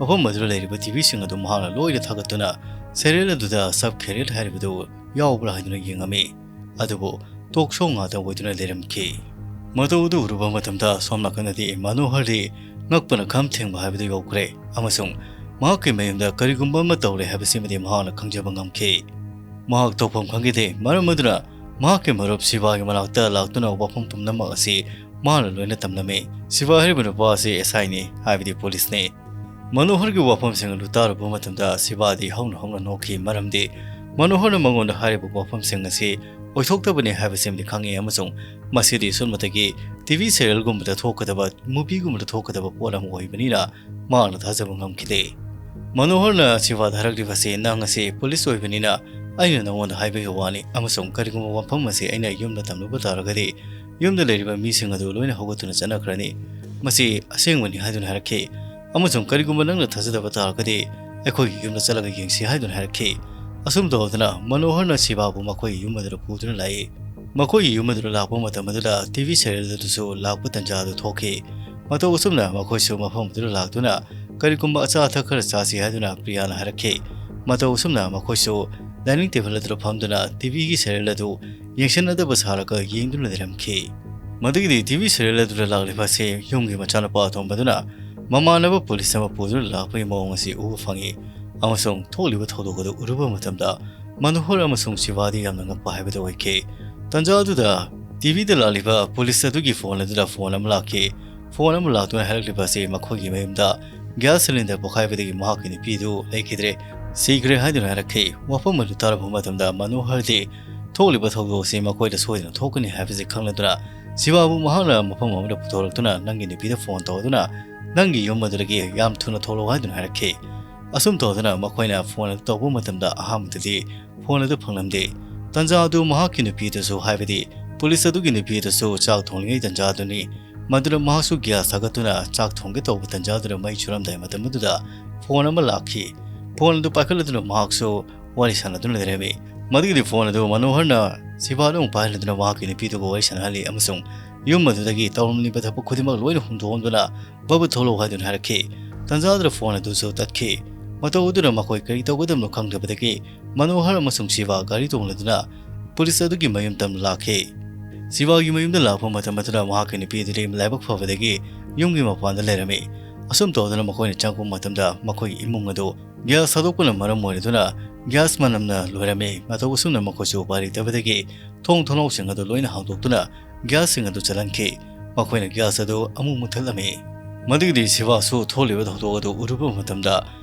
ꯃꯐꯝ ꯑꯗꯨꯗ ꯂꯩꯔꯤꯕ ꯇꯤ ꯚꯤꯁꯤꯡ ꯑꯗꯨ ꯃꯍꯥꯛꯅ ꯂꯣꯏꯅ ꯊꯥꯒꯠꯇꯨꯅ serial ꯑꯗꯨꯗ Sub Khairat ꯍꯥꯏꯔꯤꯕꯗꯨ ꯌꯥꯎꯕ꯭ꯔꯥ ꯍꯥꯏꯗꯨꯅ ꯌꯦꯡꯉꯝꯃꯤ꯫ ꯑꯗꯨꯕꯨ talk show ꯉꯥꯛꯇ ꯑꯣꯏꯗꯨꯅ ꯂꯩꯔꯝꯈꯤ꯫ ꯃꯇꯧ ꯑꯗꯨ ꯎꯔꯨꯕ ꯃꯇꯝꯗ ꯁꯣꯝ ꯅꯥꯀꯟꯗꯗꯤ ꯃꯅꯣꯍꯔꯗꯤ ꯉꯛꯄꯅ ꯈꯝ ꯊꯦꯡꯕ ꯍꯥꯏꯕꯗꯨ ꯌꯧꯈ꯭ꯔꯦ ꯑꯃꯁꯨꯡ ꯃꯍꯥꯛꯀꯤ ꯃꯌꯨꯝꯗ ꯀꯔꯤꯒꯨꯝꯕ ꯑꯃ ꯇꯧꯔꯦ ꯍꯥꯏꯕꯁꯤꯃꯗꯤ ꯃꯍꯥꯛꯅ ꯈꯪꯖꯕ ꯉꯝꯈꯤ꯫ ꯃꯍꯥꯛ ꯇꯧꯐꯝ ꯈꯪꯈꯤꯗꯦ, ꯃꯔꯝ ꯑꯗꯨꯅ ꯃꯍꯥꯛꯀꯤ ꯃꯔꯨꯞ ꯁꯤꯕꯥꯒꯤ ꯃꯅꯥꯛꯇ ꯂꯥꯛꯇꯨꯅ ꯋꯥꯐꯝ ꯄꯨꯝꯅꯃꯛ ꯑꯁꯤ ꯃꯍꯥꯛꯅ ꯂꯣꯏꯅ ꯇꯝꯂꯝꯃꯤ꯫ ꯁꯤꯕꯥ ꯍꯥꯏꯔꯤꯕ ꯅꯨꯄꯥ ꯑꯁꯤ ꯑꯦꯁ ꯑꯥꯏꯅꯤ, ꯍꯥꯏꯕꯗꯤ ꯄꯨꯂꯤꯁꯅꯤ꯫ ꯃꯅꯣꯍꯔꯒꯤ ꯋꯥꯐꯝꯁꯤꯡ ꯑꯗꯨ ꯇꯥꯔꯨꯕ ꯃꯇꯝꯗ ꯁꯤꯕꯥꯗꯤ ꯍꯧꯅ ꯍꯧꯅ ꯅꯣꯛꯈꯤ, ꯃꯔꯝꯗꯤ ꯃꯅꯣꯍꯔꯅ ꯃꯉꯣꯟꯗ ꯍꯥꯏꯔꯤꯕ ꯋꯥꯐꯝꯁꯤꯡ ꯑꯁꯤ ꯑꯣꯏꯊꯣꯛꯇꯕꯅꯤ ꯍꯥꯏꯕꯁꯤꯃꯗꯤ ꯈꯪꯉꯤ ꯑꯃꯁꯨꯡ ꯃꯁꯤꯗꯤ ꯁꯨꯞꯅꯇꯒꯤ ꯇꯤ ꯚꯤ serialꯒꯨꯝꯕꯗ ꯊꯣꯛꯀꯗꯕ, movieꯒꯨꯝꯕꯗ ꯊꯣꯛꯀꯗꯕ ꯄꯣꯠ ꯑꯃ ꯑꯣꯏꯕꯅꯤꯅ ꯃꯍꯥꯛꯅ ꯊꯥꯖꯕ ꯉꯝꯈꯤꯗꯦ꯫ ꯃꯅꯣꯍꯔꯅ ꯁꯤꯕꯥꯗ ꯍꯥꯏꯔꯛꯂꯤꯕꯁꯤ, "ꯅꯪ ꯑꯁꯤ ꯄꯨꯂꯤꯁ ꯑꯣꯏꯕꯅꯤꯅ ꯑꯩꯅ ꯅꯉꯣꯟꯗ ꯍꯥꯏꯕꯒꯤ ꯋꯥꯅꯤ ꯑꯃꯁꯨꯡ ꯀꯔꯤꯒꯨꯝꯕ ꯋꯥꯐꯝ ꯑꯁꯤ ꯑꯩꯅ ꯌꯨꯝꯗ ꯇꯝꯂꯨꯕ ꯇꯥꯔꯒꯗꯤ ꯌꯨꯝꯗ ꯂꯩꯔꯤꯕ ꯃꯤꯁꯤꯡ ꯑꯗꯨ ꯂꯣꯏꯅ ꯍꯧꯒꯠꯇꯨꯅ ꯆꯠꯅꯈ꯭ꯔꯅꯤ꯫ ꯃꯁꯤ ꯑꯁꯦꯡꯕꯅꯤ" ꯍꯥꯏꯗꯨꯅ ꯍꯥꯏꯔꯛꯈꯤ꯫ "ꯑꯃꯁꯨꯡ ꯀꯔꯤꯒꯨꯝꯕ ꯅꯪꯅ ꯊꯥꯖꯗꯕ ꯇꯥꯔꯒꯗꯤ ꯑꯩꯈꯣꯏꯒꯤ ꯌꯨꯝꯗ ꯆꯠꯂꯒ ꯌꯦꯡꯁꯤ" ꯍꯥꯏꯗꯨꯅ ꯍꯥꯏꯔꯛꯈꯤ꯫ ꯑꯁꯨꯝ ꯇꯧꯗꯅ ꯃꯅꯣꯍꯔꯅ ꯁꯤꯕꯥꯕꯨ ꯃꯈꯣꯏꯒꯤ ꯌꯨꯝ ꯑꯗꯨꯗ ꯄꯨꯗꯨꯅ ꯂꯥꯛꯏ꯫ ꯃꯈꯣꯏꯒꯤ ꯌꯨꯝ ꯑꯗꯨꯗ ꯂꯥꯛꯄ ꯃꯇꯝ ꯑꯗꯨꯗ ꯇꯤ ꯚꯤ serial ꯑꯗꯨꯁꯨ ꯂꯥꯛꯄ ꯇꯟꯖꯥ ꯑꯗꯨ ꯊꯣꯛꯈꯤ꯫ ꯃꯇꯧ ꯑꯁꯨꯝꯅ ꯃꯈꯣꯏꯁꯨ ꯃꯐꯝ ꯑꯗꯨꯗ ꯂꯥꯛꯇꯨꯅ ꯀꯔꯤꯒꯨꯝꯕ ꯑꯆꯥ ꯑꯊꯛ ꯈꯔ ꯆꯥꯁꯤ ꯍꯥꯏꯗꯨꯅ ꯄ꯭ꯔꯤꯌꯥꯅ ꯍꯥꯏꯔꯛꯈꯤ꯫ ꯃꯇꯧ ꯑꯁꯨꯝꯅ ꯃꯈꯣꯏꯁꯨ dining table ꯑꯗꯨꯗ ꯐꯝꯗꯨꯅ ꯇꯤ ꯚꯤꯒꯤ serial ꯑꯗꯨ ꯌꯦꯡꯁꯤꯟꯅꯗꯕ ꯁꯥꯔꯒ ꯌꯦꯡꯗꯨꯅ ꯂꯩꯔꯝꯈꯤ꯫ ꯃꯗꯨꯒꯤꯗꯤ ꯇꯤ ꯚꯤ serial ꯑꯗꯨꯗ ꯂꯥꯛꯂꯤꯕ ꯑꯁꯤ ꯌꯨꯝꯒꯤ ꯃꯆꯥꯅꯨꯄꯥ ꯑꯇꯣꯝꯕꯗꯨꯅ ꯃꯃꯥꯟꯅꯕ ꯄꯨꯂꯤꯁ ꯑꯃ ꯄꯨꯗꯨꯅ ꯂꯥꯛꯄꯒꯤ ꯃꯑꯣꯡ ꯑꯁꯤ ꯎꯕ ꯐꯪꯉꯤ꯫ ꯑꯃꯁꯨꯡ ꯊꯣꯛꯂꯤꯕ ꯊꯧꯗꯣꯛ ꯑꯗꯨ ꯎꯔꯨꯕ ꯃꯇꯝꯗ ꯃꯅꯣꯍꯔ ꯑꯃꯁꯨꯡ ꯁꯤꯕꯥꯗꯤ ꯌꯥꯝꯅ ꯉꯛꯄ ꯍꯥꯏꯕꯗꯨ ꯑꯣꯏꯈꯤ꯫ ꯇꯟꯖꯥ ꯑꯗꯨꯗ ꯇꯤ ꯚꯤꯗ ꯂꯥꯛꯂꯤꯕ ꯄꯨꯂꯤꯁ ꯑꯗꯨꯒꯤ ꯐꯣꯟ ꯑꯗꯨꯗ ꯐꯣꯟ ꯑꯃ ꯂꯥꯛꯈꯤ꯫ ꯐꯣꯟ ꯑꯃ ꯂꯥꯛꯇꯨꯅ ꯍꯥꯏꯔꯛꯂꯤꯕ ꯑꯁꯤ ꯃꯈꯣꯏꯒꯤ ꯃꯌꯨꯝꯗ ꯒ꯭ꯌꯥꯁ ꯁꯤꯂꯤꯟꯗꯔ ꯄꯣꯈꯥꯏꯕꯗꯒꯤ ꯃꯍꯥꯛꯀꯤ ꯅꯨꯄꯤꯗꯨ ꯂꯩꯈꯤꯗ꯭ꯔꯦ, ꯁꯤꯈ꯭ꯔꯦ ꯍꯥꯏꯗꯨꯅ ꯍꯥꯏꯔꯛꯈꯤ꯫ ꯋꯥꯐꯝ ꯑꯗꯨ ꯇꯥꯔꯕ ꯃꯇꯝꯗ ꯃꯅꯣꯍꯔꯗꯤ ꯊꯣꯛꯂꯤꯕ ꯊꯧꯗꯣꯛ ꯑꯁꯤ ꯃꯈꯣꯏꯗ ꯁꯣꯏꯗꯅ ꯊꯣꯛꯀꯅꯤ ꯍꯥꯏꯕꯁꯤ ꯈꯪꯂꯗꯨꯅ ꯁꯤꯕꯥꯕꯨ ꯃꯍꯥꯛꯅ ꯃꯐꯝ ꯑꯃꯗ ꯄꯨꯊꯣꯔꯛꯇꯨꯅ ꯅꯪꯒꯤ ꯅꯨꯄꯤꯗ ꯐꯣꯟ ꯇꯧꯗꯨꯅ ꯅꯪꯒꯤ ꯌꯨꯝ ꯑꯗꯨꯗꯒꯤ ꯌꯥꯝ ꯊꯨꯅ ꯊꯣꯛꯂꯛꯎ ꯍꯥꯏꯗꯨꯅ ꯍꯥꯏꯔꯛꯈꯤ꯫ ꯑꯁꯨꯝ ꯇꯧꯗꯨꯅ ꯃꯈꯣꯏꯅ ꯐꯣꯟ ꯑꯗꯨ ꯇꯧꯕ ꯃꯇꯝꯗ ꯑꯍꯥꯟꯕꯗꯗꯤ ꯐꯣꯟ ꯑꯗꯨ ꯐꯪꯂꯝꯗꯦ꯫ ꯇꯟꯖꯥ ꯑꯗꯨ ꯃꯍꯥꯛꯀꯤ ꯅꯨꯄꯤ ꯑꯗꯨꯁꯨ, ꯍꯥꯏꯕꯗꯤ ꯄꯨꯂꯤꯁ ꯑꯗꯨꯒꯤ ꯅꯨꯄꯤ ꯑꯗꯨꯁꯨ ꯆꯥꯛ ꯊꯣꯡꯂꯤꯉꯩ ꯇꯟꯖꯥ ꯑꯗꯨꯅꯤ꯫ ꯃꯗꯨꯗ ꯃꯍꯥꯛꯁꯨ ꯒ꯭ꯌꯥꯁ ꯊꯥꯒꯠꯇꯨꯅ ꯆꯥꯛ ꯊꯣꯡꯒꯦ ꯇꯧꯕ ꯇꯟꯖꯥ ꯑꯗꯨꯗ ꯃꯩ ꯆꯨꯔꯝꯗꯥꯏ ꯃꯇꯝ ꯑꯗꯨꯗ ꯐꯣꯟ ꯑꯃ ꯂꯥꯛꯈꯤ꯫ ꯐꯣꯟ ꯑꯗꯨ ꯄꯥꯏꯈꯠꯂꯗꯨꯅ ꯃꯍꯥꯛꯁꯨ ꯋꯥꯔꯤ ꯁꯥꯟꯅꯗꯨꯅ ꯂꯩꯔꯝꯃꯤ꯫ ꯃꯗꯨꯒꯤꯗꯤ ꯐꯣꯟ ꯑꯗꯨ ꯃꯅꯣꯍꯔꯅ ꯁꯤꯕꯥꯗ ꯑꯃꯨꯛ ꯄꯥꯏꯍꯜꯂꯗꯨꯅ ꯃꯍꯥꯛꯀꯤ ꯅꯨꯄꯤꯗꯨꯒ ꯋꯥꯔꯤ ꯁꯥꯟꯅꯍꯜꯂꯤ ꯑꯃꯁꯨꯡ ꯌꯨꯝ ꯑꯗꯨꯗꯒꯤ ꯇꯧꯔꯝꯂꯤꯕ ꯊꯕꯛ ꯈꯨꯗꯤꯡꯃꯛ ꯂꯣꯏꯅ ꯍꯨꯟꯗꯣꯛꯂꯝꯗꯨꯅ ꯕꯕ ꯊꯣꯛꯂꯛꯎ ꯍꯥꯏꯗꯨꯅ ꯍꯥꯏꯔꯛꯈꯤ꯫ ꯇꯟꯖꯥꯗꯨꯗ ꯐꯣꯟ ꯑꯗꯨꯁꯨ ꯇꯠꯈꯤ꯫ ꯃꯇꯧ ꯑꯗꯨꯅ ꯃꯈꯣꯏ ꯀꯔꯤ ꯇꯧꯒꯗꯕꯅꯣ ꯈꯪꯗꯕꯗꯒꯤ ꯃꯅꯣꯍꯔ ꯑꯃꯁꯨꯡ ꯁꯤꯕꯥ ꯒꯥꯔꯤ ꯇꯣꯡꯂꯗꯨꯅ ꯄꯨꯂꯤꯁ ꯑꯗꯨꯒꯤ ꯃꯌꯨꯝ ꯇꯝꯅ ꯂꯥꯛꯈꯤ꯫ ꯁꯤꯕꯥꯒꯤ ꯃꯌꯨꯝꯗ ꯂꯥꯛꯄ ꯃꯇꯝ ꯑꯗꯨꯗ ꯃꯍꯥꯛꯀꯤ ꯅꯨꯄꯤ ꯑꯗꯨꯗꯤ ꯂꯥꯏꯕꯛ ꯐꯕꯗꯒꯤ ꯌꯨꯝꯒꯤ ꯃꯄꯥꯟꯗ ꯂꯩꯔꯝꯃꯤ꯫ ꯑꯁꯨꯝ ꯇꯧꯗꯨꯅ ꯃꯈꯣꯏꯅ ꯆꯪꯉꯛꯄ ꯃꯇꯝꯗ ꯃꯈꯣꯏꯒꯤ ꯏꯃꯨꯡ ꯑꯗꯨ ꯒ꯭ꯌꯥꯁ ꯊꯥꯗꯣꯛꯄꯅ ꯃꯔꯝ ꯑꯣꯏꯔꯗꯨꯅ ꯒ꯭ꯌꯥꯁ ꯃꯅꯝꯅ ꯂꯣꯏꯔꯝꯃꯤ꯫ ꯃꯇꯧ ꯑꯁꯨꯝꯅ ꯃꯈꯣꯏꯁꯨ ꯎꯄꯥꯏ ꯂꯩꯇꯕꯗꯒꯤ ꯊꯣꯡ ꯊꯣꯡꯅꯥꯎꯁꯤꯡ ꯑꯗꯨ ꯂꯣꯏꯅ ꯍꯥꯡꯗꯣꯛꯇꯨꯅ ꯒ꯭ꯌꯥꯁꯁꯤꯡ ꯑꯗꯨ ꯆꯠꯍꯟꯈꯤ꯫ ꯃꯈꯣꯏꯅ ꯒ꯭ꯌꯥꯁ ꯑꯗꯨ ꯑꯃꯨꯛ ꯃꯨꯠꯊꯠꯂꯝꯃꯤ꯫ ꯃꯗꯨꯒꯤꯗꯤ ꯁꯤꯕꯥꯁꯨ ꯊꯣꯛꯂꯤꯕ ꯊꯧꯗꯣꯛ ꯑꯗꯨ ꯎꯔꯨꯕ ꯃꯇꯝꯗ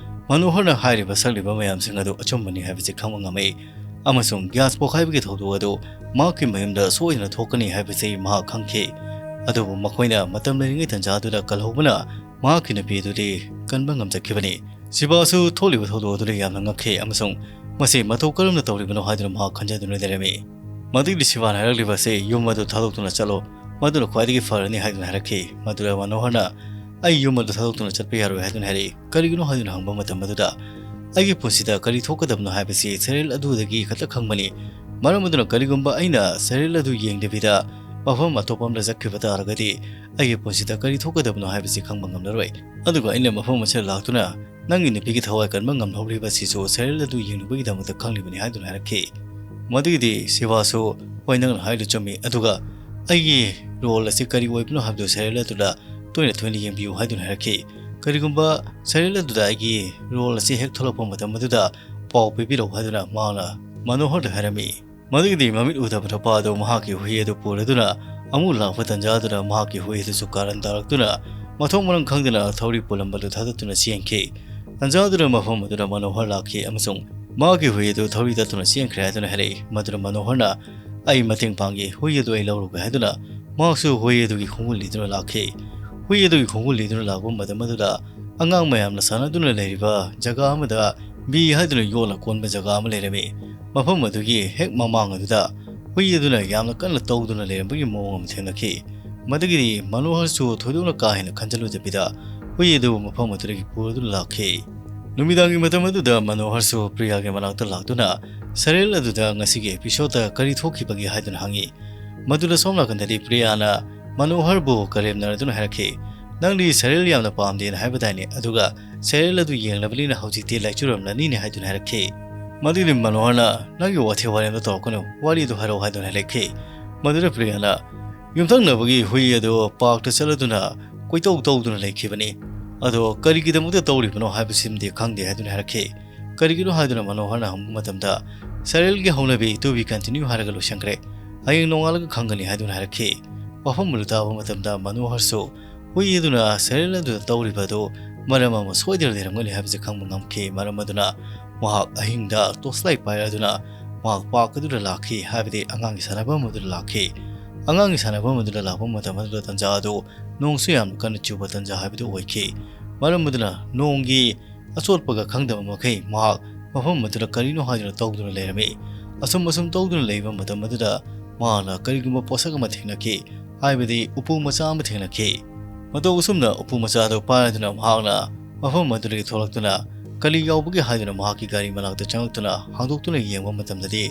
ꯃꯅꯣꯍꯔꯅ ꯍꯥꯏꯔꯤꯕ ꯁꯛꯂꯤꯕ ꯃꯌꯥꯝꯁꯤꯡ ꯑꯗꯨ ꯑꯆꯨꯝꯕꯅꯤ ꯍꯥꯏꯕꯁꯤ ꯈꯪꯕ ꯉꯝꯃꯤ꯫ ꯑꯃꯁꯨꯡ ꯒ꯭ꯌꯥꯁ ꯄꯣꯈꯥꯏꯕꯒꯤ ꯊꯧꯗꯣꯛ ꯑꯗꯨ ꯃꯍꯥꯛꯀꯤ ꯃꯌꯨꯝꯗ ꯁꯣꯏꯗꯅ ꯊꯣꯛꯀꯅꯤ ꯍꯥꯏꯕꯁꯤ ꯃꯍꯥꯛ ꯈꯪꯈꯤ꯫ ꯑꯗꯨꯕꯨ ꯃꯈꯣꯏꯅ ꯃꯇꯝ ꯂꯩꯔꯤꯉꯩ ꯇꯟꯖꯥ ꯑꯗꯨꯗ ꯀꯜꯍꯧꯕꯅ ꯃꯍꯥꯛꯀꯤ ꯅꯨꯄꯤ ꯑꯗꯨꯗꯤ ꯀꯟꯕ ꯉꯝꯖꯈꯤꯕꯅꯤ꯫ ꯁꯤꯕꯥꯁꯨ ꯊꯣꯛꯂꯤꯕ ꯊꯧꯗꯣꯛ ꯑꯗꯨꯗ ꯌꯥꯝꯅ ꯉꯛꯈꯤ ꯑꯃꯁꯨꯡ ꯃꯁꯤ ꯃꯇꯧ ꯀꯔꯝꯅ ꯇꯧꯔꯤꯕꯅꯣ ꯍꯥꯏꯗꯨꯅ ꯃꯍꯥꯛ ꯈꯟꯖꯗꯨꯅ ꯂꯩꯔꯝꯃꯤ꯫ ꯃꯗꯨꯒꯤ ꯁꯤꯕꯥꯅ ꯍꯥꯏꯔꯛꯂꯤꯕ ꯑꯁꯤ ꯌꯨꯝ ꯑꯗꯨ ꯊꯥꯗꯣꯛꯇꯨꯅ ꯆꯠꯂꯣ, ꯃꯗꯨꯅ ꯈ꯭ꯋꯥꯏꯗꯒꯤ ꯐꯔꯅꯤ ꯍꯥꯏꯗꯨꯅ ꯍꯥꯏꯔꯛꯈꯤ꯫ ꯃꯗꯨꯗ ꯃꯅꯣꯍꯔꯅ ꯑꯩ ꯌꯨꯝ ꯑꯗꯨ ꯊꯥꯗꯣꯛꯇꯨꯅ ꯆꯠꯄ ꯌꯥꯔꯣꯏ ꯍꯥꯏꯗꯨꯅ ꯍꯥꯏꯔꯛꯏ꯫ ꯀꯔꯤꯒꯤꯅꯣ ꯍꯥꯏꯗꯨꯅ ꯍꯪꯕ ꯃꯇꯝ ꯑꯗꯨꯗ, "ꯑꯩꯒꯤ ꯄꯨꯟꯁꯤꯗ ꯀꯔꯤ ꯊꯣꯛꯀꯗꯕꯅꯣ ꯍꯥꯏꯕꯁꯤ ꯁꯦꯔꯦꯜ ꯑꯗꯨꯗꯒꯤ ꯈꯛꯇ ꯈꯪꯕꯅꯤ꯫ ꯃꯔꯝ ꯑꯗꯨꯅ ꯀꯔꯤꯒꯨꯝꯕ ꯑꯩꯅ ꯁꯦꯔꯦꯜ ꯑꯗꯨ ꯌꯦꯡꯗꯕꯤꯗ ꯃꯐꯝ ꯑꯇꯣꯞꯄ ꯑꯃꯗ ꯆꯠꯈꯤꯕ ꯇꯥꯔꯒꯗꯤ, ꯑꯩꯒꯤ ꯄꯨꯟꯁꯤꯗ ꯀꯔꯤ ꯊꯣꯛꯀꯗꯕꯅꯣ ꯍꯥꯏꯕꯁꯤ ꯈꯪꯕ ꯉꯝꯂꯔꯣꯏ꯫ ꯑꯗꯨꯒ ꯑꯩꯅ ꯃꯐꯝ ꯑꯁꯤꯗ ꯂꯥꯛꯇꯨꯅ ꯅꯪꯒꯤ ꯅꯨꯄꯤꯒꯤ ꯊꯋꯥꯏ ꯀꯟꯕ ꯉꯝꯍꯧꯔꯤꯕꯁꯤꯁꯨ ꯁꯦꯔꯦꯜ ꯑꯗꯨ ꯌꯦꯡꯅꯕꯒꯤꯗꯃꯛꯇ ꯈꯪꯂꯤꯕꯅꯤ" ꯍꯥꯏꯗꯨꯅ ꯍꯥꯏꯔꯛꯈꯤ꯫ ꯃꯗꯨꯒꯤꯗꯤ ꯁꯤꯕꯥꯁꯨ, "ꯍꯣꯏ, ꯅꯪꯅ ꯍꯥꯏꯗꯨ ꯆꯨꯝꯃꯤ, ꯑꯗꯨꯒ ꯑꯩꯒꯤ ꯔꯣꯜ ꯑꯁꯤ ꯀꯔꯤ ꯑꯣꯏꯕꯅꯣ ꯍꯥꯏꯕꯗꯨ ꯁꯦꯔꯦꯜ ꯑꯗꯨꯗ ꯇꯣꯏꯅ ꯇꯣꯏꯅ ꯌꯦꯡꯕꯤꯌꯨ" ꯍꯥꯏꯗꯨꯅ ꯍꯥꯏꯔꯛꯈꯤ꯫ "ꯀꯔꯤꯒꯨꯝꯕ ꯁꯦꯔꯦꯜ ꯑꯗꯨꯗ ꯑꯩꯒꯤ ꯔꯣꯜ ꯑꯁꯤ ꯍꯦꯛ ꯊꯣꯛꯂꯛꯄ ꯃꯇꯝ ꯑꯗꯨꯗ ꯄꯥꯎ ꯄꯤꯕꯤꯔꯛꯎ" ꯍꯥꯏꯗꯨꯅ ꯃꯥꯅ ꯃꯅꯣꯍꯔꯗ ꯍꯥꯏꯔꯝꯃꯤ꯫ ꯃꯗꯨꯒꯤꯗꯤ ꯃꯃꯤꯠ ꯎꯗꯕ ꯅꯨꯄꯥ ꯑꯗꯨ ꯃꯍꯥꯛꯀꯤ ꯍꯨꯏ ꯑꯗꯨ ꯄꯨꯔꯗꯨꯅ ꯑꯃꯨꯛ ꯂꯥꯛꯄ ꯇꯟꯖꯥꯗꯨꯗ ꯃꯍꯥꯛꯀꯤ ꯍꯨꯏ ꯑꯗꯨꯁꯨ ꯀꯥꯔꯟ ꯇꯥꯔꯛꯇꯨꯅ ꯃꯊꯣꯡ ꯃꯔꯝ ꯈꯪꯗꯅ ꯊꯧꯔꯤ ꯄꯨꯜꯂꯝꯕꯗꯨ ꯊꯥꯗꯠꯇꯨꯅ ꯆꯦꯟꯈꯤ꯫ ꯇꯟꯖꯥꯗꯨꯗ ꯃꯐꯝ ꯑꯗꯨꯗ ꯃꯅꯣꯍꯔ ꯂꯥꯛꯈꯤ ꯑꯃꯁꯨꯡ ꯃꯍꯥꯛꯀꯤ ꯍꯨꯏ ꯑꯗꯨ ꯊꯧꯔꯤ ꯇꯠꯇꯨꯅ ꯆꯦꯟꯈ꯭ꯔꯦ ꯍꯥꯏꯗꯨꯅ ꯍꯥꯏꯔꯛꯏ꯫ ꯃꯗꯨꯗ ꯃꯅꯣꯍꯔꯅ, "ꯑꯩ ꯃꯇꯦꯡ ꯄꯥꯡꯒꯦ, ꯍꯨꯏ ꯑꯗꯨ ꯑꯩ ꯂꯧꯔꯨꯒꯦ" ꯍꯥꯏꯗꯨꯅ ꯃꯍꯥꯛꯁꯨ ꯍꯨꯏ ꯑꯗꯨꯒꯤ ꯈꯣꯡꯒꯨꯜ ꯂꯤꯗꯨꯅ ꯂꯥꯛꯈꯤ꯫ ꯍꯨꯏ ꯑꯗꯨꯒꯤ ꯈꯣꯡꯒꯨꯜ ꯂꯤꯗꯨꯅ ꯂꯥꯛꯄ ꯃꯇꯝ ꯑꯗꯨꯗ ꯑꯉꯥꯡ ꯃꯌꯥꯝꯅ ꯁꯥꯟꯅꯗꯨꯅ ꯂꯩꯔꯤꯕ ꯖꯒꯥ ꯑꯃꯗ ꯕꯤ ꯍꯥꯏꯗꯨꯅ ꯌꯣꯠꯅ ꯀꯣꯟꯕ ꯖꯒꯥ ꯑꯃ ꯂꯩꯔꯝꯃꯤ꯫ ꯃꯐꯝ ꯑꯗꯨꯒꯤ ꯍꯦꯛ ꯃꯃꯥꯡ ꯑꯗꯨꯗ ꯍꯨꯏ ꯑꯗꯨꯅ ꯌꯥꯝꯅ ꯀꯟꯅ ꯇꯧꯗꯨꯅ ꯂꯩꯔꯝꯕꯒꯤ ꯃꯑꯣꯡ ꯑꯃ ꯊꯦꯡꯅꯈꯤ꯫ ꯃꯗꯨꯒꯤꯗꯤ ꯃꯅꯣꯍꯔꯁꯨ ꯊꯣꯏꯗꯣꯛꯅ ꯀꯥ ꯍꯦꯟꯅ ꯈꯟꯖꯤꯜꯂꯨꯗꯕꯤꯗ ꯍꯨꯏ ꯑꯗꯨꯕꯨ ꯃꯐꯝ ꯑꯗꯨꯗꯒꯤ ꯄꯨꯔꯗꯨꯅ ꯂꯥꯛꯈꯤ꯫ ꯅꯨꯃꯤꯗꯥꯡꯒꯤ ꯃꯇꯝ ꯑꯗꯨꯗ ꯃꯅꯣꯍꯔꯁꯨ ꯄ꯭ꯔꯤꯌꯥꯒꯤ ꯃꯅꯥꯛꯇ ꯂꯥꯛꯇꯨꯅ ꯁꯦꯔꯦꯜ ꯑꯗꯨꯗ ꯉꯁꯤꯒꯤ ꯑꯦꯄꯤꯁꯣꯗꯇ ꯀꯔꯤ ꯊꯣꯛꯈꯤꯕꯒꯦ ꯍꯥꯏꯗꯨꯅ ꯍꯪꯉꯤ꯫ ꯃꯗꯨꯗ ꯁꯣꯝ ꯅꯥꯀꯟꯗꯗꯤ ꯄ꯭ꯔꯤꯌꯥꯅ ꯃꯅꯣꯍꯔꯕꯨ ꯀꯔꯦꯝꯅꯔꯗꯨꯅ ꯍꯥꯏꯔꯛꯈꯤ, "ꯅꯪꯗꯤ ꯁꯦꯔꯦꯜ ꯌꯥꯝꯅ ꯄꯥꯝꯗꯦꯅ ꯍꯥꯏꯕꯗꯥꯏꯅꯦ? ꯑꯗꯨꯒ ꯁꯦꯔꯦꯜ ꯑꯗꯨ ꯌꯦꯡꯂꯕꯅꯤꯅ ꯍꯧꯖꯤꯛꯇꯤ ꯂꯥꯏꯆꯨꯔꯝꯂꯅꯤꯅꯦ" ꯍꯥꯏꯗꯨꯅ ꯍꯥꯏꯔꯛꯈꯤ꯫ ꯃꯗꯨꯒꯤꯗꯤ ꯃꯅꯣꯍꯔꯅ, "ꯅꯪꯒꯤ ꯋꯥꯊꯤ ꯋꯥꯔꯦꯝꯗꯣ ꯇꯧꯔꯛꯀꯅꯨ, ꯋꯥꯔꯤꯗꯨ ꯍꯥꯏꯔꯛꯑꯣ" ꯍꯥꯏꯗꯨꯅ ꯍꯥꯏꯔꯛꯈꯤ꯫ ꯃꯗꯨꯗ ꯄ꯭ꯔꯤꯌꯥꯅ, "ꯌꯨꯝꯊꯪꯅꯕꯒꯤ ꯍꯨꯏ ꯑꯗꯨ ꯄꯥꯔꯛꯇ ꯆꯠꯂꯗꯨꯅ ꯀꯣꯏꯇꯧ ꯇꯧꯗꯨꯅ ꯂꯩꯈꯤꯕꯅꯤ꯫ ꯑꯗꯣ ꯀꯔꯤꯒꯤꯗꯃꯛꯇ ꯇꯧꯔꯤꯕꯅꯣ ꯍꯥꯏꯕꯁꯤꯃꯗꯤ ꯈꯪꯗꯦ" ꯍꯥꯏꯗꯨꯅ ꯍꯥꯏꯔꯛꯈꯤ꯫ "ꯀꯔꯤꯒꯤꯅꯣ?" ꯍꯥꯏꯗꯨꯅ ꯃꯅꯣꯍꯔꯅ ꯍꯪꯕ ꯃꯇꯝꯗ, "ꯁꯦꯔꯦꯜꯒꯤ ꯍꯧꯅꯕꯤ to be continue" ꯍꯥꯏꯔꯒ ꯂꯣꯏꯁꯤꯟꯈ꯭ꯔꯦ꯫ "ꯍꯌꯦꯡ ꯅꯣꯡꯉꯥꯜꯂꯒ ꯈꯪꯒꯅꯤ" ꯍꯥꯏꯗꯨꯅ ꯍꯥꯏꯔꯛꯈꯤ꯫ ꯋꯥꯐꯝ ꯑꯗꯨ ꯇꯥꯕ ꯃꯇꯝꯗ ꯃꯅꯣꯍꯔꯁꯨ ꯍꯨꯏ ꯑꯗꯨꯅ ꯁꯦꯔꯦꯜ ꯑꯗꯨꯗ ꯇꯧꯔꯤꯕ ꯑꯗꯨ ꯃꯔꯝ ꯑꯃ ꯁꯣꯏꯗꯅ ꯂꯩꯔꯝꯒꯅꯤ ꯍꯥꯏꯕꯁꯤ ꯈꯪꯕ ꯉꯝꯈꯤ꯫ ꯃꯔꯝ ꯑꯗꯨꯅ ꯃꯍꯥꯛ ꯑꯍꯤꯡꯗ ꯇꯣꯔꯆ ꯂꯥꯏꯠ ꯄꯥꯏꯔꯗꯨꯅ ꯃꯍꯥꯛ ꯄꯥꯔꯛ ꯑꯗꯨꯗ ꯂꯥꯛꯈꯤ, ꯍꯥꯏꯕꯗꯤ ꯑꯉꯥꯡꯒꯤ ꯁꯥꯟꯅꯐꯝ ꯑꯗꯨꯗ ꯂꯥꯛꯈꯤ꯫ ꯑꯉꯥꯡꯒꯤ ꯁꯥꯟꯅꯐꯝ ꯑꯗꯨꯗ ꯂꯥꯛꯄ ꯃꯇꯝ ꯑꯗꯨꯗ ꯇꯟꯖꯥ ꯑꯗꯨ ꯅꯣꯡꯁꯨ ꯌꯥꯝꯅ ꯀꯟꯅ ꯆꯨꯕ ꯇꯟꯖꯥ ꯍꯥꯏꯕꯗꯨ ꯑꯣꯏꯈꯤ꯫ ꯃꯔꯝ ꯑꯗꯨꯅ ꯅꯣꯡꯒꯤ ꯑꯆꯣꯠꯄꯒ ꯈꯪꯗꯕ ꯃꯈꯩ ꯃꯍꯥꯛ ꯃꯐꯝ ꯑꯗꯨꯗ ꯀꯔꯤꯅꯣ ꯍꯥꯏꯗꯨꯅ ꯇꯧꯗꯨꯅ ꯂꯩꯔꯝꯃꯤ꯫ ꯑꯁꯨꯝ ꯑꯁꯨꯝ ꯇꯧꯗꯨꯅ ꯂꯩꯕ ꯃꯇꯝ ꯑꯗꯨꯗ ꯃꯍꯥꯛꯅ ꯀꯔꯤꯒꯨꯝꯕ ꯄꯣꯠꯁꯛ ꯑꯃ ꯊꯦꯡꯅꯈꯤ, ꯍꯥꯏꯕꯗꯤ ꯎꯄꯨ ꯃꯆꯥ ꯑꯃ ꯊꯦꯡꯅꯈꯤ꯫ ꯃꯇꯧ ꯑꯁꯨꯝꯅ ꯎꯄꯨ ꯃꯆꯥ ꯑꯗꯨ ꯄꯥꯏꯗꯨꯅ ꯃꯍꯥꯛꯅ ꯃꯐꯝ ꯑꯗꯨꯗꯒꯤ ꯊꯣꯛꯂꯛꯇꯨꯅ ꯀꯔꯤ ꯌꯥꯎꯕꯒꯦ ꯍꯥꯏꯗꯨꯅ ꯃꯍꯥꯛꯀꯤ ꯒꯥꯔꯤ ꯃꯅꯥꯛꯇ ꯆꯪꯂꯛꯇꯨꯅ ꯍꯥꯡꯗꯣꯛꯇꯨꯅ ꯌꯦꯡꯕ ꯃꯇꯝꯗꯗꯤ,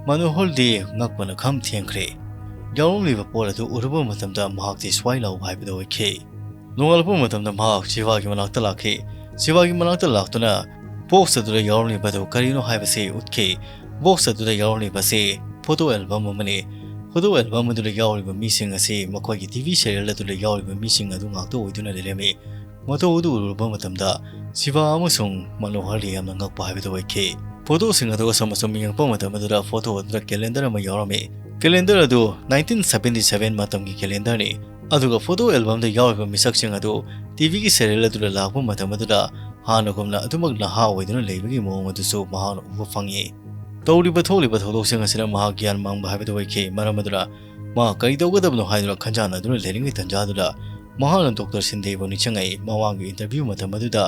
ꯃꯅꯣꯍꯔꯗꯤ ꯉꯛꯄꯅ ꯈꯝ ꯊꯦꯡꯈ꯭ꯔꯦ꯫ ꯌꯥꯎꯔꯝꯂꯤꯕ ꯄꯣꯠ ꯑꯗꯨ ꯎꯔꯨꯕ ꯃꯇꯝꯗ ꯃꯍꯥꯛꯇꯤ ꯁ꯭ꯋꯥꯏ ꯂꯥꯎꯕ ꯍꯥꯏꯕꯗꯨ ꯑꯣꯏꯈꯤ꯫ ꯅꯣꯡꯉꯥꯜꯂꯛꯄ ꯃꯇꯝꯗ ꯃꯍꯥꯛ ꯁꯤꯚꯥꯒꯤ ꯃꯅꯥꯛꯇ ꯂꯥꯛꯈꯤ꯫ ꯁꯤꯚꯥꯒꯤ ꯃꯅꯥꯛꯇ ꯂꯥꯛꯇꯨꯅ ꯕꯣꯛꯁ ꯑꯗꯨꯗ ꯌꯥꯎꯔꯝꯂꯤꯕ ꯑꯗꯨ ꯀꯔꯤꯅꯣ ꯍꯥꯏꯕꯁꯤ ꯎꯠꯈꯤ꯫ ꯕꯣꯛꯁ ꯑꯗꯨꯗ ꯌꯥꯎꯔꯝꯂꯤꯕꯁꯤ ꯐꯣꯇꯣ ꯑꯦꯜꯕꯝ ꯑꯃꯅꯤ꯫ ꯐꯣꯇꯣ ꯑꯦꯜꯕꯝ ꯑꯗꯨꯗ ꯌꯥꯎꯔꯤꯕ ꯃꯤꯁꯤꯡ ꯑꯁꯤ ꯃꯈꯣꯏꯒꯤ ꯇꯤ ꯚꯤ ꯁꯦꯔꯤꯌꯦꯜ ꯑꯗꯨꯗ ꯌꯥꯎꯔꯤꯕ ꯃꯤꯁꯤꯡ ꯑꯗꯨ ꯉꯥꯛꯇ ꯑꯣꯏꯗꯨꯅ ꯂꯩꯔꯝꯃꯤ꯫ ꯃꯇꯧ ꯑꯗꯨ ꯎꯔꯨꯕ ꯃꯇꯝꯗ ꯁꯤꯚꯥ ꯑꯃꯁꯨꯡ ꯃꯅꯣꯍꯔꯗꯤ ꯌꯥꯝꯅ ꯉꯛꯄ ꯍꯥꯏꯕꯗꯨ ꯑꯣꯏꯈꯤ꯫ ꯐꯣꯇꯣꯁꯤꯡ ꯑꯗꯨ ꯑꯁꯨꯝ ꯑꯁꯨꯝ ꯌꯦꯡꯉꯛꯄ ꯃꯇꯝ ꯑꯗꯨꯗ ꯐꯣꯇꯣ ꯑꯗꯨꯗ ꯀꯦꯂꯦꯟꯗꯔ ꯑꯃ ꯌꯥꯎꯔꯝꯃꯤ꯫ ꯀꯦꯂꯦꯟꯗꯔ ꯑꯗꯨ ꯅꯥꯏꯟꯇꯤꯟ ꯁꯚꯦꯟꯇꯤ ꯁꯚꯦꯟ ꯃꯇꯝꯒꯤ ꯀꯦꯂꯦꯟꯗꯔꯅꯤ꯫ ꯑꯗꯨꯒ ꯐꯣꯇꯣ ꯑꯦꯜꯕꯝꯗ ꯌꯥꯎꯔꯤꯕ ꯃꯤꯁꯛꯁꯤꯡ ꯑꯗꯨ ꯇꯤ ꯚꯤꯒꯤ ꯁꯦꯔꯤꯌꯦꯜ ꯑꯗꯨꯗ ꯂꯥꯛꯄ ꯃꯇꯝ ꯑꯗꯨꯗ ꯍꯥꯟꯅꯒꯨꯝꯅ ꯑꯗꯨꯃꯛ ꯅꯍꯥ ꯑꯣꯏꯗꯨꯅ ꯂꯩꯕꯒꯤ ꯃꯑꯣꯡ ꯑꯗꯨꯁꯨ ꯃꯍꯥꯛꯅ ꯎꯕ ꯐꯪꯉꯤ꯫ ꯇꯧꯔꯤꯕ ꯊꯣꯛꯂꯤꯕ ꯊꯧꯗꯣꯛꯁꯤꯡ ꯑꯁꯤꯅ ꯃꯍꯥꯛ ꯒ꯭ꯌꯥꯟ ꯃꯥꯡꯕ ꯍꯥꯏꯕꯗꯨ ꯑꯣꯏꯈꯤ꯫ ꯃꯔꯝ ꯑꯗꯨꯅ ꯃꯍꯥꯛ ꯀꯔꯤ ꯇꯧꯒꯗꯕꯅꯣ ꯍꯥꯏꯗꯨꯅ ꯈꯟꯖꯥꯟꯅꯗꯨꯅ ꯂꯩꯔꯤꯉꯩ ꯇꯥꯟꯖꯥꯗꯨꯗ ꯃꯍꯥꯛꯅ ꯗꯣꯛꯇꯔ ꯁꯤꯟꯗꯦꯕꯨ ꯅꯤꯡꯁꯤꯡꯉꯛꯏ꯫ ꯃꯃꯥꯡꯒꯤ ꯏꯟꯇꯔꯚ꯭ꯌꯨ ꯃꯇꯝ ꯑꯗꯨꯗ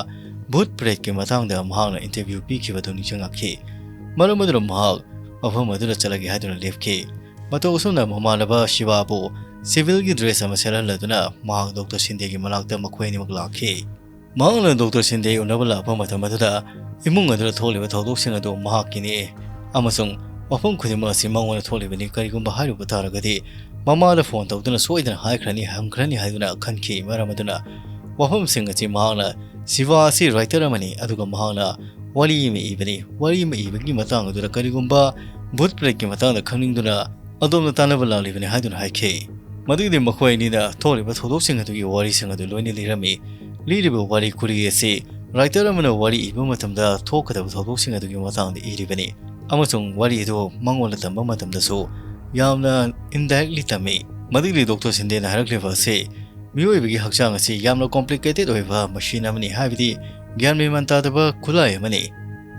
ꯚꯨꯠ ꯄ꯭ꯔꯦꯠꯀꯤ ꯃꯇꯥꯡꯗ ꯃꯍꯥꯛꯅ ꯏꯟꯇꯔꯚ꯭ꯌꯨ ꯄꯤꯈꯤꯕꯗꯨ ꯅꯤꯡꯁꯤꯡꯂꯛꯈꯤ꯫ ꯃꯔꯝ ꯑꯗꯨꯅ ꯃꯍꯥꯛ ꯃꯐꯝ ꯑꯗꯨꯗ ꯆꯠꯂꯒꯦ ꯍꯥꯏꯗꯨꯅ ꯂꯦꯞꯈꯤ꯫ ꯃꯇꯧ ꯑꯁꯨꯝꯅ ꯃꯃꯥꯟꯅꯕ ꯁꯤꯕꯥꯕꯨ ꯁꯤꯚꯤꯜꯒꯤ ꯗ꯭ꯔꯦꯁ ꯑꯃ ꯁꯦꯠꯍꯜꯂꯗꯨꯅ ꯃꯍꯥꯛ ꯗꯣꯛꯇꯔ ꯁꯤꯟꯗꯦꯒꯤ ꯃꯅꯥꯛꯇ ꯃꯈꯣꯏ ꯑꯅꯤꯃꯛ ꯂꯥꯛꯈꯤ꯫ ꯃꯍꯥꯛꯅ ꯗꯣꯛꯇꯔ ꯁꯤꯟꯗꯦ ꯎꯅꯕ ꯂꯥꯛꯄ ꯃꯇꯝ ꯑꯗꯨꯗ ꯏꯃꯨꯡ ꯑꯗꯨꯗ ꯊꯣꯛꯂꯤꯕ ꯊꯧꯗꯣꯛꯁꯤꯡ ꯑꯗꯨ ꯃꯍꯥꯛꯀꯤꯅꯤ ꯑꯃꯁꯨꯡ ꯋꯥꯐꯝ ꯈꯨꯗꯤꯡꯃꯛ ꯑꯁꯤ ꯃꯉꯣꯟꯗ ꯊꯣꯛꯂꯤꯕꯅꯤ꯫ ꯀꯔꯤꯒꯨꯝꯕ ꯍꯥꯏꯔꯨꯕ ꯇꯥꯔꯒꯗꯤ ꯃꯃꯥꯗ ꯐꯣꯟ ꯇꯧꯗꯨꯅ ꯁꯣꯏꯗꯅ ꯍꯥꯏꯈ꯭ꯔꯅꯤ, ꯍꯪꯈ꯭ꯔꯅꯤ ꯍꯥꯏꯗꯨꯅ ꯈꯟꯈꯤ꯫ ꯃꯔꯝ ꯑꯗꯨꯅ ꯋꯥꯐꯝꯁꯤꯡ ꯑꯁꯤ ꯃꯍꯥꯛꯅ ꯁꯤꯚꯥ ꯑꯁꯤ ꯔꯥꯏꯇꯔ ꯑꯃꯅꯤ, ꯑꯗꯨꯒ ꯃꯍꯥꯛꯅ ꯋꯥꯔꯤ ꯑꯃ ꯏꯕꯅꯤ꯫ ꯋꯥꯔꯤ ꯑꯃ ꯏꯕꯒꯤ ꯃꯇꯥꯡ ꯑꯗꯨꯗ ꯀꯔꯤꯒꯨꯝꯕ ꯚꯨꯠ ꯄ꯭ꯔꯦꯠꯀꯤ ꯃꯇꯥꯡꯗ ꯈꯪꯅꯤꯡꯗꯨꯅ ꯑꯗꯣꯝꯗ ꯇꯥꯟꯅꯕ ꯂꯥꯛꯂꯤꯕꯅꯤ ꯍꯥꯏꯗꯨꯅ ꯍꯥꯏꯈꯤ꯫ ꯃꯗꯨꯒꯤꯗꯤ ꯃꯈꯣꯏ ꯑꯅꯤꯅ ꯊꯣꯛꯂꯤꯕ ꯊꯧꯗꯣꯛꯁꯤꯡ ꯑꯗꯨꯒꯤ ꯋꯥꯔꯤꯁꯤꯡ ꯑꯗꯨ ꯂꯣꯏꯅ ꯂꯤꯔꯝꯃꯤ꯫ ꯂꯤꯔꯤꯕ ꯋꯥꯔꯤ ꯈꯨꯂꯤ ꯑꯁꯤ ꯔꯥꯏꯇꯔ ꯑꯃꯅ ꯋꯥꯔꯤ ꯏꯕ ꯃꯇꯝꯗ ꯊꯣꯛꯀꯗꯕ ꯊꯧꯗꯣꯛꯁꯤꯡ ꯑꯗꯨꯒꯤ ꯃꯇꯥꯡꯗ ꯏꯔꯤꯕꯅꯤ, ꯑꯃꯁꯨꯡ ꯋꯥꯔꯤ ꯑꯗꯨ ꯃꯉꯣꯟꯗ ꯇꯝꯕ ꯃꯇꯝꯗꯁꯨ ꯌꯥꯝꯅ indirectly ꯇꯝꯃꯤ꯫ ꯃꯗꯨꯒꯤꯗꯤ ꯗꯣꯛꯇꯔ ꯁꯤꯟꯗꯦꯅ ꯍꯥꯏꯔꯛꯂꯤꯕ ꯑꯁꯤ ꯃꯤꯑꯣꯏꯕꯒꯤ ꯍꯛꯆꯥꯡ ꯑꯁꯤ ꯌꯥꯝꯅ complicated ꯑꯣꯏꯕ ꯃꯁꯤꯟ ꯑꯃꯅꯤ, ꯍꯥꯏꯕꯗꯤ ꯒ꯭ꯌꯥꯟ ꯃꯦꯟ ꯇꯥꯗꯕ ꯈꯨꯠꯂꯥꯏ ꯑꯃꯅꯤ꯫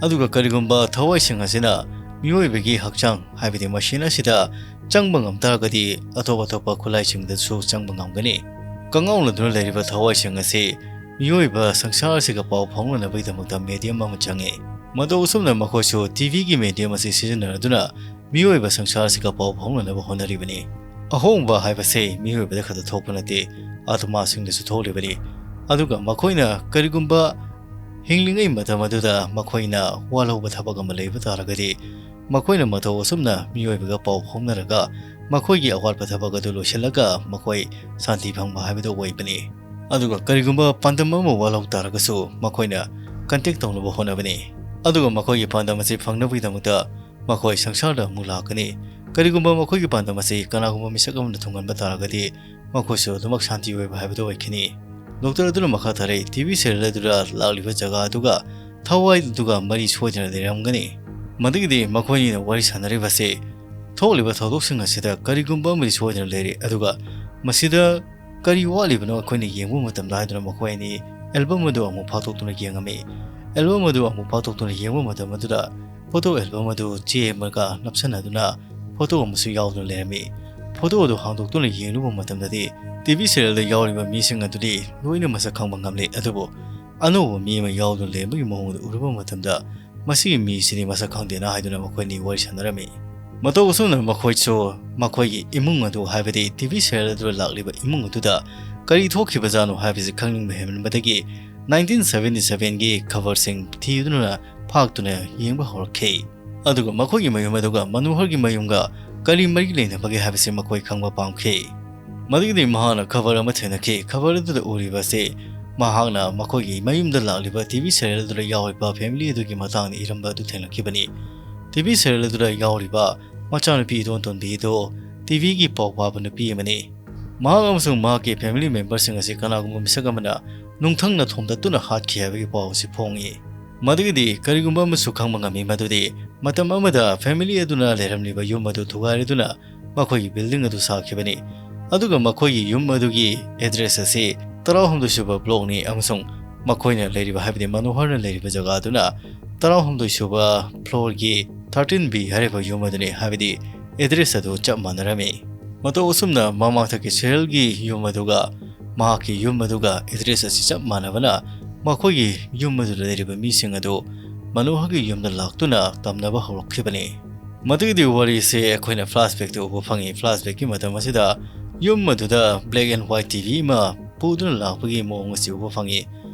ꯑꯗꯨꯒ ꯀꯔꯤꯒꯨꯝꯕ ꯊꯋꯥꯏꯁꯤꯡ ꯑꯁꯤꯅ ꯃꯤꯑꯣꯏꯕꯒꯤ ꯍꯛꯆꯥꯡ, ꯍꯥꯏꯕꯗꯤ ꯃꯁꯤꯟ ꯑꯁꯤꯗ ꯆꯪꯕ ꯉꯝ ꯇꯥꯔꯒꯗꯤ ꯑꯇꯣꯞ ꯑꯇꯣꯞꯄ ꯈꯨꯠꯂꯥꯏꯁꯤꯡꯗꯁꯨ ꯆꯪꯕ ꯉꯝꯒꯅꯤ꯫ ꯀꯪꯉꯥꯎꯅꯗꯨꯅ ꯂꯩꯔꯤꯕ ꯊꯋꯥꯏꯁꯤꯡ ꯑꯁꯤ ꯃꯤꯑꯣꯏꯕ ꯁꯪꯁꯥꯔ ꯑꯁꯤꯒ ꯄꯥꯎ ꯐꯥꯎꯅꯅꯕꯒꯤꯗꯃꯛꯇ medium ꯑꯃ ꯆꯪꯉꯤ꯫ ꯃꯇꯧ ꯑꯁꯨꯝꯅ ꯃꯈꯣꯏꯁꯨ ꯇꯤ ꯚꯤꯒꯤ medium ꯑꯁꯤ ꯁꯤꯖꯤꯟꯅꯗꯨꯅ ꯃꯤꯑꯣꯏꯕ ꯁꯪꯁꯥꯔ ꯑꯁꯤꯒ ꯄꯥꯎ ꯐꯥꯎꯅꯅꯕ ꯍꯣꯠꯅꯔꯤꯕꯅꯤ꯫ ꯑꯍꯣꯡꯕ ꯍꯥꯏꯕꯁꯦ ꯃꯤꯑꯣꯏꯕꯗ ꯈꯛꯇ ꯊꯣꯛꯄ ꯅꯠꯇꯦ, ꯑꯥꯇꯃꯥꯁꯤꯡꯗꯁꯨ ꯊꯣꯛꯂꯤꯕꯅꯤ꯫ ꯑꯗꯨꯒ ꯃꯈꯣꯏꯅ ꯀꯔꯤꯒꯨꯝꯕ ꯍꯤꯡꯂꯤꯉꯩ ꯃꯇꯝ ꯑꯗꯨꯗ ꯃꯈꯣꯏꯅ ꯋꯥꯠꯍꯧꯕ ꯊꯕꯛ ꯑꯃ ꯂꯩꯕ ꯇꯥꯔꯒꯗꯤ, ꯃꯈꯣꯏꯅ ꯃꯇꯧ ꯑꯁꯨꯝꯅ ꯃꯤꯑꯣꯏꯕꯒ ꯄꯥꯎ ꯐꯥꯎꯅꯔꯒ ꯃꯈꯣꯏꯒꯤ ꯑꯋꯥꯠꯄ ꯊꯕꯛ ꯑꯗꯨ ꯂꯣꯏꯁꯤꯜꯂꯒ ꯃꯈꯣꯏ ꯁꯥꯟꯇꯤ ꯐꯪꯕ ꯍꯥꯏꯕꯗꯨ ꯑꯣꯏꯕꯅꯤ꯫ ꯑꯗꯨꯒ ꯀꯔꯤꯒꯨꯝꯕ ꯄꯥꯟꯗꯝ ꯑꯃ ꯋꯥꯠꯍꯧ ꯇꯥꯔꯒꯁꯨ ꯃꯈꯣꯏꯅ ꯀꯟꯇꯦꯛ ꯇꯧꯅꯕ ꯍꯣꯠꯅꯕꯅꯤ꯫ ꯑꯗꯨꯒ ꯃꯈꯣꯏꯒꯤ ꯄꯥꯟꯗꯝ ꯑꯁꯤ ꯐꯪꯅꯕꯒꯤꯗꯃꯛꯇ ꯃꯈꯣꯏ ꯁꯪꯁꯥꯔꯗ ꯑꯃꯨꯛ ꯂꯥꯛꯀꯅꯤ꯫ ꯀꯔꯤꯒꯨꯝꯕ ꯃꯈꯣꯏꯒꯤ ꯄꯥꯟꯗꯝ ꯑꯁꯤ ꯀꯅꯥꯒꯨꯝꯕ ꯃꯤꯁꯛ ꯑꯃꯅ ꯊꯨꯡꯍꯟꯕ ꯇꯥꯔꯒꯗꯤ, ꯃꯈꯣꯏꯁꯨ ꯑꯗꯨꯃꯛ ꯁꯥꯟꯇꯤ ꯑꯣꯏꯕ ꯍꯥꯏꯕꯗꯨ ꯑꯣꯏꯈꯤꯅꯤ꯫ ꯗꯣꯛꯇꯔ ꯑꯗꯨꯅ ꯃꯈꯥ ꯇꯥꯔꯛꯏ, "ꯇꯤ ꯚꯤ ꯁꯦꯔꯤꯌꯦꯜ ꯑꯗꯨꯗ ꯂꯥꯛꯂꯤꯕ ꯖꯒꯥ ꯑꯗꯨꯒ ꯊꯋꯥꯏ ꯑꯗꯨꯒ ꯃꯔꯤ ꯁꯣꯏꯗꯅ ꯂꯩꯔꯝꯒꯅꯤ꯫ ꯃꯗꯨꯒꯤꯗꯤ ꯃꯈꯣꯏꯅꯤꯅ ꯋꯥꯔꯤ ꯁꯥꯟꯅꯔꯤꯕꯁꯤ ꯊꯣꯛꯂꯤꯕ ꯊꯧꯗꯣꯛꯁꯤꯡ ꯑꯁꯤꯗ ꯀꯔꯤꯒꯨꯝꯕ ꯑꯃꯗꯤ ꯁꯣꯏꯗꯅ ꯂꯩꯔꯤ, ꯑꯗꯨꯒ ꯃꯁꯤꯗ ꯀꯔꯤ ꯋꯥꯠꯂꯤꯕꯅꯣ ꯑꯩꯈꯣꯏꯅ ꯌꯦꯡꯕ ꯃꯇꯝꯗ" ꯍꯥꯏꯗꯨꯅ ꯃꯈꯣꯏ ꯑꯅꯤ ꯑꯦꯜꯕꯝ ꯑꯗꯨ ꯑꯃꯨꯛ ꯐꯥꯛꯇꯣꯛꯇꯨꯅ ꯌꯦꯡꯉꯝꯃꯤ꯫ ꯑꯦꯜꯕꯝ ꯑꯗꯨ ꯑꯃꯨꯛ ꯐꯥꯛꯇꯣꯛꯇꯨꯅ ꯌꯦꯡꯕ ꯃꯇꯝ ꯑꯗꯨꯗ ꯐꯣꯇꯣ ꯑꯦꯜꯕꯝ ꯑꯗꯨ ꯆꯦ ꯑꯃꯒ ꯅꯞꯁꯟꯅꯗꯨꯅ ꯐꯣꯇꯣ ꯑꯃꯁꯨ ꯌꯥꯎꯗꯨꯅ ꯂꯩꯔꯝꯃꯤ꯫ ꯐꯣꯇꯣ ꯑꯗꯨ ꯍꯥꯡꯗꯣꯛꯇꯨꯅ ꯌꯦꯡꯂꯨꯕ ꯃꯇꯝꯗꯗꯤ, ꯇꯤ ꯚꯤ ꯁꯦꯔꯤꯌꯦꯜꯗ ꯌꯥꯎꯔꯤꯕ ꯃꯤꯁꯤꯡ ꯑꯗꯨꯗꯤ ꯂꯣꯏꯅ ꯃꯁꯛ ꯈꯪꯕ ꯉꯝꯂꯦ, ꯑꯗꯨꯕꯨ ꯑꯅꯧꯕ ꯃꯤ ꯑꯃ ꯌꯥꯎꯗꯨꯅ ꯂꯩꯔꯝꯕꯒꯤ ꯃꯑꯣꯡꯗ ꯎꯔꯨꯕ ꯃꯇꯝꯗ, ꯃꯁꯤꯒꯤ ꯃꯤꯁꯤꯗꯤ ꯃꯁꯛ ꯈꯪꯗꯦꯅ ꯍꯥꯏꯗꯨꯅ ꯃꯈꯣꯏ ꯑꯅꯤ ꯋꯥꯔꯤ ꯁꯥꯟꯅꯔꯝꯃꯤ꯫ ꯃꯇꯧ ꯑꯁꯨꯝꯅ ꯃꯈꯣꯏꯁꯨ ꯃꯈꯣꯏꯒꯤ ꯏꯃꯨꯡ ꯑꯗꯨ, ꯍꯥꯏꯕꯗꯤ ꯇꯤ ꯚꯤ ꯁꯦꯔꯤꯌꯦꯜ ꯑꯗꯨꯗ ꯂꯥꯛꯂꯤꯕ ꯏꯃꯨꯡ ꯑꯗꯨꯗ ꯀꯔꯤ ꯊꯣꯛꯈꯤꯕꯖꯥꯠꯅꯣ ꯍꯥꯏꯕꯁꯤ ꯈꯪꯅꯤꯡꯕ ꯍꯦꯟꯃꯟꯕꯗꯒꯤ, ꯅꯥꯏꯟꯇꯤꯟ ꯁꯚꯦꯟꯇꯤ ꯁꯚꯦꯟꯒꯤ ꯈꯕꯔꯁꯤꯡ ꯊꯤꯗꯨꯅ ꯐꯥꯛꯇꯨꯅ ꯌꯦꯡꯕ ꯍꯧꯔꯛꯈꯤ꯫ ꯑꯗꯨꯒ ꯃꯈꯣꯏꯒꯤ ꯃꯌꯨꯝ ꯑꯗꯨꯒ ꯃꯅꯣꯍꯔꯒꯤ ꯃꯌꯨꯝꯒ ꯀꯔꯤ ꯃꯔꯤ ꯂꯩꯅꯕꯒꯦ ꯍꯥꯏꯕꯁꯤ ꯃꯈꯣꯏ ꯈꯪꯕ ꯄꯥꯝꯈꯤ꯫ ꯃꯗꯨꯒꯤꯗꯤ ꯃꯍꯥꯛꯅ ꯈꯕꯔ ꯑꯃ ꯊꯦꯡꯅꯈꯤ꯫ ꯈꯕꯔ ꯑꯗꯨꯗ ꯎꯔꯤꯕ ꯑꯁꯤ ꯃꯍꯥꯛꯅ ꯃꯈꯣꯏꯒꯤ ꯃꯌꯨꯝꯗ ꯂꯥꯛꯂꯤꯕ ꯇꯤ ꯚꯤ ꯁꯦꯔꯤꯌꯦꯜ ꯑꯗꯨꯗ ꯌꯥꯎꯔꯤꯕ ꯐꯦꯃꯤꯂꯤ ꯑꯗꯨꯒꯤ ꯃꯇꯥꯡꯗ ꯏꯔꯝꯕ ꯑꯗꯨ ꯊꯦꯡꯅꯈꯤꯕꯅꯤ꯫ ꯇꯤ ꯚꯤ ꯁꯦꯔꯤꯌꯦꯜ ꯑꯗꯨꯗ ꯌꯥꯎꯔꯤꯕ ꯃꯆꯥꯅꯨꯄꯤ ꯏꯇꯣꯟ ꯇꯣꯟꯕꯤ ꯑꯗꯨ ꯇꯤ ꯚꯤꯒꯤ ꯄꯥꯎ ꯄꯥꯕ ꯅꯨꯄꯤ ꯑꯃꯅꯤ꯫ ꯃꯍꯥꯛ ꯑꯃꯁꯨꯡ ꯃꯍꯥꯛꯀꯤ ꯐꯦꯃꯤꯂꯤ ꯃꯦꯝꯕꯔꯁꯤꯡ ꯑꯁꯤ ꯀꯅꯥꯒꯨꯝꯕ ꯃꯤꯁꯛ ꯑꯃꯅ ꯅꯨꯡꯊꯪꯅ ꯊꯣꯝꯗꯠꯇꯨꯅ ꯍꯥꯠꯈꯤ ꯍꯥꯏꯕꯒꯤ ꯄꯥꯎ ꯑꯁꯤ ꯐꯣꯡꯏ꯫ ꯃꯗꯨꯒꯤꯗꯤ ꯀꯔꯤꯒꯨꯝꯕ ꯑꯃꯁꯨ ꯈꯪꯕ ꯉꯝꯃꯤ ꯃꯗꯨꯗꯤ ꯃꯇꯝ ꯑꯃꯗ ꯐꯦꯃꯤꯂꯤ ꯑꯗꯨꯅ ꯂꯩꯔꯝꯂꯤꯕ ꯌꯨꯝ ꯑꯗꯨ ꯊꯨꯒꯥꯏꯔꯗꯨꯅ ꯃꯈꯣꯏꯒꯤ ꯕꯤꯜꯗꯤꯡ ꯑꯗꯨ ꯁꯥꯈꯤꯕꯅꯤ꯫ ꯑꯗꯨꯒ ꯃꯈꯣꯏꯒꯤ ꯌꯨꯝ ꯑꯗꯨꯒꯤ ꯑꯦꯗ꯭ꯔꯦꯁ ꯑꯁꯤ ꯇꯔꯥꯍꯨꯝꯗꯣꯏ ꯁꯨꯕ ꯕ꯭ꯂꯣꯛꯅꯤ ꯑꯃꯁꯨꯡ ꯃꯈꯣꯏꯅ ꯂꯩꯔꯤꯕ, ꯍꯥꯏꯕꯗꯤ ꯃꯅꯣꯍꯔꯅ ꯂꯩꯔꯤꯕ ꯖꯒꯥ ꯑꯗꯨꯅ ꯇꯔꯥꯍꯨꯝꯗꯣꯏ ꯁꯨꯕ ꯐ꯭ꯂꯣꯔꯒꯤ ꯊꯥꯔꯇꯤꯟ ꯕꯤ ꯍꯥꯏꯔꯤꯕ ꯌꯨꯝ ꯑꯗꯨꯅꯤ, ꯍꯥꯏꯕꯗꯤ ꯑꯦꯗ꯭ꯔꯦꯁ ꯑꯗꯨ ꯆꯞ ꯃꯥꯟꯅꯔꯝꯃꯤ꯫ ꯃꯇꯧ ꯑꯁꯨꯝꯅ ꯃꯃꯥꯡꯊꯛꯀꯤ ꯁꯦꯔꯤꯌꯦꯜꯒꯤ ꯌꯨꯝ ꯑꯗꯨꯒ ꯃꯍꯥꯛꯀꯤ ꯌꯨꯝ ꯑꯗꯨꯒ ꯑꯦꯗ꯭ꯔꯦꯁ ꯑꯁꯤ ꯆꯞ ꯃꯥꯟꯅꯕꯅ ꯃꯈꯣꯏꯒꯤ ꯌꯨꯝ ꯑꯗꯨꯗ ꯂꯩꯔꯤꯕ ꯃꯤꯁꯤꯡ ꯑꯗꯨ ꯃꯅꯣꯍꯔꯒꯤ ꯌꯨꯝꯗ ꯂꯥꯛꯇꯨꯅ ꯇꯝꯅꯕ ꯍꯧꯔꯛꯈꯤꯕꯅꯤ꯫ ꯃꯗꯨꯒꯤꯗꯤ ꯋꯥꯔꯤꯁꯦ ꯑꯩꯈꯣꯏꯅ flashbackꯇ ꯎꯕ ꯐꯪꯉꯤ꯫ Flashbackꯀꯤ ꯃꯇꯝ ꯑꯁꯤꯗ ꯌꯨꯝ ꯑꯗꯨꯗ black and white TV ꯑꯃ ꯄꯨꯗꯨꯅ ꯂꯥꯛꯄꯒꯤ ꯃꯑꯣꯡ ꯑꯁꯤ ꯎꯕ ꯐꯪꯉꯤ꯫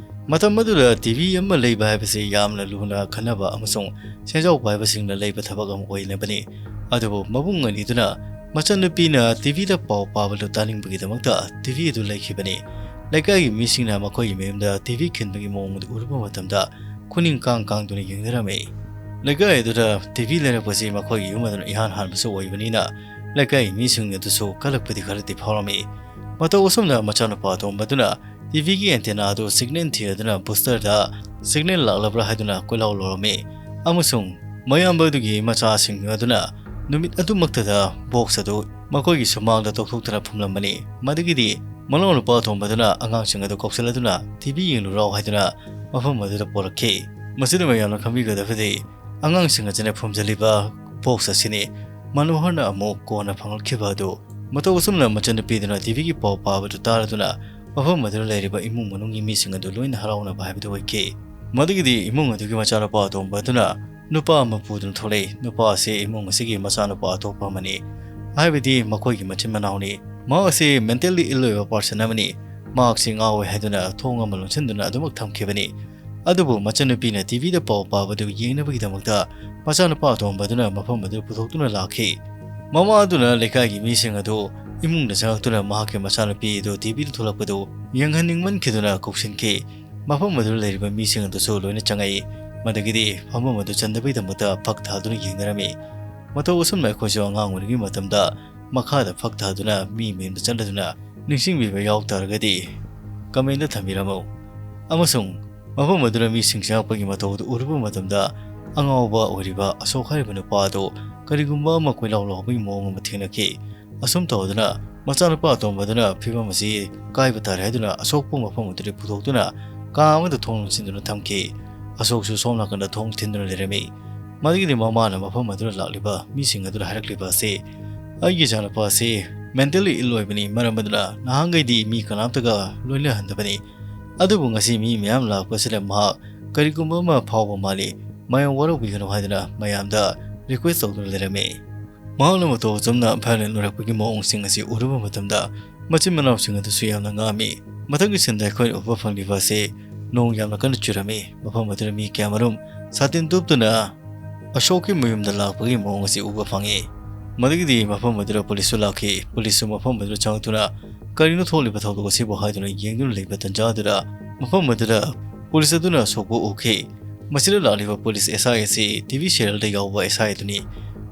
ꯃꯇꯝ ꯑꯗꯨꯗ TV ꯑꯃ ꯂꯩꯕ ꯍꯥꯏꯕꯁꯤ ꯌꯥꯝꯅ ꯂꯨꯅ ꯈꯟꯅꯕ ꯑꯃꯁꯨꯡ ꯁꯦꯟꯖꯥꯎ ꯄꯥꯏꯕꯁꯤꯡꯅ ꯂꯩꯕ ꯊꯕꯛ ꯑꯃ ꯑꯣꯏꯅꯕꯅꯤ꯫ ꯑꯗꯨꯕꯨ ꯃꯕꯨꯡ ꯑꯅꯤꯗꯨꯅ ꯃꯆꯟꯅꯨꯄꯤꯅ TVꯗ ꯄꯥꯎ ꯄꯥꯕꯗꯨ ꯇꯥꯅꯤꯡꯕꯒꯤꯗꯃꯛꯇ TV ꯑꯗꯨ ꯂꯩꯈꯤꯕꯅꯤ꯫ ꯂꯩꯀꯥꯏꯒꯤ ꯃꯤꯁꯤꯡꯅ ꯃꯈꯣꯏꯒꯤ ꯃꯌꯨꯝꯗ TV ꯈꯤꯟꯕꯒꯤ ꯃꯑꯣꯡ ꯑꯗꯨ ꯎꯔꯨꯕ ꯃꯇꯝꯗ ꯈꯨꯅꯤꯡ ꯀꯥꯡ ꯀꯥꯡꯗꯨꯅ ꯌꯦꯡꯅꯔꯝꯃꯤ꯫ ꯂꯩꯀꯥꯏ ꯑꯗꯨꯗ TV ꯂꯩꯔꯛꯄꯁꯤ ꯃꯈꯣꯏꯒꯤ ꯌꯨꯝ ꯑꯗꯨꯅ ꯏꯍꯥꯟ ꯍꯥꯟꯕꯁꯨ ꯑꯣꯏꯕꯅꯤꯅ ꯂꯩꯀꯥꯏ ꯃꯤꯁꯤꯡ ꯑꯗꯨꯁꯨ ꯀꯜꯂꯛꯄꯗꯤ ꯈꯔꯗꯤ ꯐꯥꯎꯔꯝꯃꯤ꯫ ꯃꯇꯧ ꯑꯁꯨꯝꯅ ꯃꯆꯥꯅꯨꯄꯥ ꯑꯇꯣꯝꯕꯗꯨꯅ TVꯒꯤ antenna ꯑꯗꯨ signal ꯊꯤꯔꯗꯨꯅ boosterꯗ signal ꯂꯥꯛꯂꯕ꯭ꯔꯥ ꯍꯥꯏꯗꯨꯅ ꯀꯣꯏꯂꯥꯎ ꯂꯥꯎꯔꯝꯃꯤ꯫ ꯑꯃꯁꯨꯡ ꯃꯌꯥꯝꯕ ꯑꯗꯨꯒꯤ ꯃꯆꯥꯁꯤꯡ ꯑꯗꯨꯅ ꯅꯨꯃꯤꯠ ꯑꯗꯨꯃꯛꯇꯗ box ꯑꯗꯨ ꯃꯈꯣꯏꯒꯤ ꯁꯨꯃꯥꯡꯗ ꯇꯧꯊꯣꯛꯇꯨꯅ ꯐꯝꯂꯝꯕꯅꯤ꯫ ꯃꯗꯨꯒꯤꯗꯤ ꯃꯅꯥꯎꯅꯨꯄꯥ ꯑꯇꯣꯝꯕꯗꯨꯅ ꯑꯉꯥꯡꯁꯤꯡ ꯑꯗꯨ ꯀꯧꯁꯤꯜꯂꯗꯨꯅ TV ꯌꯦꯡꯂꯨꯔꯥꯎ ꯍꯥꯏꯗꯨꯅ ꯃꯐꯝ ꯑꯗꯨꯗ ꯄꯣꯔꯛꯈꯤ꯫ ꯃꯁꯤꯗ ꯃꯌꯥꯝꯅ ꯈꯪꯕꯤꯒꯗꯕꯗꯤ ꯑꯉꯥꯡꯁꯤꯡ ꯑꯁꯤꯅ ꯐꯨꯝꯖꯤꯜꯂꯤꯕ box ꯑꯁꯤꯅꯤ꯫ ꯃꯅꯣꯍꯔꯅ ꯑꯃꯨꯛ ꯀꯣꯟꯅ ꯐꯪꯂꯛꯈꯤꯕ ꯑꯗꯨ꯫ ꯃꯇꯧ ꯑꯁꯨꯝꯅ ꯃꯆꯟꯅꯨꯄꯤꯗꯨꯅ TVꯒꯤ ꯄꯥꯎ ꯄꯥꯕꯗꯨ ꯇꯥꯔꯗꯨꯅ ꯃꯐꯝ ꯑꯗꯨꯗ ꯂꯩꯔꯤꯕ ꯏꯃꯨꯡ ꯃꯅꯨꯡꯒꯤ ꯃꯤꯁꯤꯡ ꯑꯗꯨ ꯂꯣꯏꯅ ꯍꯔꯥꯎꯅꯕ ꯍꯥꯏꯕꯗꯨ ꯑꯣꯏꯈꯤ꯫ ꯃꯗꯨꯒꯤꯗꯤ ꯏꯃꯨꯡ ꯑꯗꯨꯒꯤ ꯃꯆꯥꯅꯨꯄꯥ ꯑꯇꯣꯝꯕ ꯑꯗꯨꯅ ꯅꯨꯄꯥ ꯑꯃ ꯄꯨꯗꯨꯅ ꯊꯣꯛꯂꯛꯏ꯫ ꯅꯨꯄꯥ ꯑꯁꯤ ꯏꯃꯨꯡ ꯑꯁꯤꯒꯤ ꯃꯆꯥꯅꯨꯄꯥ ꯑꯇꯣꯞꯄ ꯑꯃꯅꯤ, ꯍꯥꯏꯕꯗꯤ ꯃꯈꯣꯏꯒꯤ ꯃꯆꯤꯟ ꯃꯅꯥꯎꯅꯤ꯫ ꯃꯍꯥꯛ ꯑꯁꯤ mentally ill ꯑꯣꯏꯕ person ꯑꯃꯅꯤ꯫ ꯃꯍꯥꯛꯁꯤ ꯉꯥꯎꯋꯦ ꯍꯥꯏꯗꯨꯅ ꯊꯣꯡ ꯑꯃ ꯂꯣꯟꯁꯤꯟꯗꯨꯅ ꯑꯗꯨꯃꯛ ꯊꯝꯈꯤꯕꯅꯤ꯫ ꯑꯗꯨꯕꯨ ꯃꯆꯟꯅꯨꯄꯤꯅ TVꯗ ꯄꯥꯎ ꯄꯥꯕꯗꯨ ꯌꯦꯡꯅꯕꯒꯤꯗꯃꯛꯇ ꯃꯆꯥꯅꯨꯄꯥ ꯑꯇꯣꯝꯕꯗꯨꯅ ꯃꯐꯝ ꯑꯗꯨ ꯄꯨꯊꯣꯛꯇꯨꯅ ꯂꯥꯛꯈꯤ꯫ ꯃꯃꯥ ꯑꯗꯨꯅ ꯂꯩꯀꯥꯏꯒꯤ ꯃꯤꯁꯤꯡ ꯑꯗꯨ ꯏꯃꯨꯡꯗ ꯆꯪꯂꯛꯇꯨꯅ ꯃꯍꯥꯛꯀꯤ ꯃꯆꯥꯅꯨꯄꯤ ꯑꯗꯨ TVꯗ ꯊꯣꯛꯂꯛꯄꯗꯨ ꯌꯦꯡꯍꯟꯅꯤꯡꯃꯟꯈꯤꯗꯨꯅ ꯀꯧꯁꯤꯟꯈꯤ꯫ ꯃꯐꯝ ꯑꯗꯨꯗ ꯂꯩꯔꯤꯕ ꯃꯤꯁꯤꯡ ꯑꯗꯨꯁꯨ ꯂꯣꯏꯅ ꯆꯪꯉꯛꯏ꯫ ꯃꯗꯨꯒꯤꯗꯤ ꯐꯝꯐꯝ ꯑꯗꯨ ꯆꯟꯗꯕꯒꯤꯗꯃꯛꯇ ꯐꯛ ꯊꯥꯗꯨꯅ ꯌꯦꯡꯅꯔꯝꯃꯤ꯫ ꯃꯇꯧ ꯑꯁꯨꯝꯅ ꯑꯩꯈꯣꯏꯁꯨ ꯑꯉꯥꯡ ꯑꯣꯏꯔꯤꯉꯩ ꯃꯇꯝꯗ ꯃꯈꯥꯗ ꯐꯛ ꯊꯥꯗꯨꯅ ꯃꯤ ꯃꯌꯨꯝꯗ ꯆꯠꯂꯗꯨꯅ ꯅꯤꯡꯁꯤꯡꯕꯤꯕ ꯌꯥꯎ ꯇꯥꯔꯒꯗꯤ commentꯗ ꯊꯝꯕꯤꯔꯝꯃꯨ꯫ ꯑꯃꯁꯨꯡ ꯃꯐꯝ ꯑꯗꯨꯗ ꯃꯤꯁꯤꯡ ꯆꯪꯉꯛꯄꯒꯤ ꯃꯇꯧ ꯑꯗꯨ ꯎꯔꯨꯕ ꯃꯇꯝꯗ ꯑꯉꯥꯎꯕ ꯑꯣꯏꯔꯤꯕ ꯑꯁꯣꯛ ꯍꯥꯏꯔꯤꯕ ꯅꯨꯄꯥ ꯑꯗꯨ ꯀꯔꯤꯒꯨꯝꯕ ꯑꯃ ꯀꯣꯏꯂꯥꯎ ꯂꯥꯎꯕꯒꯤ ꯃꯑꯣꯡ ꯑꯃ ꯊꯦꯡꯅꯈꯤ꯫ ꯑꯁꯨꯝ ꯇꯧꯗꯨꯅ ꯃꯆꯥꯅꯨꯄꯥ ꯑꯇꯣꯝꯕꯗꯨꯅ ꯐꯤꯕꯝ ꯑꯁꯤ ꯀꯥꯏꯕ ꯇꯥꯔꯦ ꯍꯥꯏꯗꯨꯅ ꯑꯁꯣꯛꯄ ꯃꯐꯝ ꯑꯗꯨꯗꯒꯤ ꯄꯨꯊꯣꯛꯇꯨꯅ ꯀꯥ ꯑꯃꯗ ꯊꯣꯡ ꯂꯣꯟꯁꯤꯟꯗꯨꯅ ꯊꯝꯈꯤ꯫ ꯑꯁꯣꯛꯁꯨ ꯁꯣꯝ ꯅꯥꯀꯟꯗ ꯊꯣꯡ ꯊꯤꯟꯗꯨꯅ ꯂꯩꯔꯝꯃꯤ꯫ ꯃꯗꯨꯒꯤꯗꯤ ꯃꯃꯥꯅ ꯃꯐꯝ ꯑꯗꯨꯗ ꯂꯥꯛꯂꯤꯕ ꯃꯤꯁꯤꯡ ꯑꯗꯨꯗ ꯍꯥꯏꯔꯛꯂꯤꯕ ꯑꯁꯤ, "ꯑꯩꯒꯤ ꯏꯆꯥꯅꯨꯄꯥ ꯑꯁꯤ mentally ill ꯑꯣꯏꯕꯅꯤ, ꯃꯔꯝ ꯑꯗꯨꯅ ꯅꯍꯥꯟꯈꯩꯗꯤ ꯃꯤ ꯀꯅꯥꯝꯇꯒ ꯂꯣꯏꯅꯍꯟꯗꯕꯅꯤ꯫ ꯑꯗꯨꯕꯨ ꯉꯁꯤ ꯃꯤ ꯃꯌꯥꯝ ꯂꯥꯛꯄꯁꯤꯗ ꯃꯍꯥꯛ ꯀꯔꯤꯒꯨꯝꯕ ꯑꯃ ꯐꯥꯎꯕ ꯃꯥꯜꯂꯤ꯫ ꯃꯌꯥꯝ ꯋꯥꯔꯧꯕꯤꯒꯅꯨ" ꯍꯥꯏꯗꯨꯅ ꯃꯌꯥꯝꯗ request ꯇꯧꯗꯨꯅ ꯂꯩꯔꯝꯃꯤ꯫ ꯃꯍꯥꯛꯅ ꯃꯇꯧ ꯑꯆꯨꯝꯅ violent ꯑꯣꯏꯔꯛꯄꯒꯤ ꯃꯑꯣꯡꯁꯤꯡ ꯑꯁꯤ ꯎꯔꯨꯕ ꯃꯇꯝꯗ ꯃꯆꯤꯟ ꯃꯅꯥꯎꯁꯤꯡ ꯑꯗꯨꯁꯨ ꯌꯥꯝꯅ ꯉꯛꯑꯝꯃꯤ꯫ ꯃꯊꯪꯒꯤ ꯁꯤꯟꯗ ꯑꯩꯈꯣꯏꯅ ꯎꯕ ꯐꯪꯂꯤꯕ ꯑꯁꯤ ꯅꯣꯡ ꯌꯥꯝꯅ ꯀꯟꯅ ꯆꯨꯔꯝꯃꯤ꯫ ꯃꯐꯝ ꯑꯗꯨꯗ ꯃꯤ ꯀꯌꯥꯃꯔꯨꯝ ꯁꯥꯇꯤꯟ ꯇꯨꯞꯇꯨꯅ ꯑꯁꯣꯛꯀꯤ ꯃꯌꯨꯝꯗ ꯂꯥꯛꯄꯒꯤ ꯃꯑꯣꯡ ꯑꯁꯤ ꯎꯕ ꯐꯪꯉꯤ꯫ ꯃꯗꯨꯒꯤꯗꯤ ꯃꯐꯝ ꯑꯗꯨꯗ ꯄꯨꯂꯤꯁꯁꯨ ꯂꯥꯛꯈꯤ꯫ ꯄꯨꯂꯤꯁꯁꯨ ꯃꯐꯝ ꯑꯗꯨꯗ ꯆꯪꯂꯛꯇꯨꯅ ꯀꯔꯤꯅꯣ ꯊꯣꯛꯂꯤꯕ ꯊꯧꯗꯣꯛ ꯑꯁꯤꯕꯨ ꯍꯥꯏꯗꯨꯅ ꯌꯦꯡꯗꯨꯅ ꯂꯩꯕ ꯇꯟꯖꯥ ꯑꯗꯨꯗ ꯃꯐꯝ ꯑꯗꯨꯗ ꯄꯨꯂꯤꯁ ꯑꯗꯨꯅ ꯑꯁꯣꯛꯄ ꯎꯈꯤ꯫ ꯃꯁꯤꯗ ꯂꯥꯛꯂꯤꯕ ꯄꯨꯂꯤꯁ S I ꯑꯁꯤ T V serialꯗ ꯌꯥꯎꯕ S I ꯑꯗꯨꯅꯤ꯫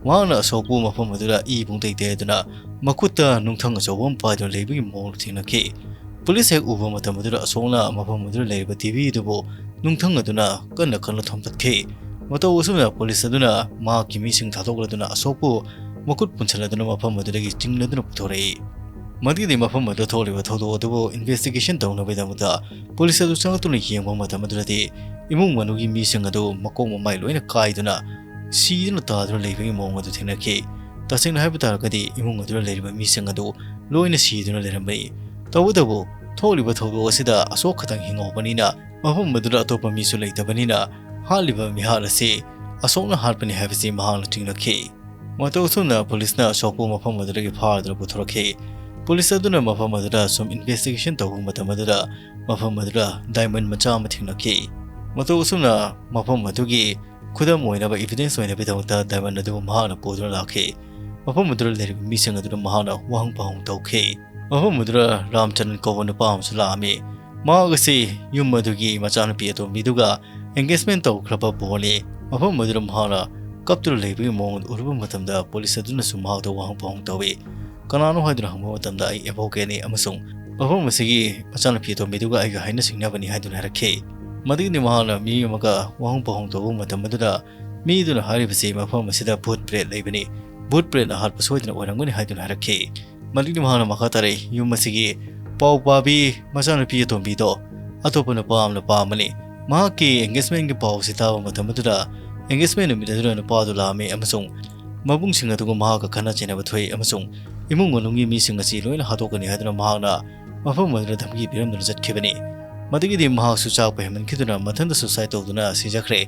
ꯃꯍꯥꯛꯅ ꯑꯁꯣꯛꯄꯨ ꯃꯐꯝ ꯑꯗꯨꯗ ꯏ ꯄꯨꯡꯇꯩ ꯇꯩꯗꯨꯅ ꯃꯈꯨꯠꯇ ꯅꯨꯡꯊꯪ ꯑꯆꯧꯕ ꯑꯃ ꯄꯥꯏꯗꯨꯅ ꯂꯩꯕꯒꯤ ꯃꯑꯣꯡꯗ ꯊꯦꯡꯅꯈꯤ꯫ ꯄꯨꯂꯤꯁ ꯍꯦꯛ ꯎꯕ ꯃꯇꯝ ꯑꯗꯨꯗ ꯑꯁꯣꯛꯅ ꯃꯐꯝ ꯑꯗꯨꯗ ꯂꯩꯔꯤꯕ T V ꯑꯗꯨꯕꯨ ꯅꯨꯡꯊꯪ ꯑꯗꯨꯅ ꯀꯟꯅ ꯀꯟꯅ ꯊꯣꯝꯇꯠꯈꯤ꯫ ꯃꯇꯧ ꯑꯁꯨꯝꯅ ꯄꯨꯂꯤꯁ ꯑꯗꯨꯅ ꯃꯍꯥꯛꯀꯤ ꯃꯤꯁꯤꯡ ꯊꯥꯗꯣꯛꯂꯗꯨꯅ ꯑꯁꯣꯛꯄꯨ ꯃꯈꯨꯠ ꯄꯨꯟꯁꯤꯜꯂꯗꯨꯅ ꯃꯐꯝ ꯑꯗꯨꯗꯒꯤ ꯆꯤꯡꯂꯗꯨꯅ ꯄꯨꯊꯣꯔꯛꯏ꯫ ꯃꯗꯨꯒꯤꯗꯤ ꯃꯐꯝ ꯑꯗꯨꯗ ꯊꯣꯛꯂꯤꯕ ꯊꯧꯗꯣꯛ ꯑꯗꯨꯕꯨ investigation ꯇꯧꯅꯕꯒꯤꯗꯃꯛꯇ ꯄꯨꯂꯤꯁ ꯑꯗꯨ ꯆꯪꯂꯛꯇꯨꯅ ꯌꯦꯡꯕ ꯃꯇꯝ ꯑꯗꯨꯗꯗꯤ ꯏꯃꯨꯡ ꯃꯅꯨꯡꯒꯤ ꯃꯤꯁꯤꯡ ꯑꯗꯨ ꯃꯀꯣꯛ ꯃꯃꯥꯏ ꯂꯣꯏꯅ ꯀꯥꯏꯗꯨꯅ ꯁꯤꯗꯨꯅ ꯇꯥꯗꯨꯅ ꯂꯩꯕꯒꯤ ꯃꯑꯣꯡ ꯑꯗꯨ ꯊꯦꯡꯅꯈꯤ꯫ ꯇꯁꯦꯡꯅ ꯍꯥꯏꯕ ꯇꯥꯔꯒꯗꯤ ꯏꯃꯨꯡ ꯑꯗꯨꯗ ꯂꯩꯔꯤꯕ ꯃꯤꯁꯤꯡ ꯑꯗꯨ ꯂꯣꯏꯅ ꯁꯤꯗꯨꯅ ꯂꯩꯔꯝꯕꯅꯤ꯫ ꯇꯧꯕꯇꯕꯨ ꯊꯣꯛꯂꯤꯕ ꯊꯧꯗꯣꯛ ꯑꯁꯤꯗ ꯑꯁꯣꯛ ꯈꯛꯇꯪ ꯍꯤꯡꯍꯧꯕꯅꯤꯅ ꯃꯐꯝ ꯑꯗꯨꯗ ꯑꯇꯣꯞꯄ ꯃꯤꯁꯨ ꯂꯩꯇꯕꯅꯤꯅ ꯍꯥꯠꯂꯤꯕ ꯃꯤꯍꯥꯠ ꯑꯁꯤ ꯑꯁꯣꯛꯅ ꯍꯥꯠꯄꯅꯤ ꯍꯥꯏꯕꯁꯤ ꯃꯍꯥꯛꯅ ꯆꯤꯡꯅꯈꯤ꯫ ꯃꯇꯧ ꯑꯁꯨꯝꯅ ꯄꯨꯂꯤꯁꯅ ꯑꯁꯣꯛꯄꯨ ꯃꯐꯝ ꯑꯗꯨꯗꯒꯤ ꯐꯥꯗꯨꯅ ꯄꯨꯊꯣꯔꯛꯈꯤ꯫ ꯄꯨꯂꯤꯁ ꯑꯗꯨꯅ ꯃꯐꯝ ꯑꯗꯨꯗ ꯁꯨꯝ investigation ꯇꯧꯕ ꯃꯇꯝ ꯑꯗꯨꯗ ꯃꯐꯝ ꯑꯗꯨꯗ diamond ꯃꯆꯥ ꯑꯃ ꯊꯦꯡꯅꯈꯤ꯫ ꯃꯇꯧ ꯑꯁꯨꯝꯅ ꯃꯐꯝ ꯑꯗꯨꯒꯤ ꯈꯨꯗꯝ ꯑꯣꯏꯅꯕ evidence ꯑꯣꯏꯅꯕꯒꯤꯗꯃꯛꯇ diamond ꯑꯗꯨꯕꯨ ꯃꯍꯥꯛꯅ ꯄꯨꯗꯨꯅ ꯂꯥꯛꯈꯤ꯫ ꯃꯐꯝ ꯑꯗꯨꯗ ꯂꯩꯔꯤꯕ ꯃꯤꯁꯤꯡ ꯑꯗꯨꯗ ꯃꯍꯥꯛꯅ ꯋꯥꯍꯪ ꯄꯥꯎꯍꯪ ꯇꯧꯈꯤ꯫ ꯃꯐꯝ ꯑꯗꯨꯗ ꯔꯥꯝꯆꯟ ꯀꯧꯕ ꯅꯨꯄꯥ ꯑꯃꯁꯨ ꯂꯥꯛꯑꯝꯃꯤ꯫ ꯃꯍꯥꯛ ꯑꯁꯤ ꯌꯨꯝ ꯑꯗꯨꯒꯤ ꯃꯆꯥꯅꯨꯄꯤ ꯑꯇꯣꯝꯕꯤꯗꯨꯒ engagement ꯇꯧꯈ꯭ꯔꯕ ꯄꯣꯠꯅꯤ꯫ ꯃꯐꯝ ꯑꯗꯨꯗ ꯃꯍꯥꯛꯅ ꯀꯞꯇꯨꯅ ꯂꯩꯕꯒꯤ ꯃꯑꯣꯡ ꯑꯗꯨ ꯎꯔꯨꯕ ꯃꯇꯝꯗ ꯄꯨꯂꯤꯁ ꯑꯗꯨꯅꯁꯨ ꯃꯍꯥꯛꯇ ꯋꯥꯍꯪ ꯄꯥꯎꯍꯪ ꯇꯧꯏ꯫ ꯀꯅꯥꯅꯣ ꯍꯥꯏꯗꯨꯅ ꯍꯪꯕ ꯃꯇꯝꯗ ꯑꯩ advocateꯅꯤ ꯑꯃꯁꯨꯡ ꯃꯐꯝ ꯑꯁꯤꯒꯤ ꯃꯆꯥꯅꯨꯄꯤ ꯑꯇꯣꯝꯕꯤꯗꯨꯒ ꯑꯩꯒ ꯍꯥꯏꯅ ꯁꯤꯡꯅꯕꯅꯤ ꯍꯥꯏꯗꯨꯅ ꯍꯥꯏꯔꯛꯈꯤ꯫ ꯃꯗꯨꯒꯤꯗꯤ ꯃꯍꯥꯛꯅ ꯃꯤ ꯑꯃꯒ ꯋꯥꯍꯪ ꯄꯥꯎꯍꯪ ꯇꯧꯕ ꯃꯇꯝ ꯑꯗꯨꯗ ꯃꯤꯗꯨꯅ ꯍꯥꯏꯔꯤꯕꯁꯤ ꯃꯐꯝ ꯑꯁꯤꯗ ꯚꯨꯠ ꯄ꯭ꯔꯦꯠ ꯂꯩꯕꯅꯤ, ꯚꯨꯠ ꯄ꯭ꯔꯦꯠꯅ ꯍꯥꯠꯄ ꯁꯣꯏꯗꯅ ꯑꯣꯏꯔꯝꯒꯅꯤ ꯍꯥꯏꯗꯨꯅ ꯍꯥꯏꯔꯛꯈꯤ꯫ ꯃꯗꯨꯒꯤ ꯃꯍꯥꯛꯅ ꯃꯈꯥ ꯇꯥꯔꯛꯏ, ꯌꯨꯝ ꯑꯁꯤꯒꯤ ꯄꯥꯎ ꯄꯥꯕꯤ ꯃꯆꯥꯅꯨꯄꯤ ꯑꯇꯣꯝꯕꯤꯗꯣ ꯑꯇꯣꯞꯄ ꯅꯨꯄꯥ ꯑꯃꯅ ꯄꯥꯝꯕꯅꯤ꯫ ꯃꯍꯥꯛꯀꯤ engagementꯀꯤ ꯄꯥꯎ ꯑꯁꯤ ꯇꯥꯕ ꯃꯇꯝ ꯑꯗꯨꯗ engagement ꯅꯨꯃꯤꯠ ꯑꯗꯨꯗ ꯅꯨꯄꯥꯗꯨ ꯂꯥꯛꯑꯝꯃꯤ ꯑꯃꯁꯨꯡ ꯃꯕꯨꯡꯁꯤꯡ ꯑꯗꯨꯒ ꯃꯍꯥꯛꯀ ꯈꯠꯅ ꯆꯩꯅꯕ ꯊꯣꯛꯏ ꯑꯃꯁꯨꯡ ꯏꯃꯨꯡ ꯃꯅꯨꯡꯒꯤ ꯃꯤꯁꯤꯡ ꯑꯁꯤ ꯂꯣꯏꯅ ꯍꯥꯠꯇꯣꯛꯀꯅꯤ ꯍꯥꯏꯗꯨꯅ ꯃꯍꯥꯛꯅ ꯃꯐꯝ ꯑꯗꯨꯗ ꯙꯝꯀꯤ ꯄꯤꯔꯝꯗꯨꯅ ꯆꯠꯈꯤꯕꯅꯤ꯫ ꯃꯗꯨꯒꯤꯗꯤ ꯃꯍꯥꯛꯁꯨ ꯆꯥꯛꯄ ꯍꯦꯟꯃꯟꯈꯤꯗꯨꯅ ꯃꯊꯟꯇ suicide ꯇꯧꯗꯨꯅ ꯁꯤꯖꯈ꯭ꯔꯦ꯫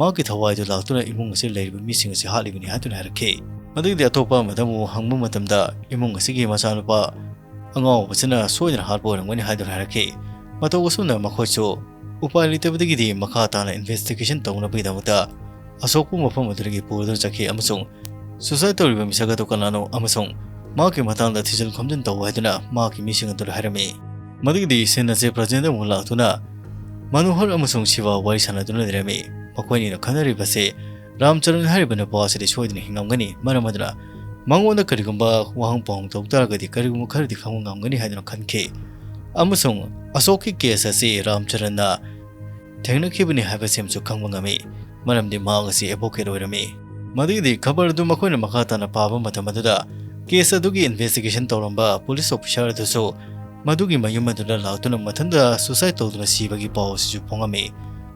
ꯃꯍꯥꯛꯀꯤ ꯊꯋꯥꯏꯗꯨ ꯂꯥꯛꯇꯨꯅ ꯏꯃꯨꯡ ꯑꯁꯤꯗ ꯂꯩꯔꯤꯕ ꯃꯤꯁꯤꯡ ꯑꯁꯤ ꯍꯥꯠꯂꯤꯕꯅꯤ ꯍꯥꯏꯗꯨꯅ ꯍꯥꯏꯔꯛꯈꯤ꯫ ꯃꯗꯨꯒꯤꯗꯤ ꯑꯇꯣꯞꯄ ꯑꯃꯗ ꯑꯃꯨꯛ ꯍꯪꯕ ꯃꯇꯝꯗ, ꯏꯃꯨꯡ ꯑꯁꯤꯒꯤ ꯃꯆꯥꯅꯨꯄꯥ ꯑꯉꯥꯎꯕꯁꯤꯅ ꯁꯣꯏꯗꯅ ꯍꯥꯠꯄ ꯑꯣꯏꯔꯝꯒꯅꯤ ꯍꯥꯏꯗꯨꯅ ꯍꯥꯏꯔꯛꯈꯤ꯫ ꯃꯇꯧ ꯑꯁꯨꯝꯅ ꯃꯈꯣꯏꯁꯨ ꯎꯄꯥꯏ ꯂꯩꯇꯕꯗꯒꯤꯗꯤ ꯃꯈꯥ ꯇꯥꯅ investigation ꯇꯧꯅꯕꯒꯤꯗꯃꯛꯇ ꯑꯁꯣꯛꯄ ꯃꯐꯝ ꯑꯗꯨꯗꯒꯤ ꯄꯨꯗꯨꯅ ꯆꯠꯈꯤ ꯑꯃꯁꯨꯡ suicide ꯇꯧꯔꯤꯕ ꯃꯤꯁꯛ ꯑꯗꯨ ꯀꯅꯥꯅꯣ ꯑꯃꯁꯨꯡ ꯃꯍꯥꯛꯀꯤ ꯃꯇꯥꯡꯗ ꯊꯤꯖꯤꯟ ꯈꯣꯝꯖꯤꯟ ꯇꯧ ꯍꯥꯏꯗꯨꯅ ꯃꯍꯥꯛꯀꯤ ꯃꯤꯁꯤꯡ ꯑꯗꯨꯗ ꯍꯥꯏꯔꯝꯃꯤ꯫ ꯃꯗꯨꯒꯤꯗꯤ scene ꯑꯁꯤ present ꯑꯃꯨꯛ ꯂꯥꯛꯇꯨꯅ ꯃꯅꯣꯍꯔ ꯑꯃꯁꯨꯡ ꯁꯤꯕꯥ ꯋꯥꯔꯤ ꯁꯥꯟꯅꯗꯨꯅ ꯂꯩꯔꯝꯃꯤ꯫ ꯃꯈꯣꯏꯅꯤꯅ ꯈꯟꯅꯔꯤꯕꯁꯤ ꯔꯥꯝꯆꯔꯟ ꯍꯥꯏꯔꯤꯕ ꯅꯨꯄꯥ ꯑꯁꯤꯗꯤ ꯁꯣꯏꯗꯅ ꯍꯤꯡꯉꯝꯒꯅꯤ, ꯃꯔꯝ ꯑꯗꯨꯅ ꯃꯉꯣꯟꯗ ꯀꯔꯤꯒꯨꯝꯕ ꯋꯥꯍꯪ ꯄꯥꯎꯍꯪ ꯇꯧ ꯇꯥꯔꯒꯗꯤ ꯀꯔꯤꯒꯨꯝꯕ ꯈꯔꯗꯤ ꯈꯪꯕ ꯉꯝꯒꯅꯤ ꯍꯥꯏꯗꯨꯅ ꯈꯟꯈꯤ꯫ ꯑꯃꯁꯨꯡ ꯑꯁꯣꯛꯀꯤ case ꯑꯁꯤ ꯔꯥꯝꯆꯔꯟꯅ ꯊꯦꯡꯅꯈꯤꯕꯅꯤ ꯍꯥꯏꯕꯁꯤꯃꯁꯨ ꯈꯪꯕ ꯉꯝꯃꯤ, ꯃꯔꯝꯗꯤ ꯃꯍꯥꯛ ꯑꯁꯤ advocate ꯑꯣꯏꯔꯝꯃꯤ꯫ ꯃꯗꯨꯒꯤꯗꯤ ꯈꯕꯔ ꯑꯗꯨ ꯃꯈꯣꯏꯅ ꯃꯈꯥ ꯇꯥꯅ ꯄꯥꯕ ꯃꯇꯝ ꯑꯗꯨꯗ case ꯑꯗꯨꯒꯤ investigation ꯇꯧꯔꯝꯕ police officer ꯑꯗꯨꯁꯨ ꯃꯗꯨꯒꯤ ꯃꯌꯨꯝ ꯑꯗꯨꯗ ꯂꯥꯛꯇꯨꯅ ꯃꯊꯟꯇ suicide ꯇꯧꯗꯨꯅ ꯁꯤꯕꯒꯤ ꯄꯥꯎ ꯑꯁꯤꯁꯨ ꯐꯣꯡꯉꯝꯃꯤ꯫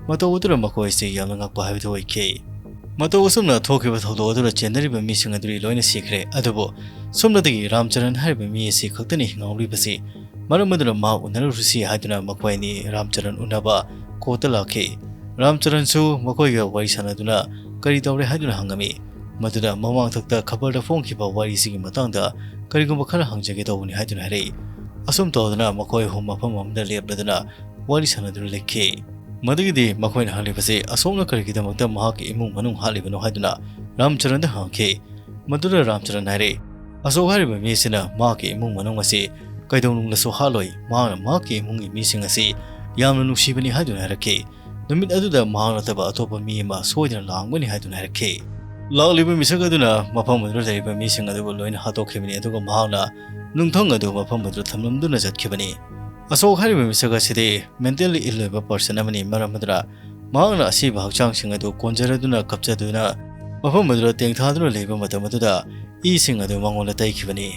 ꯃꯇꯧ ꯑꯗꯨꯅ ꯃꯈꯣꯏ ꯑꯁꯤ ꯌꯥꯝꯅ ꯉꯛꯄ ꯍꯥꯏꯕꯗꯨ ꯑꯣꯏꯈꯤ꯫ ꯃꯇꯧ ꯑꯁꯨꯝꯅ ꯊꯣꯛꯈꯤꯕ ꯊꯧꯗꯣꯛ ꯑꯗꯨꯗ ꯆꯦꯟꯅꯔꯤꯕ ꯃꯤꯁꯤꯡ ꯑꯗꯨꯗꯤ ꯂꯣꯏꯅ ꯁꯤꯈ꯭ꯔꯦ, ꯑꯗꯨꯕꯨ ꯁꯣꯝꯗꯒꯤ ꯔꯥꯝꯆꯔꯟ ꯍꯥꯏꯔꯤꯕ ꯃꯤ ꯑꯁꯤ ꯈꯛꯇꯅꯤ ꯍꯤꯡꯍꯧꯔꯤꯕꯁꯤ꯫ ꯃꯔꯝ ꯑꯗꯨꯅ ꯃꯍꯥꯛ ꯎꯅꯔꯨꯔꯁꯤ ꯍꯥꯏꯗꯨꯅ ꯃꯈꯣꯏ ꯑꯅꯤ ꯔꯥꯝꯆꯔꯟ ꯎꯅꯕ court ꯇ ꯂꯥꯛꯈꯤ꯫ ꯔꯥꯝꯆꯔꯟꯁꯨ ꯃꯈꯣꯏꯒ ꯋꯥꯔꯤ ꯁꯥꯟꯅꯗꯨꯅ ꯀꯔꯤ ꯇꯧꯔꯦ ꯍꯥꯏꯗꯨꯅ ꯍꯪꯉꯝꯃꯤ꯫ ꯃꯗꯨꯗ ꯃꯃꯥꯡꯊꯛꯇ ꯈꯕꯔꯗ ꯐꯣꯡꯈꯤꯕ ꯋꯥꯔꯤꯁꯤꯒꯤ ꯃꯇꯥꯡꯗ ꯀꯔꯤꯒꯨꯝꯕ ꯈꯔ ꯍꯪꯖꯒꯦ ꯇꯧꯕꯅꯤ ꯍꯥꯏꯗꯨꯅ ꯍꯥꯏꯔꯛꯏ꯫ ꯑꯁꯨꯝ ꯇꯧꯗꯨꯅ ꯃꯈꯣꯏ ꯑꯍꯨꯝ ꯃꯐꯝ ꯑꯃꯗ ꯂꯦꯞꯂꯗꯨꯅ ꯋꯥꯔꯤ ꯁꯥꯟꯅꯗꯨꯅ ꯂꯩꯈꯤ꯫ ꯃꯗꯨꯒꯤꯗꯤ ꯃꯈꯣꯏꯅ ꯍꯪꯂꯤꯕꯁꯤ, "ꯑꯁꯣꯛꯅ ꯀꯔꯤꯒꯤꯗꯃꯛꯇ ꯃꯍꯥꯛꯀꯤ ꯏꯃꯨꯡ ꯃꯅꯨꯡ ꯍꯥꯠꯂꯤꯕꯅꯣ?" ꯍꯥꯏꯗꯨꯅ ꯔꯥꯝꯆꯔꯟꯗ ꯍꯪꯈꯤ꯫ ꯃꯗꯨꯗ ꯔꯥꯝꯆꯔꯟ ꯍꯥꯏꯔꯦ, "ꯑꯁꯣꯛ ꯍꯥꯏꯔꯤꯕ ꯃꯤ ꯑꯁꯤꯅ ꯃꯍꯥꯛꯀꯤ ꯏꯃꯨꯡ ꯃꯅꯨꯡ ꯑꯁꯤ ꯀꯩꯗꯧꯅꯨꯡꯗꯁꯨ ꯍꯥꯠꯂꯣꯏ꯫ ꯃꯍꯥꯛꯅ ꯃꯍꯥꯛꯀꯤ ꯏꯃꯨꯡꯒꯤ ꯃꯤꯁꯤꯡ ꯑꯁꯤ ꯌꯥꯝꯅ ꯅꯨꯡꯁꯤꯕꯅꯤ" ꯍꯥꯏꯗꯨꯅ ꯍꯥꯏꯔꯛꯈꯤ꯫ ꯅꯨꯃꯤꯠ ꯑꯗꯨꯗ ꯃꯍꯥꯛ ꯅꯠꯇꯕ ꯑꯇꯣꯞꯄ ꯃꯤ ꯑꯃ ꯁꯣꯏꯗꯅ ꯂꯥꯛꯂꯝꯒꯅꯤ ꯍꯥꯏꯗꯨꯅ ꯍꯥꯏꯔꯛꯈꯤ꯫ ꯂꯥꯛꯂꯤꯕ ꯃꯤꯁꯛ ꯑꯗꯨꯅ ꯃꯐꯝ ꯑꯗꯨꯗ ꯂꯩꯔꯤꯕ ꯃꯤꯁꯤꯡ ꯑꯗꯨꯕꯨ ꯂꯣꯏꯅ ꯍꯥꯠꯇꯣꯛꯈꯤꯕꯅꯤ, ꯑꯗꯨꯒ ꯃꯍꯥꯛꯅ ꯅꯨꯡꯊꯪ ꯑꯗꯨ ꯃꯐꯝ ꯑꯗꯨꯗ ꯊꯝꯂꯝꯗꯨꯅ ꯆꯠꯈꯤꯕꯅꯤ꯫ ꯑꯁꯣꯛ ꯍꯥꯏꯔꯤꯕ ꯃꯤꯁꯛ ꯑꯁꯤꯗꯤ mentally ill ꯑꯣꯏꯕ person ꯑꯃꯅꯤ, ꯃꯔꯝ ꯑꯗꯨꯅ ꯃꯍꯥꯛꯅ ꯑꯁꯤꯕ ꯍꯛꯆꯥꯡꯁꯤꯡ ꯑꯗꯨ ꯀꯣꯟꯖꯔꯗꯨꯅ ꯀꯞꯆꯗꯨꯅ ꯃꯐꯝ ꯑꯗꯨꯗ ꯇꯦꯡꯊꯥꯗꯨꯅ ꯂꯩꯕ ꯃꯇꯝ ꯑꯗꯨꯗ ꯏꯁꯤꯡ ꯑꯗꯨ ꯃꯉꯣꯟꯗ ꯇꯩꯈꯤꯕꯅꯤ꯫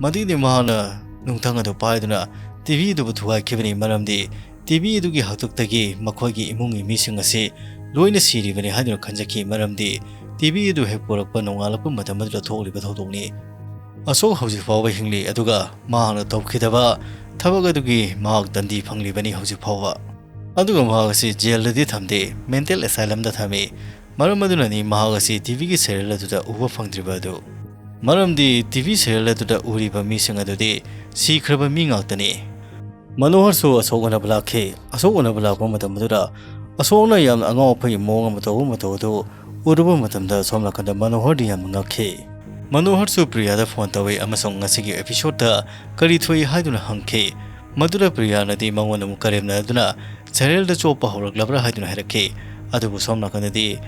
ꯃꯗꯨꯒꯤꯗꯤ ꯃꯍꯥꯛꯅ ꯅꯨꯡꯊꯪ ꯑꯗꯨ ꯄꯥꯏꯗꯨꯅ ꯇꯤꯚꯤ ꯑꯗꯨꯕꯨ ꯊꯨꯒꯥꯏꯈꯤꯕꯅꯤ, ꯃꯔꯝꯗꯤ ꯇꯤꯚꯤ ꯑꯗꯨꯒꯤ ꯍꯥꯛꯇꯛꯇꯒꯤ ꯃꯈꯣꯏꯒꯤ ꯏꯃꯨꯡꯒꯤ ꯃꯤꯁꯤꯡ ꯑꯁꯤ ꯂꯣꯏꯅ ꯁꯤꯔꯤꯕꯅꯤ ꯍꯥꯏꯗꯨꯅ ꯈꯟꯖꯈꯤ, ꯃꯔꯝꯗꯤ ꯇꯤꯚꯤ ꯑꯗꯨ ꯍꯦꯛ ꯄꯨꯔꯛꯄ ꯅꯣꯡꯉꯥꯜꯂꯛꯄ ꯃꯇꯝ ꯑꯗꯨꯗ ꯊꯣꯛꯂꯤꯕ ꯊꯧꯗꯣꯛꯅꯤ꯫ ꯑꯁꯣꯛ ꯍꯧꯖꯤꯛ ꯐꯥꯎꯕ ꯍꯤꯡꯂꯤ, ꯑꯗꯨꯒ ꯃꯍꯥꯛꯅ ꯇꯧꯈꯤꯗꯕ ꯊꯕꯛ ꯑꯗꯨꯒꯤ ꯃꯍꯥꯛ ꯗꯟꯗꯤ ꯐꯪꯂꯤꯕꯅꯤ ꯍꯧꯖꯤꯛ ꯐꯥꯎꯕ꯫ ꯑꯗꯨꯒ ꯃꯍꯥꯛ ꯑꯁꯤ ꯖꯦꯜꯗꯗꯤ ꯊꯝꯗꯦ, ꯃꯦꯟꯇꯦꯜ ꯑꯦꯁꯥꯏꯂꯝꯗ ꯊꯝꯃꯤ꯫ ꯃꯔꯝ ꯑꯗꯨꯅꯅꯤ ꯃꯍꯥꯛ ꯑꯁꯤ ꯇꯤꯚꯤꯒꯤ ꯁꯦꯔꯤꯌꯦꯜ ꯑꯗꯨꯗ ꯎꯕ ꯐꯪꯗ꯭ꯔꯤꯕ ꯑꯗꯨ꯫ ꯃꯔꯝꯗꯤ ꯇꯤꯚꯤ ꯁꯦꯔꯤꯌꯦꯜ ꯑꯗꯨꯗ ꯎꯔꯤꯕ ꯃꯤꯁꯤꯡ ꯑꯗꯨꯗꯤ ꯁꯤꯈ꯭ꯔꯕ ꯃꯤ ꯉꯥꯛꯇꯅꯤ꯫ ꯃꯅꯣꯍꯔꯁꯨ ꯑꯁꯣꯛ ꯎꯅꯕ ꯂꯥꯛꯈꯤ꯫ ꯑꯁꯣꯛ ꯎꯅꯕ ꯂꯥꯛꯄ ꯃꯇꯝ ꯑꯗꯨꯗ ꯑꯁꯣꯛꯅ ꯌꯥꯝꯅ ꯑꯉꯥꯎ ꯑꯐꯩꯒꯤ ꯃꯑꯣꯡ ꯑꯃ ꯇꯧꯕ ꯃꯇꯧ ꯑꯗꯨ ꯎꯔꯨꯕ ꯃꯇꯝꯗ ꯁꯣꯝ ꯅꯥꯀꯟꯗ ꯃꯅꯣꯍꯔꯗꯤ ꯌꯥꯝꯅ ꯉꯛꯈꯤ꯫ ꯃꯅꯣꯍꯔꯁꯨ ꯄ꯭ꯔꯤꯌꯥꯗ ꯐꯣꯟ ꯇꯧꯏ ꯑꯃꯁꯨꯡ ꯉꯁꯤꯒꯤ ꯑꯦꯄꯤꯁꯣꯗꯇ ꯀꯔꯤ ꯊꯣꯛꯏ ꯍꯥꯏꯗꯨꯅ ꯍꯪꯈꯤ꯫ ꯃꯗꯨꯗ ꯄ꯭ꯔꯤꯌꯥꯅꯗꯤ ꯃꯉꯣꯟꯗ ꯑꯃꯨꯛ ꯀꯔꯦꯝꯅꯗꯨꯅ ꯁꯦꯔꯤꯌꯦꯜꯗ ꯆꯣꯞꯄ ꯍꯧꯔꯛꯂꯕ꯭ꯔꯥ ꯍꯥꯏꯗꯨꯅ ꯍꯥꯏꯔꯛꯈꯤ꯫ ꯑꯗꯨꯕꯨ ꯁꯣꯝ ꯅꯥꯀꯟꯗꯗꯤ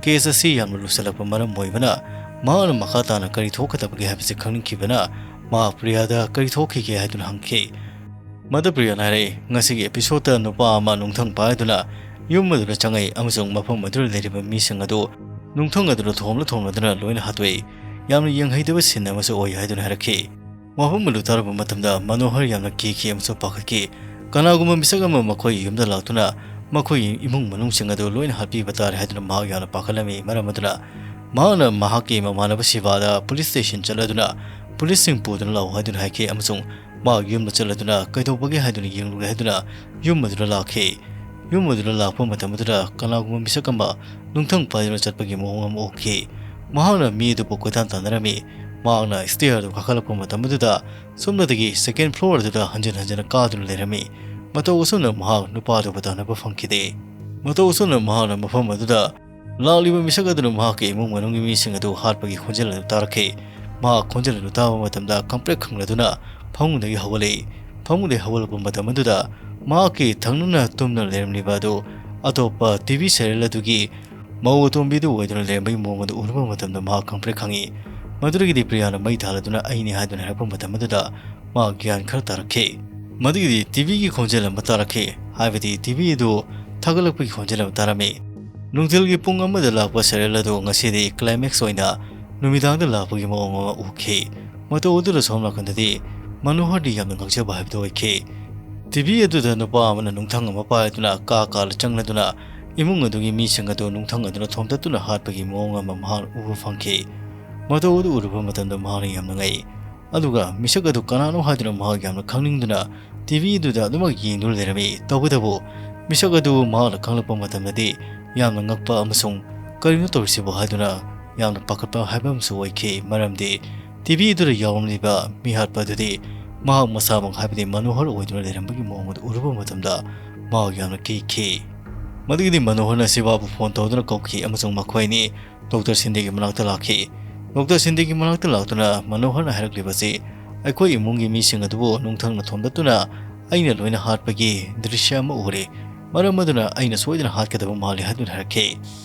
ꯀꯦꯁ ꯑꯁꯤ ꯌꯥꯝꯅ ꯂꯨꯁꯜꯂꯛꯄ ꯃꯔꯝ ꯑꯣꯏꯕꯅ ꯃꯍꯥꯛꯅ ꯃꯈꯥ ꯇꯥꯅ ꯀꯔꯤ ꯊꯣꯛꯀꯗꯕꯒꯦ ꯍꯥꯏꯕꯁꯤ ꯈꯪꯅꯤꯡꯈꯤꯕꯅ ꯃꯍꯥꯛ ꯄ꯭ꯔꯤꯌꯥꯗ ꯀꯔꯤ ꯊꯣꯛꯈꯤꯒꯦ ꯍꯥꯏꯗꯨꯅ ꯍꯪꯈꯤ꯫ ꯃꯗꯨ ꯄ꯭ꯔꯤꯌꯥꯅ ꯍꯥꯏꯔꯛꯏ, ꯉꯁꯤꯒꯤ ꯑꯦꯄꯤꯁꯣꯗꯇ ꯅꯨꯄꯥ ꯑꯃ ꯅꯨꯡꯊꯪ ꯄꯥꯏꯗꯨꯅ ꯌꯨꯝ ꯑꯗꯨꯗ ꯆꯪꯉꯛꯏ ꯑꯃꯁꯨꯡ ꯃꯐꯝ ꯑꯗꯨꯗ ꯂꯩꯔꯤꯕ ꯃꯤꯁꯤꯡ ꯑꯗꯨ ꯅꯨꯡꯊꯪ ꯑꯗꯨꯗ ꯊꯣꯝꯂ ꯊꯣꯝꯂꯗꯨꯅ ꯂꯣꯏꯅ ꯍꯥꯠꯇꯣꯛꯏ꯫ ꯌꯥꯝꯅ ꯌꯦꯡꯍꯩꯗꯕ ꯁꯤꯟ ꯑꯃꯁꯨ ꯑꯣꯏ ꯍꯥꯏꯗꯨꯅ ꯍꯥꯏꯔꯛꯈꯤ꯫ ꯋꯥꯐꯝ ꯑꯗꯨ ꯇꯥꯔꯨꯕ ꯃꯇꯝꯗ ꯃꯅꯣꯍꯔ ꯌꯥꯝꯅ ꯀꯤꯈꯤ ꯑꯃꯁꯨꯡ ꯄꯥꯈꯠꯈꯤ꯫ ꯀꯅꯥꯒꯨꯝꯕ ꯃꯤꯁꯛ ꯑꯃ ꯃꯈꯣꯏꯒꯤ ꯌꯨꯝꯗ ꯂꯥꯛꯇꯨꯅ ꯃꯈꯣꯏꯒꯤ ꯏꯃꯨꯡ ꯃꯅꯨꯡꯁꯤꯡ ꯑꯗꯨ ꯂꯣꯏꯅ ꯍꯥꯠꯄꯤꯕ ꯇꯥꯔꯦ ꯍꯥꯏꯗꯨꯅ ꯃꯍꯥꯛ ꯌꯥꯝꯅ ꯄꯥꯈꯠꯂꯝꯃꯤ꯫ ꯃꯔꯝ ꯑꯗꯨꯅ ꯃꯍꯥꯛꯅ ꯃꯍꯥꯛꯀꯤ ꯃꯃꯥꯟꯅꯕ ꯁꯤꯕꯥꯗ ꯄꯨꯂꯤꯁ ꯁ꯭ꯇꯦꯁꯟ ꯆꯠꯂꯗꯨꯅ ꯄꯨꯂꯤꯁꯁꯤꯡ ꯄꯨꯗꯨꯅ ꯂꯥꯛꯎ ꯍꯥꯏꯗꯨꯅ ꯍꯥꯏꯈꯤ ꯑꯃꯁꯨꯡ ꯃꯍꯥꯛ ꯌꯨꯝꯗ ꯆꯠꯂꯗꯨꯅ ꯀꯩꯗꯧꯕꯒꯦ ꯍꯥꯏꯗꯨꯅ ꯌꯦꯡꯂꯨꯒꯦ ꯍꯥꯏꯗꯨꯅ ꯌꯨꯝ ꯑꯗꯨꯗ ꯂꯥꯛꯈꯤ꯫ ꯌꯨꯝ ꯑꯗꯨꯗ ꯂꯥꯛꯄ ꯃꯇꯝ ꯑꯗꯨꯗ ꯀꯅꯥꯒꯨꯝꯕ ꯃꯤꯁꯛ ꯑꯃ ꯅꯨꯡꯊꯪ ꯄꯥꯏꯗꯨꯅ ꯆꯠꯄꯒꯤ ꯃꯑꯣꯡ ꯑꯃ ꯎꯈꯤ꯫ ꯃꯍꯥꯛꯅ ꯃꯤ ꯑꯗꯨꯕꯨ ꯀꯣꯏꯇꯥꯟ ꯇꯥꯟꯅꯔꯝꯃꯤ꯫ ꯃꯍꯥꯛꯅ ꯁ꯭ꯇꯦꯌꯔ ꯑꯗꯨ ꯀꯥꯈꯠꯂꯛꯄ ꯃꯇꯝ ꯑꯗꯨꯗ ꯁꯣꯝꯗꯒꯤ ꯁꯦꯀꯦꯟ ꯐ꯭ꯂꯣꯔ ꯑꯗꯨꯗ ꯍꯟꯖꯤꯟ ꯍꯟꯖꯤꯟꯅ ꯀꯥꯗꯨꯅ ꯂꯩꯔꯝꯃꯤ꯫ ꯃꯇꯧ ꯑꯁꯨꯝꯅ ꯃꯍꯥꯛ ꯅꯨꯄꯥ ꯑꯗꯨꯕꯨ ꯇꯥꯟꯅꯕ ꯐꯪꯈꯤꯗꯦ꯫ ꯃꯇꯧ ꯑꯁꯨꯝꯅ ꯃꯍꯥꯛꯅ ꯃꯐꯝ ꯑꯗꯨꯗ ꯂꯥꯛꯂꯤꯕ ꯃꯤꯁꯛ ꯑꯗꯨꯅ ꯃꯍꯥꯛꯀꯤ ꯏꯃꯨꯡ ꯃꯅꯨꯡꯒꯤ ꯃꯤꯁꯤꯡ ꯑꯗꯨ ꯍꯥꯠꯄꯒꯤ ꯈꯣꯟꯖꯦꯜ ꯑꯗꯨ ꯇꯥꯔꯛꯈꯤ꯫ ꯃꯍꯥꯛ ꯈꯣꯟꯖꯦꯜ ꯑꯗꯨ ꯇꯥꯕ ꯃꯇꯝꯗ ꯈꯪꯄ꯭ꯔꯦꯛ ꯈꯪꯂꯗꯨꯅ ꯐꯃꯨꯡꯗꯒꯤ ꯍꯧꯒꯠꯂꯛꯏ꯫ ꯐꯃꯨꯡꯗꯒꯤ ꯍꯧꯒꯠꯂꯛꯄ ꯃꯇꯝ ꯑꯗꯨꯗ ꯃꯍꯥꯛꯀꯤ ꯊꯪꯅꯅ ꯇꯨꯝꯗꯨꯅ ꯂꯩꯔꯝꯂꯤꯕ ꯑꯗꯨ ꯑꯇꯣꯞꯄ ꯇꯤꯚꯤ ꯁꯦꯔꯤꯌꯦꯜ ꯑꯗꯨꯒꯤ ꯃꯧ ꯑꯇꯣꯝꯕꯤꯗꯨ ꯑꯣꯏꯗꯨꯅ ꯂꯩꯔꯝꯕꯒꯤ ꯃꯑꯣꯡ ꯑꯗꯨ ꯎꯔꯨꯕ ꯃꯇꯝꯗ ꯃꯍꯥꯛ ꯈꯪꯄ꯭ꯔꯦꯛ ꯈꯪꯉꯤ꯫ ꯃꯗꯨꯗꯒꯤꯗꯤ ꯄ꯭ꯔꯤꯌꯥꯅ ꯃꯩ ꯊꯥꯜꯂꯗꯨꯅ ꯑꯩꯅꯤ ꯍꯥꯏꯗꯨꯅ ꯍꯥꯏꯔꯛꯄ ꯃꯇꯝ ꯑꯗꯨꯗ ꯃꯍꯥꯛ ꯒ꯭ꯌꯥꯟ ꯈꯔ ꯇꯥꯔꯛꯈꯤ꯫ ꯃꯗꯨꯒꯤꯗꯤ ꯇꯤꯚꯤꯒꯤ ꯈꯣꯟꯖꯦꯜ ꯑꯃ ꯇꯥꯔꯛꯈꯤ꯫ ꯍꯥꯏꯕꯗꯤ ꯇꯤꯚꯤ ꯑꯗꯨ ꯊꯥꯒꯠꯂꯛꯄꯒꯤ ꯈꯣꯟꯖꯦꯜ ꯑꯃ ꯇꯥꯔꯝꯃꯤ꯫ ꯅꯨꯡꯊꯤꯜꯒꯤ ꯄꯨꯡ ꯑꯃꯗ ꯂꯥꯛꯄ ꯁꯦꯔꯤꯌꯦꯜ ꯑꯗꯨ ꯉꯁꯤꯗꯤ ꯀ꯭ꯂꯥꯏꯃꯦꯛꯁ ꯑꯣꯏꯅ ꯅꯨꯃꯤꯗꯥꯡꯗ ꯂꯥꯛꯄꯒꯤ ꯃꯑꯣꯡ ꯑꯃ ꯎꯈꯤ꯫ ꯃꯇꯧ ꯑꯗꯨꯗ ꯁꯣꯝ ꯅꯥꯀꯟꯗꯗꯤ ꯃꯅꯣꯍꯔꯗꯤ ꯌꯥꯝꯅ ꯉꯛꯆꯕ ꯍꯥꯏꯕꯗꯨ ꯑꯣꯏꯈꯤ꯫ ꯇꯤꯚꯤ ꯑꯗꯨꯗ ꯅꯨꯄꯥ ꯑꯃꯅ ꯅꯨꯡꯊꯪ ꯑꯃ ꯄꯥꯏꯗꯨꯅ ꯀꯥ ꯀꯥꯗ ꯆꯪꯂꯗꯨꯅ ꯏꯃꯨꯡ ꯑꯗꯨꯒꯤ ꯃꯤꯁꯤꯡ ꯑꯗꯨ ꯅꯨꯡꯊꯪ ꯑꯗꯨꯅ ꯊꯣꯝꯇꯠꯇꯨꯅ ꯍꯥꯠꯄꯒꯤ ꯃꯑꯣꯡ ꯑꯃ ꯃꯍꯥꯛꯅ ꯎꯕ ꯐꯪꯈꯤ꯫ ꯃꯇꯧ ꯑꯗꯨ ꯎꯔꯨꯕ ꯃꯇꯝꯗ ꯃꯍꯥꯛꯅ ꯌꯥꯝꯅ ꯉꯛꯏ꯫ ꯑꯗꯨꯒ ꯃꯤꯁꯛ ꯑꯗꯨ ꯀꯅꯥꯅꯣ ꯍꯥꯏꯗꯨꯅ ꯃꯍꯥꯛ ꯌꯥꯝꯅ ꯈꯪꯅꯤꯡꯗꯨꯅ ꯇꯤꯚꯤ ꯑꯗꯨꯗ ꯑꯗꯨꯃꯛ ꯌꯦꯡꯗꯨꯅ ꯂꯩꯔꯝꯃꯤ꯫ ꯇꯧꯕꯇꯕꯨ ꯃꯤꯁꯛ ꯑꯗꯨ ꯃꯍꯥꯛꯅ ꯈꯪꯂꯛꯄ ꯃꯇꯝꯗꯗꯤ ꯌꯥꯝꯅ ꯉꯛꯄ ꯑꯃꯁꯨꯡ "ꯀꯔꯤꯅꯣ ꯇꯧꯔꯤꯁꯤꯕꯣ?" ꯍꯥꯏꯗꯨꯅ ꯌꯥꯝꯅ ꯄꯥꯈꯠꯄ ꯍꯥꯏꯕ ꯑꯃꯁꯨ ꯑꯣꯏꯈꯤ꯫ ꯃꯔꯝꯗꯤ ꯇꯤꯚꯤ ꯑꯗꯨꯗ ꯌꯥꯎꯔꯝꯂꯤꯕ ꯃꯤꯍꯥꯠꯄ ꯑꯗꯨꯗꯤ ꯃꯍꯥꯛ ꯃꯁꯥꯃꯛ, ꯍꯥꯏꯕꯗꯤ ꯃꯅꯣꯍꯔ ꯑꯣꯏꯗꯨꯅ ꯂꯩꯔꯝꯕꯒꯤ ꯃꯑꯣꯡ ꯑꯗꯨ ꯎꯔꯨꯕ ꯃꯇꯝꯗ ꯃꯍꯥꯛ ꯌꯥꯝꯅ ꯀꯤꯈꯤ꯫ ꯃꯗꯨꯒꯤꯗꯤ ꯃꯅꯣꯍꯔꯅ ꯁꯤꯕꯥꯕꯨ ꯐꯣꯟ ꯇꯧꯗꯨꯅ ꯀꯧꯈꯤ ꯑꯃꯁꯨꯡ ꯃꯈꯣꯏ ꯑꯅꯤ ꯗꯣꯛꯇꯔ ꯁꯤꯟꯗꯦꯒꯤ ꯃꯅꯥꯛꯇ ꯂꯥꯛꯈꯤ꯫ ꯗꯣꯛꯇꯔ ꯁꯤꯟꯗꯦꯒꯤ ꯃꯅꯥꯛꯇ ꯂꯥꯛꯇꯨꯅ ꯃꯅꯣꯍꯔꯅ ꯍꯥꯏꯔꯛꯂꯤꯕꯁꯤ, "ꯑꯩꯈꯣꯏ ꯏꯃꯨꯡꯒꯤ ꯃꯤꯁꯤꯡ ꯑꯗꯨꯕꯨ ꯅꯨꯡꯊꯪꯅ ꯊꯣꯝꯗꯠꯇꯨꯅ ꯑꯩꯅ ꯂꯣꯏꯅ ꯍꯥꯠꯄꯒꯤ ꯗ꯭ꯔꯤꯁ꯭ꯌ ꯑꯃ ꯎꯔꯦ꯫ ꯃꯔꯝ ꯑꯗꯨꯅ ꯑꯩꯅ ꯁꯣꯏꯗꯅ ꯍꯥꯠꯀꯗꯕ ꯃꯥꯜꯂꯤ" ꯍꯥꯏꯗꯨꯅ ꯍꯥꯏꯔꯛꯈꯤ꯫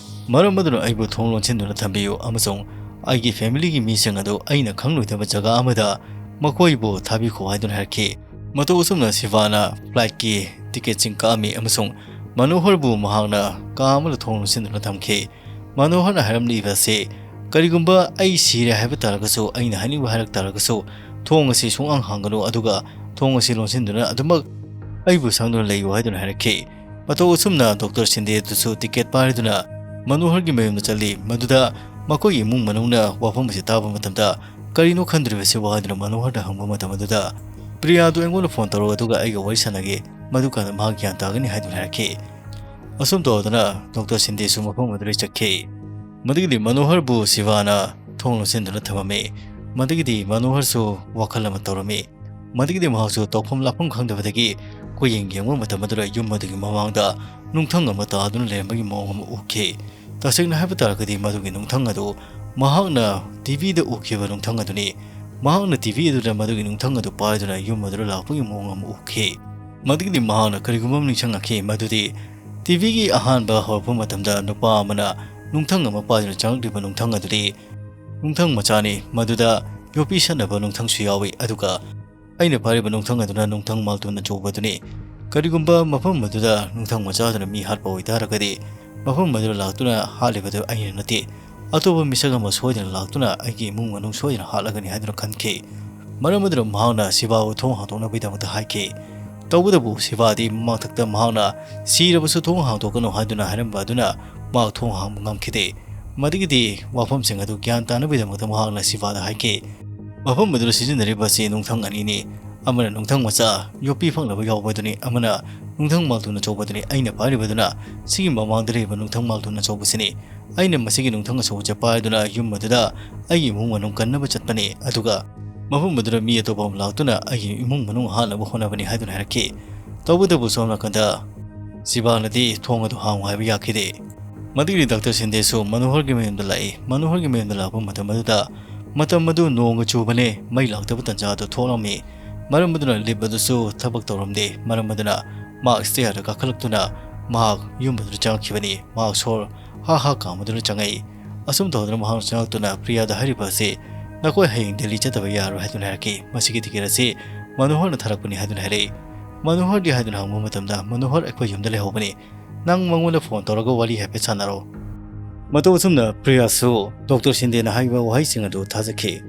"ꯃꯔꯝ ꯑꯗꯨꯅ ꯑꯩꯕꯨ ꯊꯣꯡ ꯂꯣꯟꯁꯤꯟꯗꯨꯅ ꯊꯝꯕꯤꯌꯨ ꯑꯃꯁꯨꯡ ꯑꯩꯒꯤ ꯐꯦꯃꯤꯂꯤꯒꯤ ꯃꯤꯁꯤꯡ ꯑꯗꯨ ꯑꯩꯅ ꯈꯪꯂꯣꯏꯗꯕ ꯖꯒꯥ ꯑꯃꯗ ꯃꯈꯣꯏꯕꯨ ꯊꯥꯕꯤꯈꯣ" ꯍꯥꯏꯗꯨꯅ ꯍꯥꯏꯔꯛꯈꯤ꯫ ꯃꯇꯧ ꯑꯁꯨꯝꯅ ꯁꯤꯕꯥꯅ ꯐ꯭ꯂꯥꯏꯠꯀꯤ ꯇꯤꯀꯦꯠꯁꯤꯡ ꯀꯛꯑꯝꯃꯤ ꯑꯃꯁꯨꯡ ꯃꯅꯣꯍꯔꯕꯨ ꯃꯍꯥꯛꯅ ꯀꯥ ꯑꯃꯗ ꯊꯣꯡ ꯂꯣꯟꯁꯤꯟꯗꯨꯅ ꯊꯝꯈꯤ꯫ ꯃꯅꯣꯍꯔꯅ ꯍꯥꯏꯔꯝꯂꯤꯕꯁꯤ, "ꯀꯔꯤꯒꯨꯝꯕ ꯑꯩ ꯁꯤꯔꯦ ꯍꯥꯏꯕ ꯇꯥꯔꯒꯁꯨ, ꯑꯩꯅ ꯍꯥꯏꯅꯤꯡꯕ ꯍꯥꯏꯔꯛ ꯇꯥꯔꯒꯁꯨ, ꯊꯣꯡ ꯑꯁꯤ ꯁꯨꯡꯍꯥꯡ ꯍꯥꯡꯒꯅꯨ, ꯑꯗꯨꯒ ꯊꯣꯡ ꯑꯁꯤ ꯂꯣꯟꯁꯤꯟꯗꯨꯅ ꯑꯗꯨꯃꯛ ꯑꯩꯕꯨ ꯁꯪꯗꯨꯅ ꯂꯩꯌꯨ" ꯍꯥꯏꯗꯨꯅ ꯍꯥꯏꯔꯛꯈꯤ꯫ ꯃꯇꯧ ꯑꯁꯨꯝꯅ ꯗꯣꯛꯇꯔ ꯁꯤꯟꯗꯦ ꯑꯗꯨꯁꯨ ꯇꯤꯀꯦꯠ ꯄꯥꯏꯗꯨꯅ ꯃꯅꯣꯍꯔꯒꯤ ꯃꯌꯨꯝꯗ ꯆꯠꯂꯤ꯫ ꯃꯗꯨꯗ ꯃꯈꯣꯏꯒꯤ ꯏꯃꯨꯡ ꯃꯅꯨꯡꯅ ꯋꯥꯐꯝ ꯑꯁꯤ ꯇꯥꯕ ꯃꯇꯝꯗ, "ꯀꯔꯤꯅꯣ ꯈꯟꯗ꯭ꯔꯤꯕꯁꯤꯕꯣ?" ꯍꯥꯏꯗꯨꯅ ꯃꯅꯣꯍꯔꯗ ꯍꯪꯕ ꯃꯇꯝ ꯑꯗꯨꯗ, "ꯄ꯭ꯔꯤꯌꯥꯗꯨ ꯑꯩꯉꯣꯟꯗ ꯐꯣꯟ ꯇꯧꯔꯛꯎ, ꯑꯗꯨꯒ ꯑꯩꯒ ꯋꯥꯔꯤ ꯁꯥꯟꯅꯒꯦ, ꯃꯗꯨꯀꯥꯟꯗ ꯃꯍꯥꯛ ꯒ꯭ꯌꯥꯟ ꯇꯥꯒꯅꯤ" ꯍꯥꯏꯗꯨꯅ ꯍꯥꯏꯔꯛꯈꯤ꯫ ꯑꯁꯨꯝ ꯇꯧꯗꯅ ꯗꯣꯛꯇꯔ ꯁꯤꯟꯗꯦꯁꯨ ꯃꯐꯝ ꯑꯗꯨꯗ ꯆꯠꯈꯤ꯫ ꯃꯗꯨꯒꯤꯗꯤ ꯃꯅꯣꯍꯔꯕꯨ ꯁꯤꯕꯥꯅ ꯊꯣꯡ ꯂꯣꯟꯁꯤꯟꯗꯨꯅ ꯊꯝꯃꯝꯃꯤ꯫ ꯃꯗꯨꯒꯤꯗꯤ ꯃꯅꯣꯍꯔꯁꯨ ꯋꯥꯈꯜ ꯑꯃ ꯇꯧꯔꯝꯃꯤ꯫ ꯃꯗꯨꯒꯤꯗꯤ ꯃꯍꯥꯛꯁꯨ ꯇꯧꯐꯝ ꯂꯥꯛꯐꯝ ꯈꯪꯗꯕꯗꯒꯤ ꯀꯣꯏꯌꯦꯡ ꯌꯦꯡꯕ ꯃꯇꯝ ꯑꯗꯨꯗ ꯌꯨꯝ ꯑꯗꯨꯒꯤ ꯃꯃꯥꯡꯗ ꯅꯨꯡꯊꯪ ꯑꯃ ꯇꯥꯗꯨꯅ ꯂꯩꯔꯝꯕꯒꯤ ꯃꯑꯣꯡ ꯑꯃ ꯎꯈꯤ꯫ ꯇꯁꯦꯡꯅ ꯍꯥꯏꯕ ꯇꯥꯔꯒꯗꯤ ꯃꯗꯨꯒꯤ ꯅꯨꯡꯊꯪ ꯑꯗꯨ ꯃꯍꯥꯛꯅ ꯇꯤꯚꯤꯗ ꯎꯈꯤꯕ ꯅꯨꯡꯊꯪ ꯑꯗꯨꯅꯤ꯫ ꯃꯍꯥꯛꯅ ꯇꯤꯚꯤ ꯑꯗꯨꯗ ꯃꯗꯨꯒꯤ ꯅꯨꯡꯊꯪ ꯑꯗꯨ ꯄꯥꯏꯗꯨꯅ ꯌꯨꯝ ꯑꯗꯨꯗ ꯂꯥꯛꯄꯒꯤ ꯃꯑꯣꯡ ꯑꯃ ꯎꯈꯤ꯫ ꯃꯗꯨꯒꯤꯗꯤ ꯃꯍꯥꯛꯅ ꯀꯔꯤꯒꯨꯝꯕ ꯑꯃ ꯅꯤꯡꯁꯤꯡꯂꯛꯈꯤ, ꯃꯗꯨꯗꯤ ꯇꯤꯚꯤꯒꯤ ꯑꯍꯥꯟꯕ ꯍꯧꯔꯛꯄ ꯃꯇꯝꯗ ꯅꯨꯄꯥ ꯑꯃꯅ ꯅꯨꯡꯊꯪ ꯑꯃ ꯄꯥꯏꯗꯨꯅ ꯆꯪꯂꯛꯂꯤꯕ ꯅꯨꯡꯊꯪ ꯑꯗꯨꯗꯤ ꯅꯨꯡꯊꯪ ꯃꯆꯥꯅꯤ, ꯃꯗꯨꯗ ꯌꯣꯠꯄꯤ ꯁꯠꯅꯕ ꯅꯨꯡꯊꯪꯁꯨ ꯌꯥꯎꯏ, ꯑꯗꯨꯒ ꯑꯩꯅ ꯄꯥꯏꯔꯤꯕ ꯅꯨꯡꯊꯪ ꯑꯗꯨꯅ ꯅꯨꯡꯊꯪ ꯃꯥꯜꯇꯣꯟ ꯑꯆꯧꯕꯗꯨꯅꯤ꯫ ꯀꯔꯤꯒꯨꯝꯕ ꯃꯐꯝ ꯑꯗꯨꯗ ꯅꯨꯡꯊꯪ ꯃꯆꯥꯗꯨꯅ ꯃꯤ ꯍꯥꯠꯄ ꯑꯣꯏꯇꯥꯔꯒꯗꯤ, ꯃꯐꯝ ꯑꯗꯨꯗ ꯂꯥꯛꯇꯨꯅ ꯍꯥꯠꯂꯤꯕꯗꯨ ꯑꯩꯅ ꯅꯠꯇꯦ, ꯑꯇꯣꯞꯄ ꯃꯤꯁꯛ ꯑꯃ ꯁꯣꯏꯗꯅ ꯂꯥꯛꯇꯨꯅ ꯑꯩꯒꯤ ꯏꯃꯨꯡ ꯃꯅꯨꯡ ꯁꯣꯏꯗꯅ ꯍꯥꯠꯂꯒꯅꯤ ꯍꯥꯏꯗꯨꯅ ꯈꯟꯈꯤ꯫ ꯃꯔꯝ ꯑꯗꯨꯅ ꯃꯍꯥꯛꯅ ꯁꯤꯕꯥꯕꯨ ꯊꯣꯡ ꯍꯥꯡꯗꯣꯛꯅꯕꯒꯤꯗꯃꯛꯇ ꯍꯥꯏꯈꯤ꯫ ꯇꯧꯕꯇꯕꯨ ꯁꯤꯕꯥꯗꯤ ꯃꯃꯥꯡꯊꯛꯇ ꯃꯍꯥꯛꯅ "ꯁꯤꯔꯕꯁꯨ ꯊꯣꯡ ꯍꯥꯡꯗꯣꯛꯀꯅꯨ" ꯍꯥꯏꯗꯨꯅ ꯍꯥꯏꯔꯝꯕ ꯑꯗꯨꯅ ꯃꯍꯥꯛ ꯊꯣꯡ ꯍꯥꯡꯕ ꯉꯝꯈꯤꯗꯦ꯫ ꯃꯗꯨꯒꯤꯗꯤ ꯋꯥꯐꯝꯁꯤꯡ ꯑꯗꯨ ꯒ꯭ꯌꯥꯟ ꯇꯥꯅꯕꯒꯤꯗꯃꯛꯇ ꯃꯍꯥꯛꯅ ꯁꯤꯕꯥꯗ ꯍꯥꯏꯈꯤ, "ꯃꯐꯝ ꯑꯗꯨꯗ ꯁꯤꯖꯤꯟꯅꯔꯤꯕ ꯑꯁꯤ ꯅꯨꯡꯊꯪ ꯑꯅꯤꯅꯤ꯫ ꯑꯃꯅ ꯅꯨꯡꯊꯪ ꯃꯆꯥ ꯌꯣꯠꯄꯤ ꯐꯪꯂꯕ ꯌꯥꯎꯕꯗꯨꯅꯤ, ꯑꯃꯅ ꯅꯨꯡꯊꯪ ꯃꯥꯜꯇꯣꯟ ꯑꯆꯧꯕꯗꯨꯅꯤ꯫ ꯑꯩꯅ ꯄꯥꯏꯔꯤꯕꯗꯨꯅ ꯁꯤꯒꯤ ꯃꯃꯥꯡꯗ ꯂꯩꯔꯤꯕ ꯅꯨꯡꯊꯪ ꯃꯥꯜꯇꯣꯟ ꯑꯆꯧꯕꯁꯤꯅꯤ꯫ ꯑꯩꯅ ꯃꯁꯤꯒꯤ ꯅꯨꯡꯊꯪ ꯑꯆꯧꯕꯁꯦ ꯄꯥꯏꯗꯨꯅ ꯌꯨꯝ ꯑꯗꯨꯗ ꯑꯩꯒꯤ ꯏꯃꯨꯡ ꯃꯅꯨꯡ ꯀꯟꯅꯕ ꯆꯠꯄꯅꯤ, ꯑꯗꯨꯒ ꯃꯐꯝ ꯑꯗꯨꯗ ꯃꯤ ꯑꯇꯣꯞꯄ ꯑꯃ ꯂꯥꯛꯇꯨꯅ ꯑꯩꯒꯤ ꯏꯃꯨꯡ ꯃꯅꯨꯡ ꯍꯥꯠꯅꯕ ꯍꯣꯠꯅꯕꯅꯤ ꯍꯥꯏꯗꯨꯅ ꯍꯥꯏꯔꯛꯈꯤ꯫ ꯇꯧꯕꯇꯕꯨ ꯁꯣꯝ ꯅꯥꯀꯟꯗ ꯁꯤꯕꯥꯅꯗꯤ ꯊꯣꯡ ꯑꯗꯨ ꯍꯥꯡꯉꯨ ꯍꯥꯏꯕ ꯌꯥꯈꯤꯗꯦ꯫ ꯃꯗꯨꯒꯤ ꯗꯥꯛꯇꯔ ꯁꯤꯟꯗꯦꯁꯨ ꯃꯅꯣꯍꯔꯒꯤ ꯃꯌꯨꯝꯗ ꯂꯥꯛꯏ꯫ ꯃꯅꯣꯍꯔꯒꯤ ꯃꯌꯨꯝꯗ ꯂꯥꯛꯄ ꯃꯇꯝ ꯑꯗꯨꯗ, ꯃꯇꯝ ꯑꯗꯨ ꯅꯣꯡꯒ ꯆꯨꯕꯅꯦ, ꯃꯩ ꯂꯥꯛꯇꯕ ꯇꯟꯖꯥ ꯑꯗꯨ ꯊꯣꯛꯂꯝꯃꯤ꯫ ꯃꯔꯝ ꯑꯗꯨꯅ ꯂꯤꯞ ꯑꯗꯨꯁꯨ ꯊꯕꯛ ꯇꯧꯔꯝꯗꯦ꯫ ꯃꯔꯝ ꯑꯗꯨꯅ ꯃꯍꯥꯛ ꯁ꯭ꯇꯦꯌꯔꯗ ꯀꯥꯈꯠꯂꯛꯇꯨꯅ ꯃꯍꯥꯛ ꯌꯨꯝ ꯑꯗꯨꯗ ꯆꯪꯉꯛꯈꯤꯕꯅꯤ꯫ ꯃꯍꯥꯛ ꯁꯣꯔ ꯍꯥ ꯍꯥ ꯀꯥꯝꯗꯨꯅ ꯆꯪꯉꯛꯏ꯫ ꯑꯁꯨꯝ ꯇꯧꯗꯨꯅ ꯃꯍꯥꯛꯅ ꯆꯪꯉꯛꯇꯨꯅ ꯄ꯭ꯔꯤꯌꯥꯗ ꯍꯥꯏꯔꯤꯕ ꯑꯁꯤ, "ꯅꯈꯣꯏ ꯍꯌꯦꯡ ꯗꯦꯜꯂꯤ ꯆꯠꯇꯕ ꯌꯥꯔꯣꯏ" ꯍꯥꯏꯗꯨꯅ ꯍꯥꯏꯔꯛꯈꯤ꯫ "ꯃꯁꯤꯒꯤ ꯇꯤꯀꯦꯠ ꯑꯁꯤ ꯃꯅꯣꯍꯔꯅ ꯊꯥꯔꯛꯄꯅꯤ" ꯍꯥꯏꯗꯨꯅ ꯍꯥꯏꯔꯛꯏ꯫ ꯃꯅꯣꯍꯔꯗꯤ ꯍꯥꯏꯗꯨꯅ ꯍꯪꯕ ꯃꯇꯝꯗ, "ꯃꯅꯣꯍꯔ ꯑꯩꯈꯣꯏ ꯌꯨꯝꯗ ꯂꯩꯍꯧꯕꯅꯤ, ꯅꯪ ꯃꯉꯣꯟꯗ ꯐꯣꯟ ꯇꯧꯔꯒ ꯋꯥꯔꯤ ꯍꯥꯏꯐꯦꯠ ꯁꯥꯟꯅꯔꯣ"꯫ ꯃꯇꯧ ꯑꯁꯨꯝꯅ ꯄ꯭ꯔꯤꯌꯥꯁꯨ ꯗꯣꯛꯇꯔ ꯁꯤꯟꯗꯦꯅ ꯍꯥꯏꯔꯤꯕ ꯋꯥꯍꯩꯁꯤꯡ ꯑꯗꯨ ꯊꯥꯖꯈꯤ꯫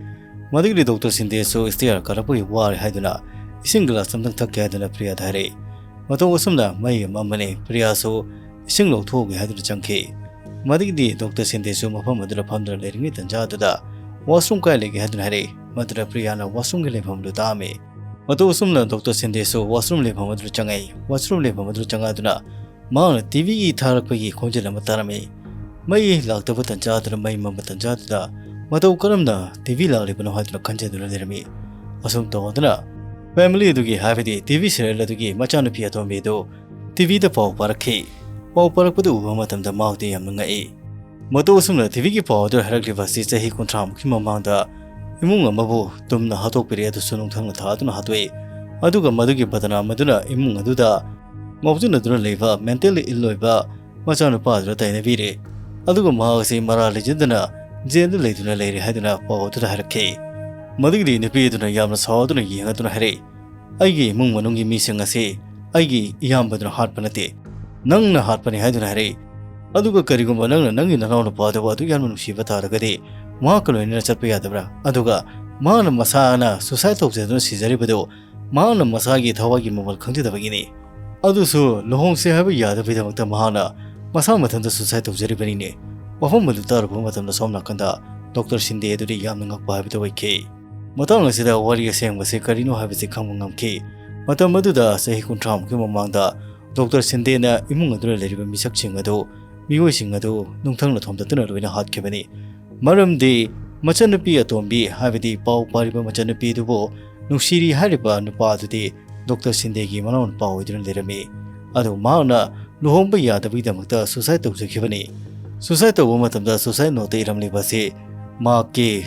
ꯃꯗꯨꯒꯤꯗꯤ ꯗꯣꯛꯇꯔ ꯁꯤꯟꯗꯦꯁꯨ ꯁ꯭ꯇꯦꯌꯔ ꯀꯥꯔꯛꯄꯒꯤ ꯋꯥꯔꯦ ꯍꯥꯏꯗꯨꯅ ꯏꯁꯤꯡ ꯒ꯭ꯂꯥꯁ ꯑꯃꯇꯪ ꯊꯛꯀꯦ ꯍꯥꯏꯗꯨꯅ ꯄ꯭ꯔꯤꯌꯥꯗ ꯍꯥꯏꯔꯛꯏ꯫ ꯃꯇꯧ ꯑꯁꯨꯝꯅ ꯃꯩ ꯑꯃ ꯑꯃꯅꯤ꯫ ꯄ꯭ꯔꯤꯌꯥꯁꯨ ꯏꯁꯤꯡ ꯂꯧꯊꯣꯛꯎꯒꯦ ꯍꯥꯏꯗꯨꯅ ꯆꯪꯈꯤ꯫ ꯃꯗꯨꯒꯤꯗꯤ ꯗꯣꯛꯇꯔ ꯁꯤꯟꯗꯦꯁꯨ ꯃꯐꯝ ꯑꯗꯨꯗ ꯐꯝꯗꯨꯅ ꯂꯩꯔꯤꯉꯩ ꯇꯟꯖꯥ ꯑꯗꯨꯗ, "ꯋꯥꯁꯔꯨꯝ ꯀꯥꯏ ꯂꯩꯒꯦ?" ꯍꯥꯏꯗꯨꯅ ꯍꯥꯏꯔꯛꯏ꯫ ꯃꯗꯨꯗ ꯄ꯭ꯔꯤꯌꯥꯅ ꯋꯥꯁꯔꯨꯝꯒꯤ ꯂꯩꯐꯝ ꯑꯗꯨ ꯇꯥꯛꯑꯝꯃꯤ꯫ ꯃꯇꯧ ꯑꯁꯨꯝꯅ ꯗꯣꯛꯇꯔ ꯁꯤꯟꯗꯦꯁꯨ ꯋꯥꯁꯔꯨꯝ ꯂꯩꯐꯝ ꯑꯗꯨꯗ ꯆꯪꯉꯛꯏ꯫ ꯋꯥꯁꯔꯨꯝ ꯂꯩꯐꯝ ꯑꯗꯨꯗ ꯆꯪꯉꯛꯗꯨꯅ ꯃꯍꯥꯛꯅ ꯇꯤꯚꯤꯒꯤ ꯊꯥꯔꯛꯄꯒꯤ ꯈꯣꯟꯖꯦꯜ ꯑꯃ ꯇꯥꯔꯝꯃꯤ꯫ ꯃꯩ ꯂꯥꯛꯇꯕ ꯇꯟꯖꯥꯗꯨꯗ, ꯃꯩ ꯃꯝꯕ ꯇꯟꯖꯥꯗꯨꯗ ꯃꯇꯧ ꯀꯔꯝꯅ ꯇꯤꯚꯤ ꯂꯥꯛꯂꯤꯕꯅꯣ ꯍꯥꯏꯗꯨꯅ ꯈꯟꯖꯗꯨꯅ ꯂꯩꯔꯝꯃꯤ꯫ ꯑꯁꯨꯝ ꯇꯧꯗꯨꯅ ꯐꯦꯃꯤꯂꯤ ꯑꯗꯨꯒꯤ, ꯍꯥꯏꯕꯗꯤ ꯇꯤꯚꯤ ꯁꯤꯔꯤꯌꯦꯜ ꯑꯗꯨꯒꯤ ꯃꯆꯥꯅꯨꯄꯤ ꯑꯇꯣꯝꯕꯤ ꯑꯗꯨ ꯇꯤꯚꯤꯗ ꯄꯥꯎ ꯄꯥꯔꯛꯈꯤ꯫ ꯄꯥꯎ ꯄꯥꯔꯛꯄꯗꯨ ꯎꯕ ꯃꯇꯝꯗ ꯃꯍꯥꯛꯇꯤ ꯌꯥꯝꯅ ꯉꯛꯏ꯫ ꯃꯇꯧ ꯑꯁꯨꯝꯅ ꯇꯤꯚꯤꯒꯤ ꯄꯥꯎ ꯑꯗꯨ ꯍꯥꯏꯔꯛꯂꯤꯕ ꯑꯁꯤ ꯆꯍꯤ ꯀꯨꯟꯊ꯭ꯔꯥꯃꯨꯛꯀꯤ ꯃꯃꯥꯡꯗ ꯏꯃꯨꯡ ꯑꯃꯕꯨ ꯇꯨꯝꯅ ꯍꯥꯠꯇꯣꯛꯄꯤꯔꯦ, ꯑꯗꯨꯁꯨ ꯅꯨꯡꯊꯪꯅ ꯊꯥꯗꯨꯅ ꯍꯥꯠꯇꯣꯛꯏ꯫ ꯑꯗꯨꯒ ꯃꯗꯨꯒꯤ ꯕꯗꯅꯥꯝ ꯑꯗꯨꯅ ꯏꯃꯨꯡ ꯑꯗꯨꯗ ꯉꯥꯎꯁꯤꯟꯅꯗꯨꯅ ꯂꯩꯕ ꯃꯦꯟꯇꯦꯜꯂꯤ ꯏꯜ ꯑꯣꯏꯕ ꯃꯆꯥꯅꯨꯄꯥ ꯑꯗꯨꯗ ꯇꯥꯏꯅꯕꯤꯔꯦ꯫ ꯑꯗꯨꯒ ꯃꯍꯥꯛ ꯑꯁꯤ ꯃꯔꯥꯜ ꯂꯩꯖꯗꯅ ꯖꯦꯜꯗ ꯂꯩꯗꯨꯅ ꯂꯩꯔꯦ ꯍꯥꯏꯗꯨꯅ ꯄꯥꯎ ꯑꯗꯨꯗ ꯍꯥꯏꯔꯛꯈꯤ꯫ ꯃꯗꯨꯒꯤꯗꯤ ꯅꯨꯄꯤ ꯑꯗꯨꯅ ꯌꯥꯝꯅ ꯁꯥꯎꯗꯨꯅ ꯌꯦꯡꯂꯗꯨꯅ ꯍꯥꯏꯔꯛꯏ, "ꯑꯩꯒꯤ ꯏꯃꯨꯡ ꯃꯅꯨꯡꯒꯤ ꯃꯤꯁꯤꯡ ꯑꯁꯤ ꯑꯩꯒꯤ ꯏꯌꯥꯝꯕꯗꯨꯅ ꯍꯥꯠꯄ ꯅꯠꯇꯦ, ꯅꯪꯅ ꯍꯥꯠꯄꯅꯤ" ꯍꯥꯏꯗꯨꯅ ꯍꯥꯏꯔꯛꯏ꯫ "ꯑꯗꯨꯒ ꯀꯔꯤꯒꯨꯝꯕ ꯅꯪꯅ ꯅꯪꯒꯤ ꯅꯅꯥꯎꯅꯨꯄꯥꯗꯨꯕꯨ ꯑꯗꯨꯛ ꯌꯥꯝꯅ ꯅꯨꯡꯁꯤꯕ ꯇꯥꯔꯒꯗꯤ ꯃꯍꯥꯛꯀ ꯂꯣꯏꯅꯅ ꯆꯠꯄ ꯌꯥꯗꯕ꯭ꯔꯥ? ꯑꯗꯨꯒ ꯃꯍꯥꯛꯅ ꯃꯁꯥꯅ ꯁꯨꯁꯥꯏꯗ ꯇꯧꯖꯗꯨꯅ ꯁꯤꯖꯔꯤꯕꯗꯨ ꯃꯍꯥꯛꯅ ꯃꯁꯥꯒꯤ ꯊꯋꯥꯏꯒꯤ ꯃꯃꯜ ꯈꯪꯖꯗꯕꯒꯤꯅꯤ꯫ ꯑꯗꯨꯁꯨ ꯂꯨꯍꯣꯡꯁꯦ ꯍꯥꯏꯕ ꯌꯥꯗꯕꯒꯤꯗꯃꯛꯇ ꯃꯍꯥꯛꯅ ꯃꯁꯥ ꯃꯊꯟꯇ ꯁꯨꯁꯥꯏꯗ ꯇꯧꯖꯔꯤꯕꯅꯤꯅꯦ"꯫ ꯋꯥꯐꯝ ꯑꯗꯨ ꯇꯥꯔꯨꯕ ꯃꯇꯝꯗ ꯁꯣꯝ ꯅꯥꯀꯟꯗ ꯗꯣꯛꯇꯔ ꯁꯤꯟꯗꯦ ꯑꯗꯨꯗꯤ ꯌꯥꯝꯅ ꯉꯛꯄ ꯍꯥꯏꯕꯗꯨ ꯑꯣꯏꯈꯤ꯫ ꯃꯇꯥꯡ ꯑꯁꯤꯗ ꯋꯥꯔꯤ ꯑꯁꯦꯡꯕꯁꯤ ꯀꯔꯤꯅꯣ ꯍꯥꯏꯕꯁꯤ ꯈꯪꯕ ꯉꯝꯈꯤ꯫ ꯃꯇꯝ ꯑꯗꯨꯗ ꯆꯍꯤ ꯀꯨꯟꯊ꯭ꯔꯥ ꯃꯨꯛꯀꯤ ꯃꯃꯥꯡꯗ ꯗꯣꯛꯇꯔ ꯁꯤꯟꯗꯦꯅ ꯏꯃꯨꯡ ꯑꯗꯨꯗ ꯂꯩꯔꯤꯕ ꯃꯤꯁꯛꯁꯤꯡ ꯑꯗꯨ, ꯃꯤꯑꯣꯏꯁꯤꯡ ꯑꯗꯨ ꯅꯨꯡꯊꯪꯅ ꯊꯣꯝꯗꯠꯇꯨꯅ ꯂꯣꯏꯅ ꯍꯥꯠꯈꯤꯕꯅꯤ꯫ ꯃꯔꯝꯗꯤ ꯃꯆꯟꯅꯨꯄꯤ ꯑꯇꯣꯝꯕꯤ, ꯍꯥꯏꯕꯗꯤ ꯄꯥꯎ ꯄꯥꯔꯤꯕ ꯃꯆꯟꯅꯨꯄꯤ ꯑꯗꯨꯕꯨ ꯅꯨꯡꯁꯤꯔꯤ ꯍꯥꯏꯔꯤꯕ ꯅꯨꯄꯥ ꯑꯗꯨꯗꯤ ꯗꯣꯛꯇꯔ ꯁꯤꯟꯗꯦꯒꯤ ꯃꯅꯥꯎꯅꯨꯄꯥ ꯑꯣꯏꯗꯨꯅ ꯂꯩꯔꯝꯃꯤ꯫ ꯑꯗꯨ ꯃꯍꯥꯛꯅ ꯂꯨꯍꯣꯡꯕ ꯌꯥꯗꯕꯒꯤꯗꯃꯛꯇ suicide ꯇꯧꯖꯈꯤꯕꯅꯤ꯫ Suicide ꯇꯧꯕ ꯃꯇꯝꯗ suicide note ꯇ ꯏꯔꯝꯂꯤꯕ ꯑꯁꯤ ꯃꯍꯥꯛꯀꯤ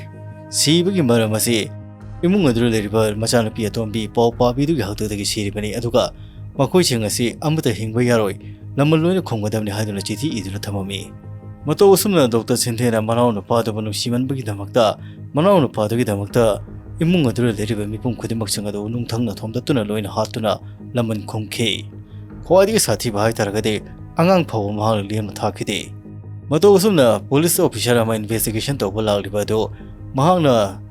ꯁꯤꯕꯒꯤ ꯃꯔꯝ ꯑꯁꯤ ꯏꯃꯨꯡ ꯑꯗꯨꯗ ꯂꯩꯔꯤꯕ ꯃꯆꯥꯅꯨꯄꯤ ꯑꯇꯣꯝꯕꯤ ꯄꯥꯎ ꯄꯥꯕꯤꯗꯨꯒꯤ ꯍꯥꯛꯇꯛꯇꯒꯤ ꯁꯤꯔꯤꯕꯅꯤ, ꯑꯗꯨꯒ ꯃꯈꯣꯏꯁꯤꯡ ꯑꯁꯤ ꯑꯃꯠꯇ ꯍꯤꯡꯕ ꯌꯥꯔꯣꯏ, ꯂꯃꯟ ꯂꯣꯏꯅ ꯈꯨꯝꯒꯗꯕꯅꯤ ꯍꯥꯏꯗꯨꯅ ꯆꯤꯊꯤ ꯏꯗꯨꯅ ꯊꯝꯃꯝꯃꯤ꯫ ꯃꯇꯧ ꯑꯁꯨꯝꯅ ꯗꯣꯛꯇꯔ ꯁꯤꯟꯗꯦꯅ ꯃꯅꯥꯎꯅꯨꯄꯥꯗꯨꯕꯨ ꯅꯨꯡꯁꯤꯃꯟꯕꯒꯤꯗꯃꯛꯇ, ꯃꯅꯥꯎꯅꯨꯄꯥꯗꯨꯒꯤꯗꯃꯛꯇ ꯏꯃꯨꯡ ꯑꯗꯨꯗ ꯂꯩꯔꯤꯕ ꯃꯤꯄꯨꯝ ꯈꯨꯗꯤꯡꯃꯛꯁꯤꯡ ꯑꯗꯨ ꯅꯨꯡꯊꯪꯅ ꯊꯣꯝꯗꯠꯇꯨꯅ ꯂꯣꯏꯅ ꯍꯥꯠꯇꯨꯅ ꯂꯃꯟ ꯈꯨꯝꯈꯤ꯫ ꯈ꯭ꯋꯥꯏꯗꯒꯤ ꯁꯥꯊꯤꯕ ꯍꯥꯏꯇꯥꯔꯒꯗꯤ ꯑꯉꯥꯡ ꯐꯥꯎꯕ ꯃꯍꯥꯛꯅ ꯂꯦꯝꯅ ꯊꯥꯈꯤꯗꯦ꯫ ꯃꯇꯧ ꯑꯁꯨꯝꯅ police officer ꯑꯃ investigation ꯇꯧꯕ ꯂꯥꯛꯂꯤꯕ ꯑꯗꯨ ꯃꯍꯥꯛꯅ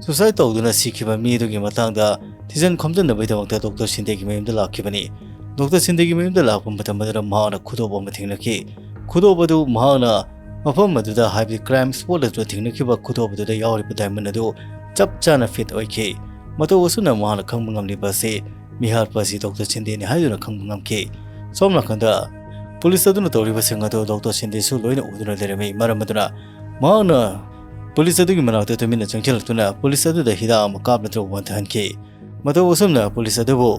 suicide ꯇꯧꯗꯨꯅ ꯁꯤꯈꯤꯕ ꯃꯤꯗꯨꯒꯤ ꯃꯇꯥꯡꯗ ꯊꯤꯖꯤꯟ ꯈꯣꯝꯖꯤꯟꯅꯕꯒꯤꯗꯃꯛꯇ ꯗꯣꯛꯇꯔ ꯁꯤꯟꯗꯦꯒꯤ ꯃꯌꯨꯝꯗ ꯂꯥꯛꯈꯤꯕꯅꯤ꯫ ꯗꯣꯛꯇꯔ ꯁꯤꯟꯗꯦꯒꯤ ꯃꯌꯨꯝꯗ ꯂꯥꯛꯄ ꯃꯇꯝ ꯑꯗꯨꯗ ꯃꯍꯥꯛꯅ ꯈꯨꯗꯣꯞ ꯑꯃ ꯊꯦꯡꯅꯈꯤ꯫ ꯈꯨꯗꯣꯞ ꯑꯗꯨ ꯃꯍꯥꯛꯅ ꯃꯐꯝ ꯑꯗꯨꯗ, ꯍꯥꯏꯕꯗꯤ crime spot ꯑꯗꯨꯗ ꯊꯦꯡꯅꯈꯤꯕ ꯈꯨꯗꯣꯞ ꯑꯗꯨꯗ ꯌꯥꯎꯔꯤꯕ diamond ꯑꯗꯨ ꯆꯞ ꯆꯥꯅ fit ꯑꯣꯏꯈꯤ꯫ ꯃꯇꯧ ꯑꯁꯨꯝꯅ ꯃꯍꯥꯛꯅ ꯈꯪꯕ ꯉꯝꯂꯤꯕ ꯑꯁꯤ ꯃꯤꯍꯥꯠꯄ ꯑꯁꯤ ꯗꯣꯛꯇꯔ ꯁꯤꯟꯗꯦꯅꯤ ꯍꯥꯏꯗꯨꯅ ꯈꯪꯕ ꯉꯝꯈꯤ꯫ ꯁꯣꯝ ꯅꯥꯀꯟꯗ police ꯑꯗꯨꯅ ꯇꯧꯔꯤꯕꯁꯤꯡ ꯑꯗꯨ ꯗꯣꯛꯇꯔ ꯁꯤꯟꯗꯦꯁꯨ ꯂꯣꯏꯅ ꯎꯗꯨꯅ ꯂꯩꯔꯝꯃꯤ꯫ ꯃꯔꯝ ꯑꯗꯨꯅ ꯃꯍꯥꯛꯅ police ꯑꯗꯨꯒꯤ ꯃꯅꯥꯛꯇ ꯇꯨꯃꯤꯟꯅ ꯆꯪꯁꯤꯜꯂꯛꯇꯨꯅ police ꯑꯗꯨꯗ ꯍꯤꯗꯥꯛ ꯑꯃ ꯀꯥꯞꯅꯗꯨꯅ ꯋꯥꯟꯊꯍꯟꯈꯤ꯫ ꯃꯇꯧ ꯑꯁꯨꯝꯅ police ꯑꯗꯨꯕꯨ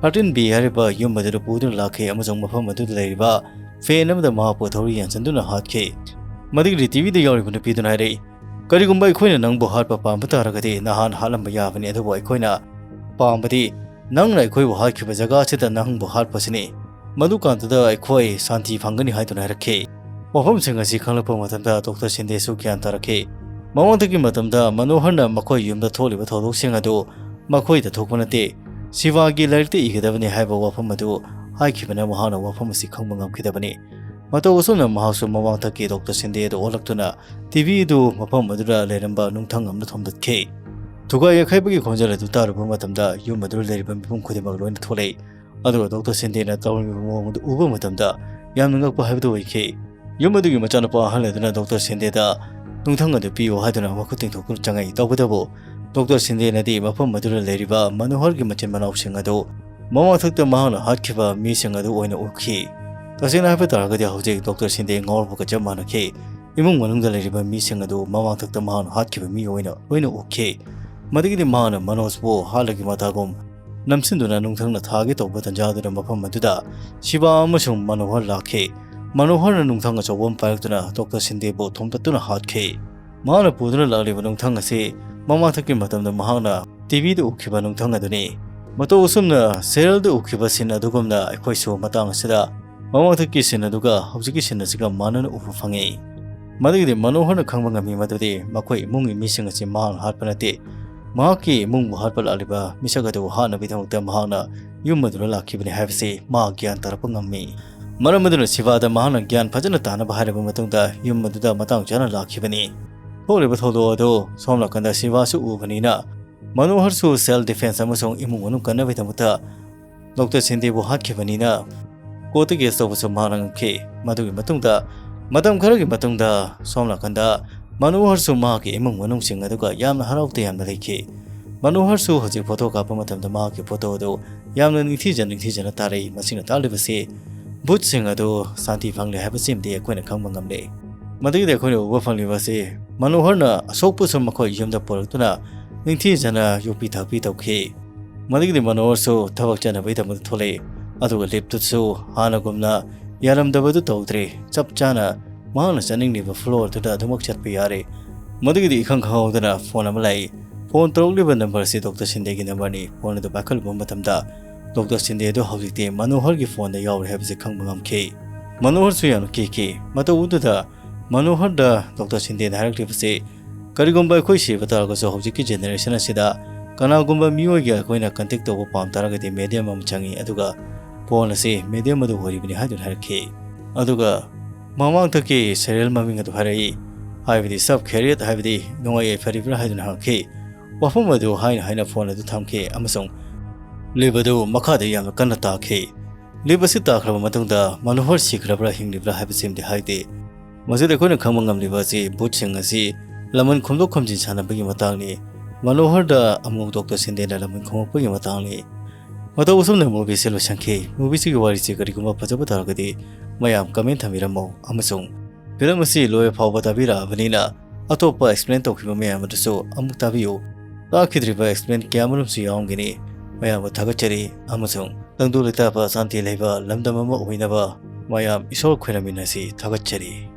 thirteen B ꯍꯥꯏꯔꯤꯕ ꯌꯨꯝ ꯑꯗꯨꯗ ꯄꯨꯗꯨꯅ ꯂꯥꯛꯈꯤ ꯑꯃꯁꯨꯡ ꯃꯐꯝ ꯑꯗꯨꯗ ꯂꯩꯔꯤꯕ fan ꯑꯃꯗ ꯃꯍꯥꯛꯄꯨ ꯊꯧꯔꯤ ꯌꯥꯟꯁꯤꯟꯗꯨꯅ ꯍꯥꯠꯈꯤ꯫ ꯃꯗꯨꯒꯤ TVꯗ ꯌꯥꯎꯔꯤꯕ ꯅꯨꯄꯤꯗꯨꯅ ꯍꯥꯏꯔꯛꯏ, "ꯀꯔꯤꯒꯨꯝꯕ ꯑꯩꯈꯣꯏꯅ ꯅꯪꯕꯨ ꯍꯥꯠꯄ ꯄꯥꯝꯕ ꯇꯥꯔꯒꯗꯤ ꯅꯍꯥꯟ ꯍꯥꯠꯂꯝꯕ ꯌꯥꯕꯅꯤ, ꯑꯗꯨꯕꯨ ꯑꯩꯈꯣꯏꯅ ꯄꯥꯝꯕꯗꯤ ꯅꯪꯅ ꯑꯩꯈꯣꯏꯕꯨ ꯍꯥꯠꯈꯤꯕ ꯖꯒꯥ ꯑꯁꯤꯗ ꯅꯪꯕꯨ ꯍꯥꯠꯄꯁꯤꯅꯤ꯫ ꯃꯗꯨꯀꯥꯟꯗꯨꯗ ꯑꯩꯈꯣꯏ ꯁꯥꯟꯇꯤ ꯐꯪꯒꯅꯤ" ꯍꯥꯏꯗꯨꯅ ꯍꯥꯏꯔꯛꯈꯤ꯫ ꯋꯥꯐꯝꯁꯤꯡ ꯑꯁꯤ ꯈꯪꯂꯛꯄ ꯃꯇꯝꯗ ꯗꯣꯛꯇꯔ ꯁꯤꯟꯗꯦꯁꯨ ꯒ꯭ꯌꯥꯟ ꯇꯥꯔꯛꯈꯤ꯫ ꯃꯃꯥꯡꯗꯒꯤ ꯃꯇꯝꯗ ꯃꯅꯣꯍꯔꯅ ꯃꯈꯣꯏ ꯌꯨꯝꯗ ꯊꯣꯛꯂꯤꯕ ꯊꯧꯗꯣꯛꯁꯤꯡ ꯑꯗꯨ ꯃꯈꯣꯏꯗ ꯊꯣꯛꯄ ꯅꯠꯇꯦ, ꯁꯤꯕꯥꯒꯤ ꯂꯥꯏꯔꯤꯛꯇ ꯏꯒꯗꯕꯅꯤ ꯍꯥꯏꯕ ꯋꯥꯐꯝ ꯑꯗꯨ ꯍꯥꯏꯈꯤꯕꯅ ꯃꯍꯥꯛꯅ ꯋꯥꯐꯝ ꯑꯁꯤ ꯈꯪꯕ ꯉꯝꯈꯤꯗꯕꯅꯤ꯫ ꯃꯇꯧ ꯑꯁꯨꯝꯅ ꯃꯍꯥꯛꯁꯨ ꯃꯃꯥꯡꯊꯛꯀꯤ ꯗꯣꯛꯇꯔ ꯁꯤꯟꯗꯦ ꯑꯗꯨ ꯑꯣꯜꯂꯛꯇꯨꯅ TV ꯑꯗꯨ ꯃꯐꯝ ꯑꯗꯨꯗ ꯂꯩꯔꯝꯕ ꯅꯨꯡꯊꯪ ꯑꯃꯅ ꯊꯣꯝꯗꯠꯈꯤ꯫ ꯊꯨꯒꯥꯏ ꯌꯩꯈꯥꯏꯕꯒꯤ ꯈꯣꯟꯖꯦꯜ ꯑꯗꯨ ꯇꯥꯔꯨꯕ ꯃꯇꯝꯗ ꯌꯨꯝ ꯑꯗꯨꯗ ꯂꯩꯔꯤꯕ ꯃꯤꯄꯨꯝ ꯈꯨꯗꯤꯡꯃꯛ ꯂꯣꯏꯅ ꯊꯣꯛꯂꯛꯏ꯫ ꯑꯗꯨꯒ ꯗꯣꯛꯇꯔ ꯁꯤꯟꯗꯦꯅ ꯇꯧꯔꯝꯃꯤꯕ ꯃꯑꯣꯡ ꯑꯗꯨ ꯎꯕ ꯃꯇꯝꯗ ꯌꯥꯝꯅ ꯉꯛꯄ ꯍꯥꯏꯕꯗꯨ ꯑꯣꯏꯈꯤ꯫ ꯌꯨꯝ ꯑꯗꯨꯒꯤ ꯃꯆꯥꯅꯨꯄꯥ ꯑꯍꯜ ꯑꯗꯨꯅ ꯗꯣꯛꯇꯔ ꯁꯤꯟꯗꯦꯗ ꯅꯨꯡꯊꯪ ꯑꯗꯨ ꯄꯤꯌꯨ ꯍꯥꯏꯗꯨꯅ ꯃꯈꯨꯠ ꯇꯤꯡꯊꯣꯛꯇꯨꯅ ꯆꯪꯉꯛꯏ꯫ ꯇꯧꯕꯇꯕꯨ ꯗꯣꯛꯇꯔ ꯁꯤꯟꯗꯦꯅꯗꯤ ꯃꯐꯝ ꯑꯗꯨꯗ ꯂꯩꯔꯤꯕ ꯃꯅꯣꯍꯔꯒꯤ ꯃꯆꯤꯟ ꯃꯅꯥꯎꯁꯤꯡ ꯑꯗꯨ ꯃꯃꯥꯡꯊꯛꯇ ꯃꯍꯥꯛꯅ ꯍꯥꯠꯈꯤꯕ ꯃꯤꯁꯤꯡ ꯑꯗꯨ ꯑꯣꯏꯅ ꯎꯈꯤ꯫ ꯇꯁꯦꯡꯅ ꯍꯥꯏꯕ ꯇꯥꯔꯒꯗꯤ ꯍꯧꯖꯤꯛ ꯗꯣꯛꯇꯔ ꯁꯤꯟꯗꯦ ꯉꯥꯎꯔꯕꯒ ꯆꯞ ꯃꯥꯟꯅꯈꯤ꯫ ꯏꯃꯨꯡ ꯃꯅꯨꯡꯗ ꯂꯩꯔꯤꯕ ꯃꯤꯁꯤꯡ ꯑꯗꯨ ꯃꯃꯥꯡꯊꯛꯇ ꯃꯍꯥꯛꯅ ꯍꯥꯠꯈꯤꯕ ꯃꯤ ꯑꯣꯏꯅ ꯂꯣꯏꯅ ꯎꯈꯤ꯫ ꯃꯗꯨꯒꯤꯗꯤ ꯃꯍꯥꯛꯅ ꯃꯅꯣꯖꯄꯨ ꯍꯥꯠꯂꯒꯤ ꯃꯇꯥꯒꯨꯝ ꯅꯝꯁꯤꯟꯗꯨꯅ ꯅꯨꯡꯊꯪꯅ ꯊꯥꯒꯦ ꯇꯧꯕ ꯇꯟꯖꯥꯗꯨꯗ ꯃꯐꯝ ꯑꯗꯨꯗ ꯁꯤꯕꯥ ꯑꯃꯁꯨꯡ ꯃꯅꯣꯍꯔ ꯂꯥꯛꯈꯤ꯫ ꯃꯅꯣꯍꯔꯅ ꯅꯨꯡꯊꯪ ꯑꯆꯧꯕ ꯑꯃ ꯄꯥꯏꯔꯛꯇꯨꯅ ꯗꯣꯛꯇꯔ ꯁꯤꯟꯗꯦꯕꯨ ꯊꯣꯝꯇꯠꯇꯨꯅ ꯍꯥꯠꯈꯤ꯫ ꯃꯍꯥꯛꯅ ꯄꯨꯗꯨꯅ ꯂꯥꯛꯂꯤꯕ ꯅꯨꯡꯊꯪ ꯑꯁꯤ ꯃꯃꯥꯡꯊꯛꯀꯤ ꯃꯇꯝꯗ ꯃꯍꯥꯛꯅ ꯇꯤꯚꯤꯗ ꯎꯈꯤꯕ ꯅꯨꯡꯊꯪ ꯑꯗꯨꯅꯤ꯫ ꯃꯇꯧ ꯑꯁꯨꯝꯅ ꯁꯦꯔꯦꯜꯗ ꯎꯈꯤꯕ ꯁꯤꯟ ꯑꯗꯨꯒꯨꯝꯅ ꯑꯩꯈꯣꯏꯁꯨ ꯃꯇꯥꯡ ꯑꯁꯤꯗ ꯃꯃꯥꯡꯊꯛꯀꯤ ꯁꯤꯟ ꯑꯗꯨꯒ ꯍꯧꯖꯤꯛꯀꯤ ꯁꯤꯟ ꯑꯁꯤꯒ ꯃꯥꯟꯅꯅ ꯎꯕ ꯐꯪꯉꯤ꯫ ꯃꯗꯨꯒꯤꯗꯤ ꯃꯅꯣꯍꯔꯅ ꯈꯪꯕ ꯉꯝꯃꯤ ꯃꯗꯨꯗꯤ ꯃꯈꯣꯏ ꯏꯃꯨꯡꯒꯤ ꯃꯤꯁꯤꯡ ꯑꯁꯤ ꯃꯍꯥꯛꯅ ꯍꯥꯠꯄ ꯅꯠꯇꯦ꯫ ꯃꯍꯥꯛꯀꯤ ꯏꯃꯨꯡꯕꯨ ꯍꯥꯠꯄ ꯂꯥꯛꯂꯤꯕ ꯃꯤꯁꯛ ꯑꯗꯨꯕꯨ ꯍꯥꯠꯅꯕꯒꯤꯗꯃꯛꯇ ꯃꯍꯥꯛꯅ ꯌꯨꯝ ꯑꯗꯨꯗ ꯂꯥꯛꯈꯤꯕꯅꯤ ꯍꯥꯏꯕꯁꯤ ꯃꯍꯥꯛ ꯒ꯭ꯌꯥꯟ ꯇꯥꯔꯛꯄ ꯉꯝꯃꯤ꯫ ꯃꯔꯝ ꯑꯗꯨꯅ ꯁꯤꯕꯥꯗ ꯃꯍꯥꯛꯅ ꯒ꯭ꯌꯥꯟ ꯐꯖꯅ ꯇꯥꯅꯕ ꯍꯥꯏꯔꯕ ꯃꯇꯨꯡꯗ ꯌꯨꯝ ꯑꯗꯨꯗ ꯃꯇꯥꯡ ꯆꯥꯅ ꯂꯥꯛꯈꯤꯕꯅꯤ꯫ ꯊꯣꯛꯂꯤꯕ ꯊꯧꯗꯣꯛ ꯑꯗꯨ ꯁꯣꯝ ꯅꯥꯀꯟꯗ ꯁꯤꯕꯥꯁꯨ ꯎꯕꯅꯤꯅ ꯃꯅꯣꯍꯔꯁꯨ ꯁꯦꯜꯐ ꯗꯤꯐꯦꯟꯁ ꯑꯃꯁꯨꯡ ꯏꯃꯨꯡ ꯃꯅꯨꯡ ꯀꯟꯅꯕꯒꯤꯗꯃꯛꯇ ꯗꯣꯛꯇꯔ ꯁꯤꯟꯗꯦꯕꯨ ꯍꯥꯠꯈꯤꯕꯅꯤꯅ ꯀꯣꯔꯠꯇ ꯀꯦꯁ ꯇꯧꯕꯁꯨ ꯃꯍꯥꯛꯅ ꯉꯝꯈꯤ꯫ ꯃꯗꯨꯒꯤ ꯃꯇꯨꯡꯗ ꯃꯇꯝ ꯈꯔꯒꯤ ꯃꯇꯨꯡꯗ ꯁꯣꯝ ꯅꯥꯀꯟꯗ ꯃꯅꯣꯍꯔꯁꯨ ꯃꯍꯥꯛꯀꯤ ꯏꯃꯨꯡ ꯃꯅꯨꯡꯁꯤꯡ ꯑꯗꯨꯒ ꯌꯥꯝꯅ ꯍꯔꯥꯎ ꯇꯌꯥꯝꯅ ꯂꯩꯈꯤ꯫ ꯃꯅꯣꯍꯔꯁꯨ ꯍꯧꯖꯤꯛ ꯐꯣꯇꯣ ꯀꯥꯞꯄ ꯃꯇꯝꯗ ꯃꯍꯥꯛꯀꯤ ꯐꯣꯇꯣ ꯑꯗꯨ ꯌꯥꯝꯅ ꯅꯤꯡꯊꯤꯖ ꯅꯤꯡꯊꯤꯖꯅ ꯇꯥꯔꯛꯏ꯫ ꯃꯁꯤꯅ ꯇꯥꯛꯂꯤꯕꯁꯤ ꯚꯨꯠꯁꯤꯡ ꯑꯗꯨ ꯁꯥꯟꯇꯤ ꯐꯪꯂꯦ ꯍꯥꯏꯕꯁꯤꯃꯗꯤ ꯑꯩꯈꯣꯏꯅ ꯈꯪꯕ ꯉꯝꯂꯦ꯫ ꯃꯗꯨꯒꯤꯗꯤ ꯑꯩꯈꯣꯏꯅ ꯎꯕ ꯐꯪꯂꯤꯕ ꯑꯁꯤ ꯃꯅꯣꯍꯔꯅ ꯑꯁꯣꯛꯄꯁꯨ ꯃꯈꯣꯏ ꯌꯨꯝꯗ ꯄꯨꯔꯛꯇꯨꯅ ꯅꯤꯡꯊꯤꯖꯅ ꯌꯣꯛꯄꯤ ꯊꯥꯛꯄꯤ ꯇꯧꯈꯤ꯫ ꯃꯗꯨꯒꯤꯗꯤ ꯃꯅꯣꯍꯔꯁꯨ ꯊꯕꯛ ꯆꯠꯅꯕꯒꯤꯗꯃꯛꯇ ꯊꯣꯛꯂꯛꯏ꯫ ꯑꯗꯨꯒ ꯂꯤꯞꯇꯨꯁꯨ ꯍꯥꯟꯅꯒꯨꯝꯅ ꯌꯥꯔꯝꯗꯕꯗꯨ ꯇꯧꯗ꯭ꯔꯦ꯫ ꯆꯞ ꯆꯥꯅ ꯃꯍꯥꯛꯅ ꯆꯠꯅꯤꯡꯂꯤꯕ ꯐ꯭ꯂꯣꯔꯗꯨꯗ ꯑꯗꯨꯃꯛ ꯆꯠꯄ ꯌꯥꯔꯦ꯫ ꯃꯗꯨꯒꯤꯗꯤ ꯏꯈꯪ ꯈꯪꯍꯧꯗꯅ ꯐꯣꯟ ꯑꯃ ꯂꯥꯛꯏ꯫ ꯐꯣꯟ ꯇꯧꯔꯛꯂꯤꯕ ꯅꯝꯕꯔ ꯑꯁꯤ ꯗꯣꯛꯇꯔ ꯁꯤꯟꯗꯦꯒꯤ ꯅꯝꯕꯔꯅꯤ꯫ ꯐꯣꯟ ꯑꯗꯨ ꯄꯥꯏꯈꯠꯂꯨꯕ ꯃꯇꯝꯗ ꯗꯣꯛꯇꯔ ꯁꯤꯟꯗꯦ ꯑꯗꯨ ꯍꯧꯖꯤꯛꯇꯤ ꯃꯅꯣꯍꯔꯒꯤ ꯐꯣꯟꯗ ꯌꯥꯎꯔꯦ ꯍꯥꯏꯕꯁꯤ ꯈꯪꯕ ꯉꯝꯈꯤ꯫ ꯃꯅꯣꯍꯔꯁꯨ ꯌꯥꯝꯅ ꯀꯤꯈꯤ꯫ ꯃꯇꯧ ꯑꯗꯨꯗ ꯃꯅꯣꯍꯔꯗ ꯗꯣꯛꯇꯔ ꯁꯤꯟꯗꯦꯅ ꯍꯥꯏꯔꯛꯂꯤꯕꯁꯤ, "ꯀꯔꯤꯒꯨꯝꯕ ꯑꯩꯈꯣꯏ ꯁꯤꯕ ꯇꯥꯔꯒꯁꯨ ꯍꯧꯖꯤꯛꯀꯤ ꯖꯦꯅꯦꯔꯦꯁꯟ ꯑꯁꯤꯗ ꯀꯅꯥꯒꯨꯝꯕ ꯃꯤꯑꯣꯏꯒ ꯑꯩꯈꯣꯏꯅ ꯀꯟꯇꯦꯛ ꯇꯧꯕ ꯄꯥꯝ ꯇꯥꯔꯒꯗꯤ ꯃꯦꯗꯤꯌꯝ ꯑꯃ ꯆꯪꯏ, ꯑꯗꯨꯒ ꯐꯣꯟ ꯑꯁꯤ ꯃꯦꯗꯤꯌꯝ ꯑꯗꯨ ꯑꯣꯏꯔꯤꯕꯅꯤ" ꯍꯥꯏꯗꯨꯅ ꯍꯥꯏꯔꯛꯈꯤ꯫ ꯑꯗꯨꯒ ꯃꯃꯥꯡꯊꯛꯀꯤ ꯁꯦꯔꯤꯌꯦꯜ ꯃꯃꯤꯡ ꯑꯗꯨ ꯍꯥꯏꯔꯛꯏ, ꯍꯥꯏꯕꯗꯤ ꯁꯕ ꯈꯦꯔꯤꯌꯠ ꯍꯥꯏꯕꯗꯤ ꯅꯨꯡꯉꯥꯏ ꯌꯥꯏꯐꯔꯤꯕ꯭ꯔꯥ ꯍꯥꯏꯗꯨꯅ ꯍꯪꯉꯛꯈꯤ꯫ ꯋꯥꯐꯝ ꯑꯗꯨ ꯍꯥꯏꯅ ꯍꯥꯏꯅ ꯐꯣꯟ ꯑꯗꯨ ꯊꯝꯈꯤ ꯑꯃꯁꯨꯡ ꯂꯤꯞ ꯑꯗꯨ ꯃꯈꯥꯗ ꯌꯥꯝꯅ ꯀꯟꯅ ꯇꯥꯈꯤ꯫ ꯂꯤꯞ ꯑꯁꯤ ꯇꯥꯈ꯭ꯔꯕ ꯃꯇꯨꯡꯗ ꯃꯅꯣꯍꯔ ꯁꯤꯈ꯭ꯔꯕ꯭ꯔꯥ ꯍꯤꯡꯂꯤꯕ꯭ꯔꯥ ꯍꯥꯏꯕꯁꯤꯃꯗꯤ ꯍꯥꯏꯗꯦ꯫ ꯃꯁꯤꯗ ꯑꯩꯈꯣꯏꯅ ꯈꯪꯕ ꯉꯝꯂꯤꯕ ꯑꯁꯤ ꯚꯨꯠꯁꯤꯡ ꯑꯁꯤ ꯂꯃꯟ ꯈꯣꯝꯗꯣꯛ ꯈꯣꯝꯖꯤꯟ ꯁꯥꯟꯅꯕꯒꯤ ꯃꯇꯥꯡꯅꯤ꯫ ꯃꯅꯣꯍꯔꯗ ꯑꯃꯨꯛ ꯗꯣꯛꯇꯔ ꯁꯤꯟꯗꯦꯅ ꯂꯃꯟ ꯈꯨꯝꯃꯛꯄꯒꯤ ꯃꯇꯥꯡꯅꯤ꯫ ꯃꯇꯧ ꯑꯁꯨꯝꯅ movieꯁꯦ ꯂꯣꯏꯁꯤꯟꯈꯤ꯫ Movieꯁꯤꯒꯤ ꯋꯥꯔꯤꯁꯤ ꯀꯔꯤꯒꯨꯝꯕ ꯐꯖꯕ ꯇꯥꯔꯒꯗꯤ ꯃꯌꯥꯝ comment ꯊꯝꯕꯤꯔꯝꯃꯣ, ꯑꯃꯁꯨꯡ film ꯑꯁꯤ ꯂꯣꯏꯕ ꯐꯥꯎꯕ ꯇꯥꯕꯤꯔꯛꯑꯕꯅꯤꯅ ꯑꯇꯣꯞꯄ explain ꯇꯧꯈꯤꯕ ꯃꯌꯥꯝ ꯑꯗꯨꯁꯨ ꯑꯃꯨꯛ ꯇꯥꯕꯤꯌꯨ꯫ ꯇꯥꯈꯤꯗ꯭ꯔꯤꯕ explain ꯀꯌꯥꯃꯔꯨꯝꯁꯨ ꯌꯥꯎꯔꯝꯒꯅꯤ꯫ ꯃꯌꯥꯝꯕꯨ ꯊꯥꯒꯠꯆꯔꯤ, ꯑꯃꯁꯨꯡ ꯇꯪꯗꯨ ꯂꯩꯇꯥꯕ ꯁꯥꯟꯇꯤ ꯂꯩꯕ ꯂꯝꯗꯝ ꯑꯃ ꯑꯣꯏꯅꯕ ꯃꯌꯥꯝ ꯏꯁꯣꯔ ꯈꯣꯏꯔꯝꯃꯤꯟꯅꯁꯤ꯫ ꯊꯥꯒꯠꯆꯔꯤ꯫